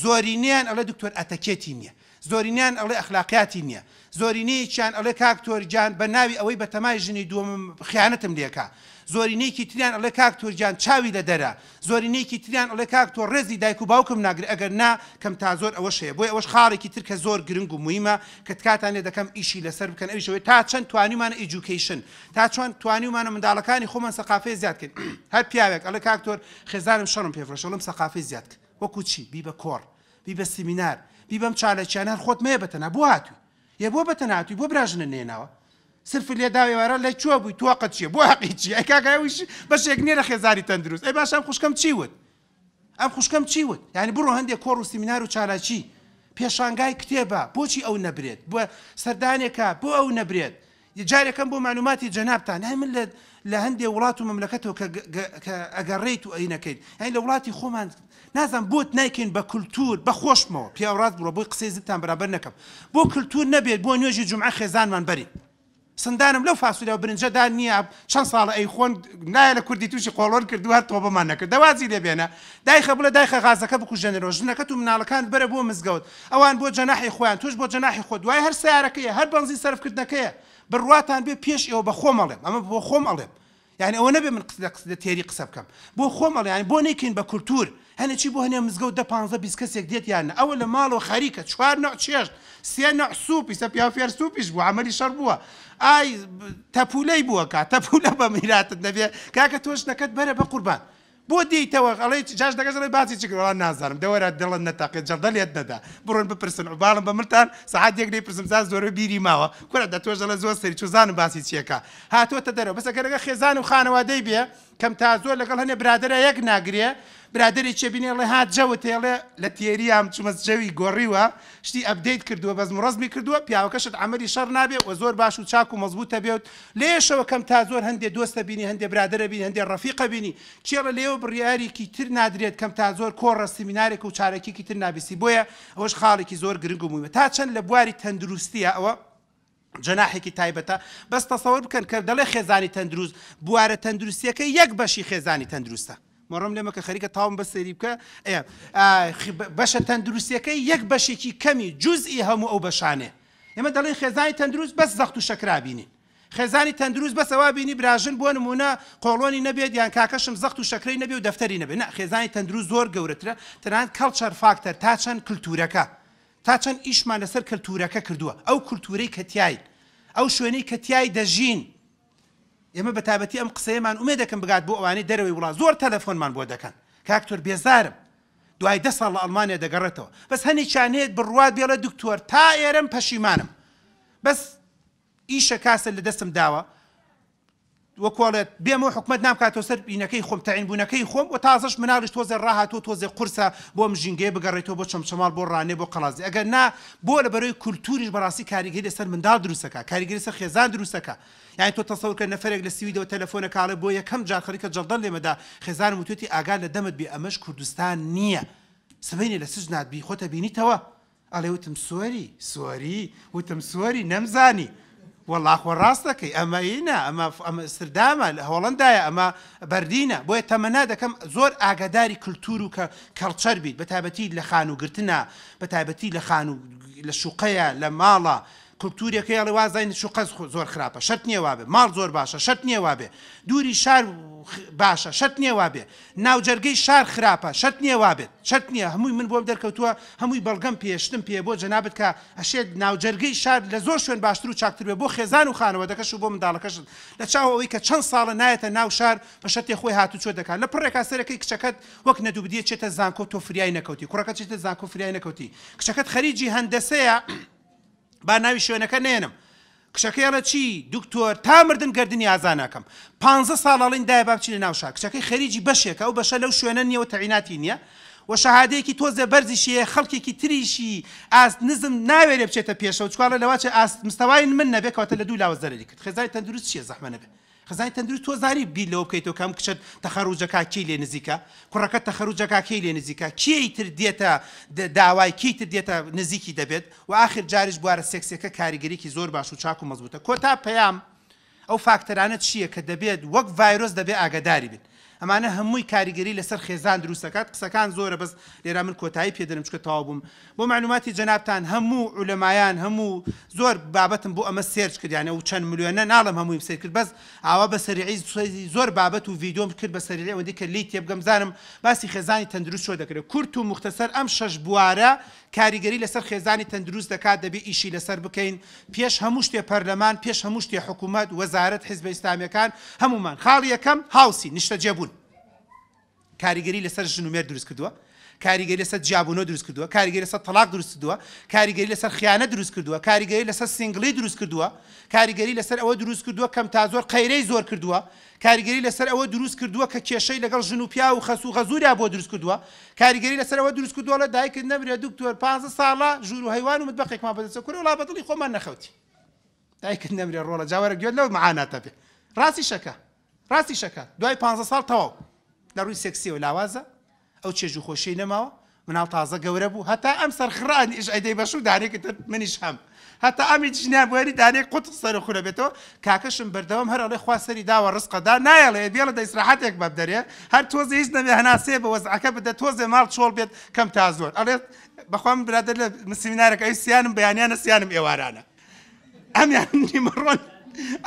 زۆرینەیان ئەڵێ دکتۆر ئەتەکێتی نیە زۆرینەیان ئەڵێ ئەخلاقیاتی نیە زۆرینەیەکیان ئەڵێ کاک تۆر گیان بە ناوی ئەوەی بەتەمای ژنی دووەمم خیانەتم لێکا زۆرینەیەکی تریان ئەڵێ کاک تۆر گیان چاوی لە دەرە زۆرینەیەکی تریان ئەڵێ کاک تۆ ڕێزی دایک و باوکم ناگری ئەگەر نا کەم تا زۆر ئەوەش هەیە بۆیە ئەوەش خاڵێکی تر کە زۆر گرنگ و مویمە کە تکاتان لێ دەکەم ئیشی لەسەر بکەن ئەویش ئەوەیە تا چەند توانیومانە education تا چۆن توانیومانە منداڵەکانی خۆمان سەقافەی زیاد کەین هەر پیاوێک ئەڵێ کاک تۆر خێزانم شەڕم پێ فرۆشە ئەڵێم سەقافەی زیاد کە وەکو چی بیبە کۆڕ بیبە سیمینار بیبەم چالاکیانە هەر خۆت مەیە بەتەنها بۆ هاتووی یە بۆ بەتەنها هاتووی بۆ براژنت نەهێناوە سرف لێداو ئێوارە لە کوێ بووی تۆقت چییە بۆ هەقی چییە ئەی کاکە ئەویش بەشێک نییە لە خێزانی تەندروست ئەی باشە ئەم خوشکەم چی وت ئەم خوشکەم چی وت؟ یانی بڕۆ هەندێک کۆڕ و سیمینار و چالاکی، پێشانگای کتێبە، بۆچی ئەو نەبرێت؟ بۆ سەردانێکە، بۆ ئەو نەبرێت؟ جارێکەم بۆ مەعلوماتی جەنابتان، یانی من لە لە هەندێ وڵات و مەملەکەتەوە کە کە ئەگەڕێیت و ئەینەکەیت، یانی لە وڵاتی خۆمان نازانم بۆت نایکەین بە کولتوور، بە خۆشمەوە، پیاو ڕاست بڕۆ بۆی قسەی زلتان بەرامبەر نەکەم، بۆ کولتوور نەبێت بۆ نوێژی جومعە خێزانمان بەرین. سندانم لەو فاسولیا و برنجە دا نیە چەند ساڵە ئەیخۆن نایە لە کوردی توشی قۆڵۆن کردوە هەر تۆبەمان نەکرد دە وازی لێ بێنە دایخە بڵێ دایخە غازەکە بکوژێنەرەوە ژنەکەت و مناڵەکانت بەرە بۆ مزگەوت ئەوان بۆ جەناحی خۆیان تۆش بۆ جەناحی خۆت دوای هەر سەیارەکەیە هەر بەنزین سەرف کردنەکەیە بڕواتان بێ پێش ئێوە بە خۆم ئەڵێم ئەمە بۆ خۆم ئەڵێم یانی ئەوە نەبێ من لە لە تێری قسە بکەم بۆ خۆم ئەڵێ یانی بۆ نەیکەین بە کولتوور هەنێ چی بۆ هەنێ مزگەوت دە پانزە 20 کەسێک دێت یان نە ئەوە لە ماڵەوە خەریکە چوار نەوع چێشت سێ نەوع سوپ ئیستا پیاو فێر سوپیش بووە عەمەلی شەڕ بووە ئای تەپولەی بووە کا تەپولە بە میراتت نەبێ کاکە تۆ ژنەکەت بەرە بە قوربان بۆ دێیتەوە ئەڵێی جاش دەگەش ئەڵێی باسی چ کرد وەڵا نازانم دەوەرە دڵت نەتەقێ جەڵدە لێت نەدا بڕۆن بپرسن عوباڵم بە ملتان سەعات یەک لێی پرسم زا زۆرە بیری ماوە کورە دە تۆش دەڵێ زۆر سەری چوزانم باسی چیەکا هاتۆتە دەرەوە بەس ئەگەر لەگەڵ خێزان و خانەوادەی بێ کەم تا زۆر لەگەڵ هەنێ برادەرا یەک ناگرێ برادەرێکی بینێ ئەڵێ ها جەوت هەیە ئەڵێ لە تێریام چومە جەوی گۆڕیوە شتی update کردووە بەزم و ڕەزمی کردووە پیاوەکەشت عەمەلی شەڕ نابێ و زۆر باش و چاک و مەزبووتە بێت لێیەشەوە کەم تا زۆر هەندێ دۆستە بینی هەندێ برادەرە بینی هەندێ ڕەفیقە بینی کێڵە لێیەوە بڕیارێکی تر نادرێت کەم تا زۆر کۆڕە سیمینارێک و چارەکێکی تر نابیستی بۆیە ئەوەش خاڵێکی زۆر گرنگ و مویمە تا چەند لە بواری تەندروستیە ئەوە جەناحێکی تایبەتە بەس تەسەوەر بکەن کە دەڵێ خێزانی تەندروست بوارە تەندروستیەکە یەک بەشی خێزانی تەندروستە مەڕم لێمە کە خەریکە تاوم بەس سەیری بکە بەشە تەندروستیەکەی یەک بەشێکی کەمی جزئی هەموو ئەو بەشانێ ئێمە دەڵێن خێزانی تەندروست بەس زەخت و شەکرا بینین خێزانی تەندروست بەس ئەوا بینی براژن بۆ نموونە قۆڵۆنی نەبێت یان کاکەشم زەخت و شەکرەی نەبێ و دەفتەری نەبێ نا خێزانی تەندروست زۆر گەورەترە تەنانەت culture factor تا چەند کلتورەکە تا چەند ئیشمان لەسەر کەلتورەکە کردووە ئەو کولتورەی کە تیاین ئەو شوێنەی کە تیای دەژین. ئێمە بە تایبەتی ئەم قسەیەمان ئومێدەکەم بگات بۆ ئەوانەی دەرەوەی وڵات زۆر تەلەفۆنمان بۆ دەکەن کاک تۆر بێزارم دوای دە ساڵ لە ئەڵمانیا دەگەڕێتەوە بەس هەنێکیان هەیە بڕوات بێڵێ دکتۆر تا ئێرەم پەشیمانم بەس ئیشە کاسە لە دەستم داوە وەکو ئەڵێت بێمەوە حکومەت نامکاتەوە سەر بینەکەی خۆم تەعین بوونەکەی خۆم و تازەش مناڵیش تۆزێ ڕاهاتووە تۆزێ قورسە بۆ ئەم ژینگەیە بگەڕێتەوە بۆ چەمچەماڵ بۆ ڕانێ بۆ قەڵازی ئەگەر نا بۆ لە بەرەی کولتوریش بەڕاستی کاریگەری لەسەر منداڵ دروستەکە کاریگەری لەسەر خێزان دروستەکە یانی تۆ تەسەور کە نەفەرێک لە سویدەوە تەلەفۆنەکە ئەڵێ بۆ یەکەم جار خەریکە جەڵدە لێمەدا خێزانم وتوێتی ئاگات لە دەمت بێ ئەمەش کوردستان نییە سبەینێ لە سجنات بی خۆتە بینیتەوە ئەڵێ وتم sorry sorry وتم sorry نەمزانی وەڵا خۆ ڕاست دەکەی ئەمە ئینە ئەمە ئەمە سردامە لە هۆڵەندایە ئەمە بەرلینە بۆیە تەمەنا دەکەم زۆر ئاگاداری کلتور و کە culture بیت بە تایبەتی لە خانوو گرتنا بە تایبەتی لە خانوو لە شوقەیە لە ماڵە کلتورێک هەیە ئەڵێ وازانین شوقە زۆر خراپە شەرت نییە وابێ ماڵ زۆر باشە شەرت نییە وابێ دووری شار باشە شەرت نییە وابێ ناوجەرگەی شار خراپە شەرت نییە وابێت شەرت نییە هەمووی من بۆم دەرکەوتووە هەمووی بەڵگەم پێیە شتم پێیە بۆ جەنابت کە ئەشێت ناوجەرگەی شار لە زۆر شوێن باشتر و چاکتر بێ بۆ خێزان و خانەوادەکەش و بۆ منداڵەکەشت لە چاو ئەوەی کە چەند ساڵە نایەتە ناو شار بە شەرتێ خۆی هاتوچۆ دەکات لە پڕێکا سەرەکەی کچەکەت وەک نەدوبدیە چێتە زانکۆ تۆ فریای نەکەوتی کوڕەکەت چێتە زانکۆ فریای نەکەوتی کچەکەت خەریجی هەندەسەیە با ناوی شوێنەکە نەیەنم کچەکەی ئەڵێ چی دکتۆر تا مردن گەردنی ئازا ناکەم پانزە ساڵ ئەڵین دایە با بچینە ناو شار کچەکەی خەریجی بەشێکە ئەو بەشە لەو شوێنە نییە و تەعیناتی نییە و شەهادەیەکی تۆزێ بەرزیشی هەیە خەڵکێکی تریشی ئاست نزم ناوێرێ بچێتە پێشەوە چکا ئەڵێ لەواچێ ئاست مستەوای من نەبێ کەواتە لە دوو لاوە زەرەری کرد خێزانی تەندروست چییە زەحمە نەبێ خزانی تەندروست تۆ زانی بیر لەوە بکەیتەوە کە ئەم کچەت تەخەروجەکا کێی لێ نزیکە کوڕەکەت تەخەروجەکا کێی لێ نزیکە کێی تر دێتە داوای کێی تر دێتە نزیکی دەبێت و ئاخر جاریش بوارە سێکسیەکە کاریگەریکی زۆر باش و چاک و مەزبوتە کۆتا پەیام ئەو فاکتەرانە چییە کە دەبێت وەک ڤایرۆس دەبێت ئاگاداری بن ئەمانە هەمووی کاریگەری لەسەر خێزان دروست دەکات قسەکان زۆرە بەس لێرە من کۆتایی پێ دەنم چونکە تەواو بووم بۆ مەعلوماتی جەنابتان هەموو عولەمایان هەموو زۆر بابەتم بۆ ئەمە search کرد یانی ئەو چەند ملیۆنە ناڵێم هەموویم سەیر کرد بەس ئاوا بە سەریعی زۆر بابەت و ڤیدیۆم کرد بە سەریعی ئەوەندەی کە لێی تێبگەم بزانم باسی خێزانی تەندروست چۆن دەکرێت کورت و موختەسەر ئەم شەش بوارە کاریگەری لەسەر خێزانی تەندروست دەکات دەبێ ئیشی لەسەر بکەین پێش هەموو شتێ پەرلەمان پێش هەموو شتێ حکومەت وەزارەت حیزبە ئیسلامیەکان هەموومان خاڵی یەکەم هاوسی نیشتەجێبوون کاریگەری لەسەر ژن و مێرد دروست کردووە کاریگەری لەسەر جیابوونەوە دروست کردووە کاریگەری لەسەر تەڵاق دروست کردووە کاریگەری لەسەر خیانەت دروست کردووە کاریگەری لەسەر single ی دروست کردووە کاریگەری لەسەر ئەوە دروست کردووە کەم تا زۆر قەیرەی زۆر کردووە کاریگەری لەسەر ئەوە دروست کردووە کە کێشەی لەگەڵ ژن و پیاو و خەسوو غەزووریا بۆ دروست کردووە کاریگەری لەسەر ئەوە دروست کردووە ئەڵێ دایکت نەمرێ دکتۆر پانزە ساڵە ژوور و هەیوان و متبەقێکمان بەدەستە کورە وەڵا بە دڵی خۆمان نەخەوتین دایکت نەمرێ ڕۆڵە جا وەرە گوێت لەو معاناتە بێ ڕاستیشەکە ڕاستیشەکە دوای پانزە ساڵ تەواو لە ڕووی سێکسیەوە لاوازە ئەو چێژ و خۆشیەی نەماوە مناڵ تازە گەورە بوو هەتا ئەم سەرخڕانیش ئەیدەی بەشوو دانێکی تر منیش هەم هەتا ئەمی ژنیان بوێری دانێک قوت سەر و خورە بێتەوە کاکەشم بەردەوام هەر ئەڵێ خوا سەری داوە ڕزقە دا نایەڵێ بێڵە دە ئیسراحەتێک بە بدەرێ هەر تۆزێ هیچ نەبێ هەناسەیە بە وەزعەکە بدە تۆزێ ماڵ چۆڵ بێت کەم تا زۆر ئەڵێ بەخوا من برادەر لە سیمینارەکە ئەوی سیانم بەیانیانە سیانم ئێوارانە ئەمیان نیمەڕۆ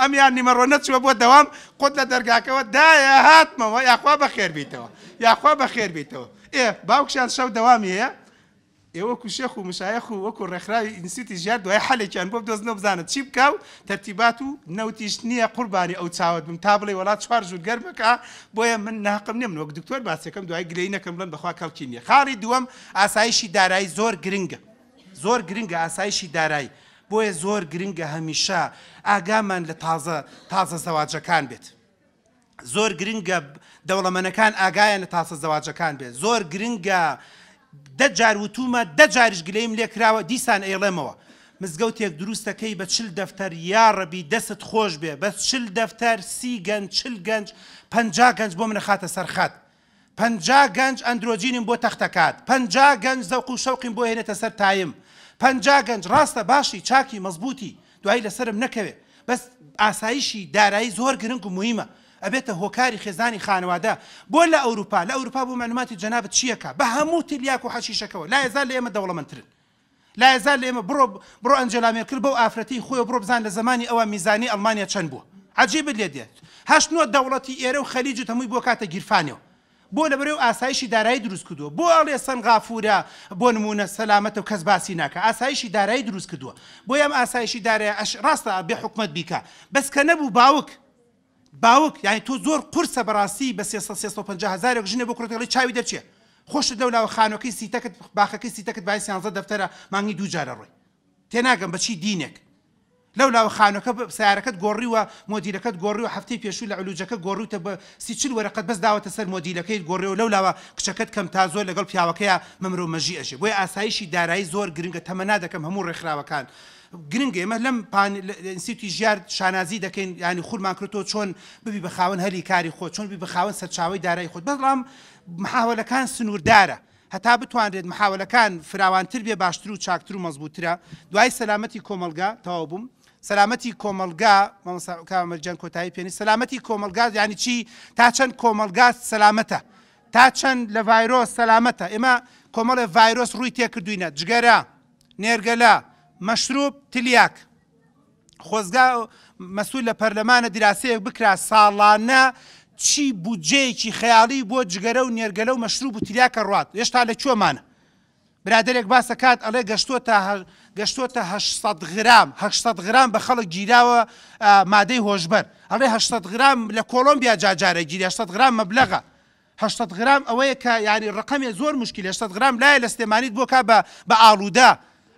ئەمیان نیمەڕۆ نەچووە بۆ دەوام قوت لە دەرگاکەوە دایە هاتمەوە یاخوا بەخێر بیتەوە یاخوا بەخێر بیتەوە ئێ باوکشیان شەو دەوامی هەیە ئێ وەکو شێخ و مشایەخ و وەکو ڕێکخراوی ئینستیتوتی ژیار دوای حەلێکیان بۆ بدۆزنەوە بزانن چی بکا و تەرتیبات و نەوتیش نییە قوربانی ئەو چاوەت بم تا بڵێی وەڵا چوار ژوور گەرمەکە بۆیە من ناقم نییە من وەک دکتۆر باسێکم دوای گلەیی نەکەم بڵێن بەخوا کەڵکی نییە خاڵی دووەم ئاسایشی دارایی زۆر گرنگە زۆر گرنگە ئاسایشی دارایی بۆیە زۆر گرنگە هەمیشە ئاگامان لە تازە تازە زەواجەکان بێت زۆر گرنگە دەوڵەمەنەکان ئاگایان لە تاسە زەواجەکان بێت زۆر گرنگە دە جار وتومە دە جاریش گلەیم لێ کراوە دیسان ئەیڵێمەوە مزگەوتێک دروستەکەی بە چل دەفتەر یاڕەبی دەست خۆش بێ بەس چل دەفتەر سی گەنج چل گەنج پەنجا گەنج بۆ منە خاتە سەر خەت 50 گەنج ئەندرۆجینم بۆ تەختەکات 50 گەنج زەوق و شەوقیم بۆ هێنێتە سەر تایم 50 گەنج ڕاستە باشی چاکی مەزبووتی دوایی لەسەرم نەکەوێ بەس ئاسایشی دارایی زۆر گرنگ و موهیمە ئەبێتە هۆکاری خێزانی خانەوادە بۆ لە ئەوروپا لە ئەوروپا بۆ مەعلوماتی جەنابت چیەکا بە هەموو تلیاک و حەشیشەکەوە لایەزال لە ئێمە دەوڵەمەندترن لایەزال لە ئێمە بڕۆ بڕۆ ئەنجێلا مێرکل بەو ئافرەتەی خۆی بڕۆ بزان لە زەمانی ئەوە میزانی ئەڵمانیا چەند بووە عەجیبت لێ دێت هەشت نۆ دەوڵەتی ئێرە و خەلیجت هەمووی بۆ کاتە گیرفانێەوە بۆ لەبەرئەو ئاسایشی دارایی دروست کردووە بۆ ئەڵێ سەنغافورە بۆ نموونە سەلامەتە و کەس باسی ناکا ئاسایشی دارایی دروست کردووە بۆیە ئەم ئاسایشی دارایە ئەش ڕاستە بێ حکومەت بیکا بەس کە نەبوو باوک. باوک یانی تۆ زۆر قورسە بەڕاستی بە 300 350 هەزارێک ژنێ بۆ کوڕەکەی چاوی دەرچێ خۆشت لەولاوە خانوەکەی سیتەکت باخەکەی سیتەکت بای سیانزە دەفتەرە مانگی دوو جارە ڕۆی تێناگەم بە چی دینێک لەولاوە خانوەکە سەیارەکەت گۆڕیوە مۆدیلەکەت گۆڕیوە هەفتەی پێشوو لە علوجەکە گۆڕیوتە بە سی چل وەرەقەت بەس داوەتە سەر مۆدیلەکەیت گۆڕیوە لەولاوە کچەکەت کەم تا زۆر لەگەڵ پیاوەکەیا مەمرەو مەژی ئەژێ بۆیە ئاسایشی دارایی زۆر گرنگە تەمەنا دەکەم هەموو ڕێکخراوەکان گرنگە ئێمە لەم پان ئینستیتوتی ژیار شانازی دەکەین یانی خولمان کردەوە چۆن ببی بە خاوەن هەلی کاری خۆت چۆن ببی بە خاوەن سەرچاوەی دارایی خۆت بەڵام محاوەلەکان سنووردارە هەتا بتوانرێت محاوەلەکان فراوانتر بێ باشتر و چاکتر و مەزبووترە دوای سەلامەتی کۆمەڵگا تەواو بووم سەلامەتی کۆمەڵگا مامۆستا کاوە مەرجان کۆتایی پێنی سەلامەتی کۆمەڵگا یانی چی تا چەند کۆمەڵگا سەلامەتە تا چەند لە ڤایرۆس سەلامەتە ئێمە کۆمەڵێ ڤایرۆس ڕووی تێکردوینە جگەرە نێرگەلە، مەشروب، تلیاک. خۆزگا مەسول لە پەرلەمانە دیراسەیەک بکرا ساڵانە چی بودجەیەکی خەیاڵی بۆ جگەرە و نێرگەلە و مەشروب و تلیاک ئەڕوات هێشتا لە کوێمانە برادەرێک باس ئەکات ئەڵێ گەشتۆتە گەشتۆتە 800 غرام 800 غرام بە خەڵک گیراوە مادەی هۆشبەر ئەڵێ 800 غرام لە کۆڵۆمبیا جاجارە گیری 800 غرام مەبلەغە 800 غرام ئەوەیە کە یانی ڕەقەمێ زۆر موشکیلە 800 غرام لایە لە سلێمانیت بۆ کا بە بە ئاڵوودە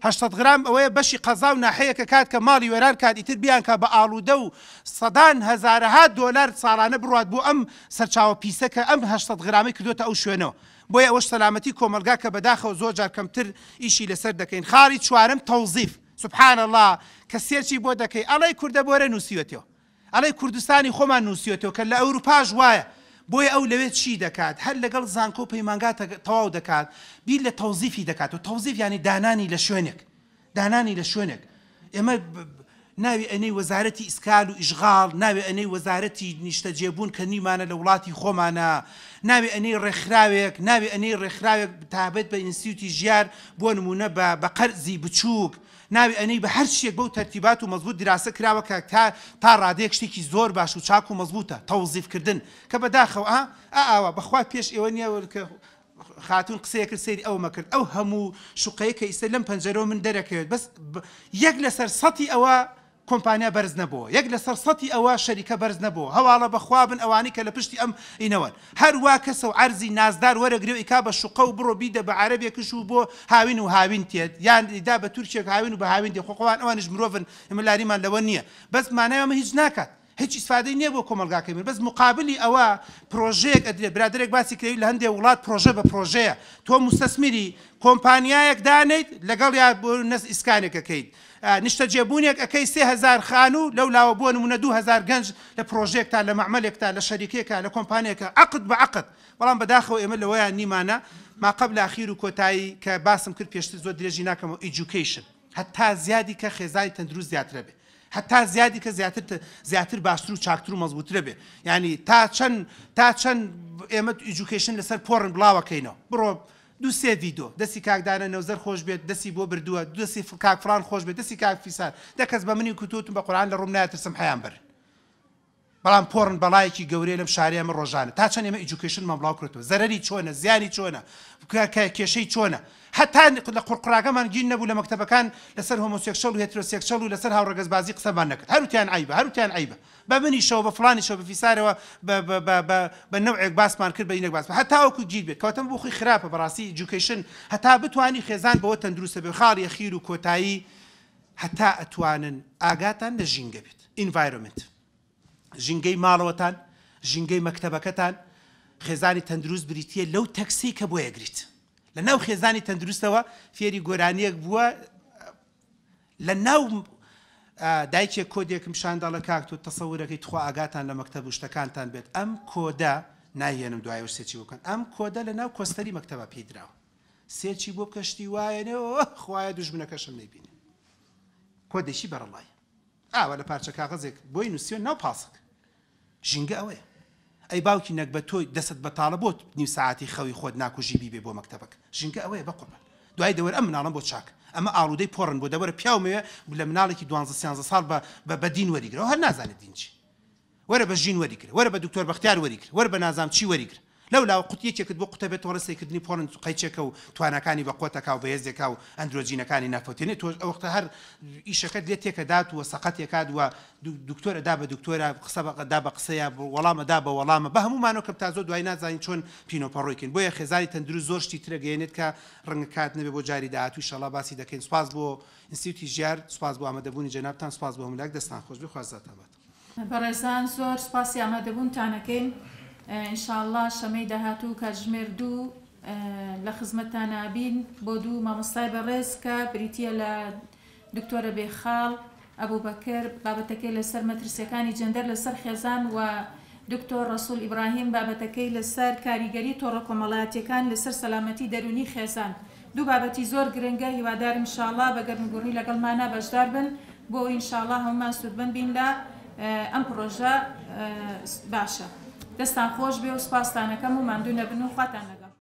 800 غرام ئەوەیە بەشی قەزا و ناحەیەکە کات کە ماڵی وێران کات ئیتر بیان کا بە ئاڵوودە و سەدان هەزارەها دۆلار ساڵانە بڕوات بۆ ئەم سەرچاوە پیسە کە ئەم 800 غرامەی کردۆتە ئەو شوێنەوە بۆیە ئەوەش سەلامەتی کۆمەڵگا کە بەداخەوە زۆر جار کەمتر ئیشی لەسەر دەکەین خاڵی چوارەم تەوزیف سبحان اللە کە سێرچی بۆ دەکەی ئەڵێی کوردە بۆرە نووسیوەتەوە ئەڵێی کوردستانی خۆمان نووسیوەتەوە کە لە ئەوروپاش وایە، بۆیە ئەو لەوێ چی دەکات؟ هەر لەگەڵ زانکۆ و پەیمانگا تەواو دەکات، بیر لە تەوزیفی دەکاتەوە، تەوزیف یانی دانانی لە شوێنێک، دانانی لە شوێنێک. ئێمە ناوی ئەنێی وەزارەتی ئیسکال و ئیشغاڵ، ناوی ئەنێی وەزارەتی نیشتەجێبوون کە نیمانە لە وڵاتی خۆمانە، ناوی ئەنێی ڕێکخراوێک، ناوی ئەنێی ڕێکخراوێک تابەت بە ئینستیوتی ژیار بۆ نموونە بە قەرزی بچووک، ناوی ئەنێی بە هەر شتێک بەو تەرتیبات و مەزبوت دیراسە کراوە کە تا تا ڕادەیەک شتێکی زۆر باش و چاک و مەزبوتە تەوزیف کردن کە بەداخەوە ئا ئا ئاوا بەخوا پێش ئێوە نیە کە خاتوون قسەیە کرد سەیری ئەومە کرد ئەو هەموو شوقەیە کە ئیستا لەم پەنجەرەوە من دەرەکەوێت بەس یەک لەسەر سەتی ئەوە کۆمپانیا بەرز نەبۆوە یەک لەسەر سەتی ئەوە شەریکە بەرز نەبۆوە هەواڵە بەخوا بن ئەوانەی کە لە پشتی ئەم ینەوەن هەر وا کەسە و عەرزی نازدار وەرەگرێ و ئیکا بە شوقە و بڕۆ بیدە بە عەرەبێکش و بۆ هاوین و هاوین تێت یان ئیدا بە تورکێک هاوین و بە هاوین دێ خۆ قوان ئەوانیش مرۆڤن ئێمە لاریمان لەوە نییە بەس مانای ئەمە هیچ ناکات هیچ ئیسفادەی نییە بۆ کۆمەڵگاکەی من بەس مقابلی ئەوە پرۆژەیەک ئەدرێت برادەرێک باسی کرێ لە هەندێ وڵات پرۆژە بە پرۆژەیە تۆ موستەسمیری کۆمپانیایەک دانیت لەگەڵیا بۆ نەس ئیسکانێک ئەکەیت نیشتەجێبوونێک ئەکەی 3000 خانوو لەو لاوە بۆ نمونە 2000 گەنج لە پرۆژەیەکتا لە مەعمەلێکتا لە شەریکێکا لە کۆمپانیەکە عەقد بە عەقد بەڵام بەداخەوە ئێمە لەوەیان نیمانە ما قبل ئاخیر و کۆتایی کە باسم کرد پێشتر زۆر درێژی ناکەمەوە education هەتا زیادی کە خێزانی تەندروست زیاترە بێ هەتا زیادی کە زیاتر زیاتر باشتر و چاکتر و مەزبووترە بێ یعنی تا چەند تا چەند ئێمە education لەسەر porn بڵاوەکەینەوە بڕۆ دوو سێ ڤیدۆ دەستی کاک دانە نەوزەر خۆش بێت دەستی بۆ بردووە دەستی کاک فڵان خۆش بێت دەستی کاک فیسار دە کەس بە منی کوتوتم بە قورئان لە ڕووم نایە ترسم حەیام بەرن بەڵام porn بەڵایەکی گەورەیە لەم شارەی ئەمە ڕۆژانە تا چەند ئێمە education مان بڵاو کردەوە زەرەری چۆنە زیانی چۆنە کێشەی چۆنە هەتا لە قوڕقوڕاکەمان گیر نەبوو لە مەکتەبەکان لەسەر homosexual و heterosexual و لەسەر هاوڕەگەزبازی قسەمان نەکرد هەروتیان عەیبە هەروتیان عەیبە بە منیشەوە بە فڵانیشەوە بە فیسارەوە بە بە بە بە بە نەوعێک باسمان کرد بە ئینێک باس هەتاوەکو گیر بێت کەواتە بۆ خۆی خراپە بەڕاستی education هەتا بتوانی خێزان بەوە تەندروستە بێ خاڵی ئەخیر و کۆتایی هەتا ئەتوانن ئاگاتان لە ژینگە بێت environment ژینگەی ماڵەوەتان ژینگەی مەکتەبەکەتان خێزانی تەندروست بریتیە لەو تەکسی کە بۆ ئەگریت لە ناو خێزانی تەندروستەوە فێری گۆرانیەک بووە لە ناو دایکێک کۆدێکم پیشان دەڵێ کاک تۆ تەسەورەکەی تخوا ئاگاتان لە مەکتەب و شتەکانتان بێت ئەم کۆدە نایهێنم دوایەوە search ی بۆ بکەن ئەم کۆدە لە ناو coaster ی مەکتەبە پێی دراوە search ی بۆ بکە شتی وایە نێ ئۆه خوایە دوژمنەکەشم نەیبینێ کۆدێکی بەرەڵای ئاوا لە پارچە کاغەزێک بۆی نووسیوە ناو پاسک ژینگە ئەوەیە. ئەی باوکی نەگبەت تۆ دەستت بەتاڵە بۆ نیو سەعاتی خەوی خۆت ناکوژی بیبەی بۆ مەکتەبەکە ژینگە ئەوەیە بەقوربان دوای دەوەر ئەم مناڵەم بۆ چاکە ئەمە ئاڵودەی porn بۆ دەوەرە پیاو مەوێ لە مناڵێکی دوانزە سیانزە ساڵ بە بە بە دین وەریگرە ئەو هەر نازانێت دین چی وەرە بە ژین وەریگرە وەرە بە دکتۆر بەختیار وەریگرە وەرە بە نازام چی وەریگرە. لەولاوە قوت یەکێکت بۆ قوتە بێت تۆڵە سەیکردنی پۆڕن قەیچێکە و تواناکانی بە قوتەکا و بەهێزێکا و ئەندرۆجینەکانی نافەوتێنێ تۆش ئەوەختە هەر ئیشەکەت لێ تێکەدات و سەقەتێکات و دکتۆر ئەدا بە دکتۆرە قسە ئەدا بە قسەیە وەڵام ئەدا بە وەڵامە بە هەموومانەوە کە تا زۆر دوای نازانین چۆن پینۆپەڕۆی کەین بۆیە خێزانی تەندروست زۆر شتی ترە گەیەنێت کە ڕەنگە کات نەبێ بۆ جاری داهاتوو ئیشەڵا باسی دەکەین سوپاس بۆ ئینستیوتی ژیار سوپاس بۆ ئامادەبوونی جەنابتان سوپاس بۆ هەموو لایەک دەستان خۆش بێ خوا جەزاتان بات. بەڕێزان زۆر سوپاسی ئامادەبوونتان ئەکەین ان شاء اللە شەمەی داهاتوو کاتژمێر دوو لە خزمەتتانا ئەبین بۆ دوو مامۆستای بەڕێز کە بریتیە لە دکتۆرە بێخاڵ ئەبوبەکر بابەتەکەی لەسەر مەترسیەکانی جێندەر لەسەر خێزان و دکتۆر ڕەسوڵ ئیبراهیم بابەتەکەی لەسەر کاریگەری تۆڕە کۆمەڵایەتیەکان لەسەر سەلامەتی دەروونی خێزان دوو بابەتی زۆر گرنگە هیوادارم ان شاءاللە بە گەرموگوڕی لەگەڵمانا بەشدار بن بۆ ئەوەی ان شاءاللە هەموومان سوودمەند بین لە ئەم پڕۆژە باشە دەستان خۆش بێ و سوپاستان ئەکەم و ماندوو نەبن و خواتان لەگەڵ.